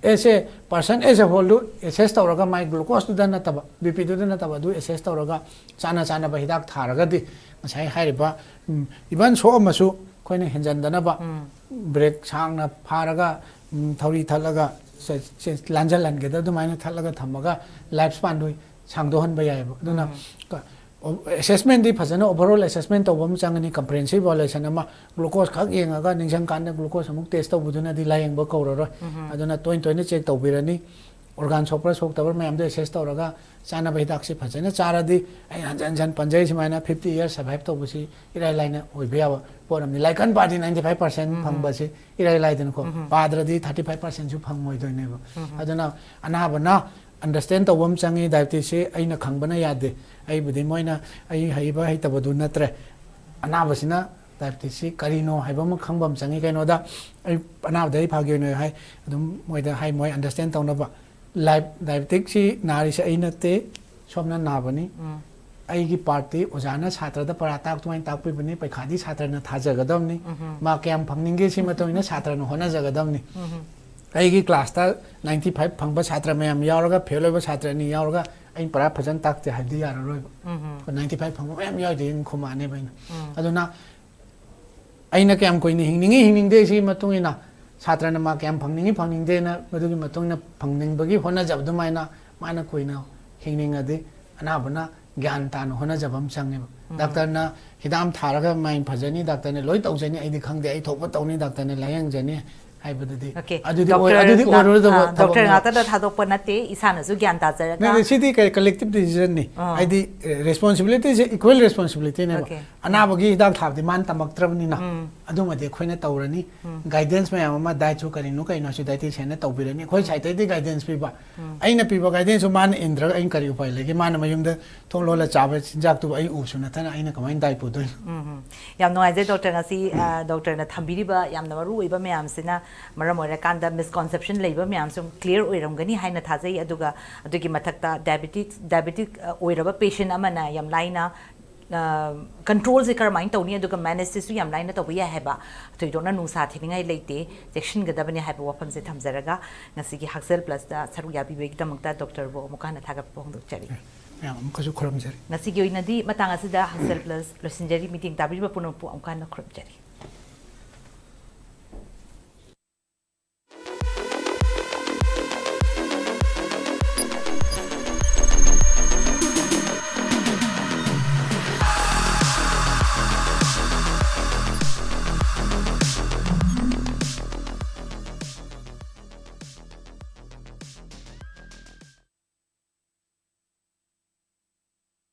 as a person as a wholeꯗꯨ ꯑꯦꯁꯦꯁ ꯇꯧꯔꯒ ꯃꯥꯏ ꯒ꯭ꯂꯨꯀꯣꯁꯇꯨꯗ ꯅꯠꯇꯕ, ꯕꯤ ꯄꯤꯗꯨꯗ ꯅꯠꯇꯕ, ꯑꯗꯨ ꯑꯦꯁꯦꯁ ꯇꯧꯔꯒ ꯆꯥꯅ ꯆꯥꯅꯕ ꯍꯤꯗꯥꯛ ꯊꯥꯔꯒꯗꯤ ꯉꯁꯥꯏ ꯍꯥꯏꯔꯤꯕ ꯏꯚꯟ ꯁꯣꯛꯑꯝꯃꯁꯨ ꯑꯩꯈꯣꯏꯅ ꯍꯦꯟꯖꯟꯗꯅꯕ ꯕ꯭ꯔꯦꯛ ꯁꯥꯡꯅ ꯐꯥꯔꯒ ꯎꯝ, ꯊꯧꯔꯤ ꯊꯠꯂꯒ ꯁꯦ-, ꯁꯦ-, ꯂꯥꯟꯖꯜꯍꯟꯒꯦꯗ ꯑꯗꯨꯃꯥꯏꯅ ꯊꯠꯂꯒ ꯊꯝꯃꯒ ꯂꯥꯏꯐ ꯁ꯭ꯄꯥꯟꯗꯨ ꯁꯥꯡꯗꯣꯛꯍꯟꯕ ꯌꯥꯏꯑꯕ꯫ ꯑꯗꯨꯅ ꯎꯝ꯫ ꯀ-, ꯑꯣ-, ꯑꯦꯁꯦꯁꯃꯦꯟꯗꯤ ꯐꯖꯅ overall assessment ꯇꯧꯕ ꯑꯃ ꯆꯪꯒꯅꯤ, comprehensive evaluation ꯑꯃ, ꯒ꯭ꯂꯨꯀꯣꯁ ꯈꯛ ꯌꯦꯡꯉꯒ ꯅꯤꯡꯁꯤꯡꯀꯥꯟꯗ ꯒ꯭ꯂꯨꯀꯣꯁ ꯑꯃꯨꯛ ꯇꯦꯁ ꯇꯧꯕꯗꯨꯅꯗꯤ ꯂꯥꯏꯌꯦꯡꯕ ꯀꯧꯔꯔꯣꯏ꯫ ꯎꯝ꯫ ꯑꯗꯨꯅ ꯇꯣꯏ ꯇꯣꯏꯅ ꯆꯦꯛ ꯇꯧꯕꯤꯔꯅꯤ, ꯑꯣꯔꯒꯥꯟ ꯁꯣꯛꯄ꯭ꯔꯥ ꯁꯣꯛꯇꯕ꯭ꯔꯥ ꯃꯌꯥꯝꯗꯣ ꯑꯦꯁꯦꯁ ꯇꯧꯔꯒ ꯆꯥꯅꯕ ꯍꯤꯗꯥꯛꯁꯤ ꯐꯖꯅ ꯆꯥꯔꯗꯤ ꯑꯩ ꯍꯟꯖꯟ ꯍꯟꯖꯟ ꯄꯟꯖꯩ ꯁꯨꯃꯥꯏꯅ fifty years survive ꯇꯧꯕꯁꯤ ꯏꯔꯥꯏ ꯂꯥꯏꯅ ꯑꯣꯏꯕ ꯌꯥꯕ ꯄꯣꯠ ꯑꯃꯅꯤ꯫ ꯂꯥꯏꯀꯟ ꯄꯥꯗꯤ ninety five percent ꯎꯝ꯫ ꯐꯪꯕꯁꯤ ꯏꯔꯥꯏ ꯂꯥꯏꯗꯅꯀꯣ꯫ ꯎꯝ꯫ ꯄꯥꯗ꯭ꯔꯗꯤ thirty five percentꯁꯨ ꯐꯪꯉꯣꯏꯗꯣꯏꯅꯦꯕ꯫ ꯎꯝ꯫ ꯑꯗꯨꯅ ꯑꯅꯥꯕꯅ understand ꯇꯧꯕ ꯑꯃ ꯆꯪꯉꯤ꯫ ꯗꯥꯏꯕꯦꯇꯤꯁꯁꯤ ꯑꯩꯅ ꯈꯪꯕꯅ ꯌꯥꯗꯦ, ꯑꯩꯕꯨꯗꯤ ꯃꯣꯏꯅ ꯑꯩ ꯍꯩꯕ ꯍꯩꯇꯕꯗꯨ ꯅꯠꯇ꯭ꯔꯦ꯫ ꯑꯅꯥꯕꯁꯤꯅ ꯗꯥꯏꯕꯦꯇꯤꯁꯁꯤ ꯀꯔꯤꯅꯣ ꯍꯥꯏꯕ ꯑꯃ ꯈꯪꯕ ꯑꯃ ꯆꯪꯉꯤ꯫ ꯀꯩꯅꯣꯗ ꯑꯩ ꯑꯅꯥꯕꯗ ꯑꯩ ꯐꯥꯒꯤ ꯑꯣꯏꯅ ꯍꯥꯏ, ꯑꯗꯨꯝ ꯃꯣꯏꯗ ꯍꯥꯏ, ꯃꯣꯏ understand ꯇꯧꯅꯕ꯫ ꯂꯥꯏꯞ-, ꯗꯥꯏꯕꯦꯇꯤꯛꯁꯤ ꯅꯥꯔꯤꯁꯦ ꯑꯩ ꯅꯠꯇꯦ, ꯁꯣꯝꯅ ꯅꯥꯕꯅꯤ꯫ ꯎꯝ꯫ ꯑꯩꯒꯤ ꯄꯥꯔꯠꯇꯤ ꯑꯣꯖꯥꯅ ꯁꯥꯇ꯭ꯔꯗ ꯄꯔꯥ ꯇꯥꯛ ꯑꯗꯨꯃꯥꯏꯅ ꯇꯥꯛꯄꯤꯕꯅꯤ, ꯄꯩꯈꯥꯗꯤ ꯁꯥꯇ꯭ꯔꯅ ꯊꯥꯖꯒꯗꯕꯅꯤ꯫ ꯎꯝ꯫ ꯃꯥ ꯀꯌꯥꯝ ꯐꯪꯅꯤꯡꯒꯦ ꯁꯤ ꯃꯇꯨꯡ ꯏꯟꯅ ꯁꯥꯇ꯭ꯔꯅ ꯍꯣꯠꯅꯖꯒꯗꯕꯅꯤ꯫ ꯎꯝ꯫ ꯑꯩꯒꯤ ꯀ꯭ꯂꯥꯁꯇ ꯅꯥꯏꯟꯇꯤ ꯐꯥꯏꯚ ꯐꯪꯕ ꯁꯥꯇ꯭ꯔ ꯃꯌꯥꯝ ꯌꯥꯎꯔꯒ ꯐꯦꯜ ꯑꯣꯏꯕ ꯁꯥꯇ꯭ꯔ ꯑꯅꯤ ꯌꯥꯎꯔꯒ ꯑꯩꯅ ꯄꯨꯔꯥ ꯐꯖꯅ ꯇꯥꯛꯇꯦ ꯍꯥꯏꯕꯗꯤ ꯌꯥꯔꯔꯣꯏꯕ꯫ ꯅꯥꯏꯟꯇꯤ ꯐꯥꯏꯚ ꯐꯪꯕ ꯃꯌꯥꯝ ꯌꯥꯎꯔꯤꯗꯤ ꯑꯗꯨꯝ ꯈꯨꯝꯃꯛꯑꯅꯦꯕ ꯑꯩꯅ꯫ ꯑꯗꯨꯅ ꯑꯩꯅ ꯀꯌꯥꯝ ꯀꯨꯏꯅ ꯍꯤꯡꯅꯤꯡꯉꯤ ꯍꯤꯡꯅꯤꯡꯗꯦ ꯁꯤꯒꯤ ꯃꯇꯨꯡ ꯏꯟꯅ, ꯁꯥꯇ꯭ꯔꯅ ꯃꯥ ꯀꯌꯥꯝ ꯐꯪꯅꯤꯡꯉꯤ ꯐꯪꯅꯤꯡꯗꯦꯅ, ꯃꯗꯨꯒꯤ ꯃꯇꯨꯡ ꯏꯟꯅ ꯐꯪꯅꯤꯡꯕꯒꯤ ꯍꯣꯠꯅꯖꯕ ꯑꯗꯨꯃꯥꯏꯅ ꯃꯥꯅ ꯀꯨꯏꯅ ꯍꯤꯡꯅꯤꯡꯉꯗꯤ ꯑꯅꯥꯕꯅ ꯒ꯭ꯌꯥꯟ ꯇꯥꯅ ꯍꯣꯠꯅꯖꯕ ꯑꯃ ꯆꯪꯉꯦꯕ꯫ ꯗꯥꯛꯇꯔꯅ ꯍꯤꯗꯥꯛ ꯑꯃ ꯊꯥꯔꯒ ꯃꯥꯏ ꯐꯖꯅꯤ, ꯗꯥꯛꯇꯔꯅ ꯂꯣꯏ ꯇꯧꯖꯅꯤ, ꯑꯩꯗꯤ ꯈꯪꯗꯦ, ꯑꯩ ꯊꯣꯛꯄ ꯇꯧꯅꯤ, ꯗꯥꯛꯇꯔꯅ ꯂꯥꯌꯦꯡꯖꯅꯤ ꯍꯥꯏꯕꯗꯨꯗꯤ, Okay. ꯑꯗꯨꯗꯤ ꯑꯣꯏ- ꯗꯣꯛꯇꯔ, ꯑꯗꯨꯗꯤ ꯑ, ꯑꯣꯏꯔꯣꯏꯗꯕ ꯑ, ꯗꯣꯛꯇꯔ ꯊꯕꯛꯅꯦꯕ꯫ ꯉꯥꯛꯇꯗ ꯊꯥꯗꯣꯛꯄ ꯅꯠꯇꯦ, ꯏꯁꯥꯅꯁꯨ ꯒ꯭ꯌꯥꯟ ꯇꯥꯖꯔꯒ꯫ ꯅꯠꯇꯦ, ꯁꯤꯗꯤ ꯀꯂꯦꯛꯇꯤꯚ ꯗꯤꯁꯤꯖꯟꯅꯤ꯫ ꯑꯥ꯫ ꯍꯥꯏꯗꯤ ꯔꯦꯁꯄꯣꯟꯁꯤꯕꯤꯂꯤꯇꯤꯁꯦ, ꯏꯀ꯭ꯋꯦꯜ ꯔꯦꯁꯄꯣꯟꯁꯤꯕꯤꯂꯤꯇꯤꯅꯦꯕ꯫ Okay. ꯑꯅꯥꯕꯒꯤ ꯍꯤꯗꯥꯛ ꯊꯥꯕꯗꯤ ꯃꯥꯅ ꯇꯝꯃꯛꯇ꯭ꯔꯕꯅꯤꯅ ꯑꯗꯨꯃꯗꯤ ꯑꯩꯈꯣꯏꯅ ꯇꯧꯔꯅꯤ꯫ ꯒꯥꯏꯗꯦꯟꯁ ꯃꯌꯥꯝ ꯑꯃ, ꯗꯥꯏꯠꯁꯨ ꯀꯔꯤꯅꯣ ꯀꯩꯅꯣꯁꯨ ꯗꯥꯏꯇꯤꯁꯤꯌꯟꯅ ꯇꯧꯕꯤꯔꯅꯤ꯫ ꯑꯩꯈꯣꯏ ꯁꯥꯏꯠꯇꯩꯗꯤ ꯒꯥꯏꯗꯦꯟꯁ ꯄꯤꯕ, ꯑꯩꯅ ꯄꯤꯕ ꯒꯥꯏꯗꯦꯟꯁꯁꯨ ꯃꯥꯅ ꯏꯟꯗ꯭ꯔꯒ ꯑꯩꯅ ꯀꯔꯤ ꯎꯄꯥꯏ ꯂꯩꯒꯦ? ꯃꯥꯅ ꯃꯌꯨꯝꯗ ꯊꯣꯡ ꯂꯣꯜꯂ ꯆꯥꯕ ꯆꯤꯟꯖꯥꯛꯇꯨꯕꯨ ꯑꯩ ꯎꯕꯁꯨ ꯅꯠꯇꯅ ꯑꯩꯅ ꯀꯃꯥꯏꯅ ꯗꯥꯏꯠ ꯄꯨꯗꯣꯏꯅꯣ? ꯎꯝ, ꯎꯝ꯫ ꯌꯥꯝ ꯅꯨꯡꯉꯥꯏꯖꯩ ꯗꯣꯛꯇꯔ, ꯉꯁꯤ, ꯑ, ꯗꯣꯛꯇꯔꯅ ꯊꯝꯕꯤꯔꯤꯕ ꯌꯥꯝꯅ ꯃꯔꯨ ꯑꯣꯏꯕ ꯃꯌꯥꯝꯁꯤꯅ ꯃꯔꯝ ꯑꯣꯏꯔꯀꯥꯟꯗ ꯃꯤꯁꯀꯣꯟꯁꯦꯞꯁꯟ ꯂꯩꯕ ꯃꯌꯥꯝꯁꯨ ꯀ꯭ꯂꯤꯌꯥꯔ ꯑꯣꯏꯔꯝꯒꯅꯤ ꯍꯥꯏꯅ ꯊꯥꯖꯩ꯫ ꯑꯗꯨꯒ ꯑꯗꯨꯒꯤ ꯃꯊꯛꯇ ꯗꯥꯏꯕꯦꯇꯤꯛ, ꯗꯥꯏꯕꯦꯇꯤꯛ, ꯑ, ꯑꯣꯏꯔꯕ ꯄꯦꯁꯦꯟ ꯑꯃꯅ ꯌꯥꯝ ꯂꯥꯏꯅ, ꯑ, ꯀꯟꯇ꯭ꯔꯣꯜꯁꯦ ꯀꯔꯝꯍꯥꯏꯅ ꯇꯧꯅꯤ, ꯑꯗꯨꯒ ꯃꯦꯅꯦꯖꯁꯤꯁꯨ ꯌꯥꯝ ꯂꯥꯏꯅ ꯇꯧꯕ ꯌꯥꯏ ꯍꯥꯏꯕ, ꯊꯣꯏꯗꯣꯛꯅ ꯅꯨꯡꯁꯥ ꯊꯤꯅꯤꯡꯉꯥꯏ ꯂꯩꯇꯦ, ꯆꯦꯛꯁꯤꯟꯒꯗꯕꯅꯤ ꯍꯥꯏꯕ ꯋꯥꯐꯝꯁꯦ ꯊꯝꯖꯔꯒ ꯉꯁꯤꯒꯤ ꯍꯛꯁꯦꯜ ꯄ꯭ꯂꯁꯇ ꯁꯔꯨꯛ ꯌꯥꯕꯤꯕꯒꯤꯗꯃꯛꯇ ꯗꯣꯛꯇꯔꯕꯨ ꯑꯃꯨꯛꯀ ꯍꯟꯅ ꯊꯥꯒꯠꯄ ꯐꯣꯡꯗꯣꯛꯆꯔꯤ꯫ ꯃꯌꯥꯝ ꯑꯃꯨꯛꯀꯁꯨ ꯈꯨꯔꯨꯝꯖꯔꯤ꯫ ꯉꯁꯤꯒꯤ ꯑꯣꯏꯅꯗꯤ ꯃꯇꯥꯡ ꯑꯁꯤꯗ ꯍꯛꯁꯦꯜ ꯄ꯭ꯂꯁ ꯂꯣꯏꯁꯤꯟꯖꯔꯤ꯫ ꯃꯤꯠꯌꯦꯡ ꯇꯥꯕꯤꯔꯤꯕ ꯄꯨꯝꯅꯃꯛꯄꯨ ꯑꯃꯨꯛꯀ ꯍꯟꯅ ꯈꯨꯔꯨꯝꯖꯔꯤ꯫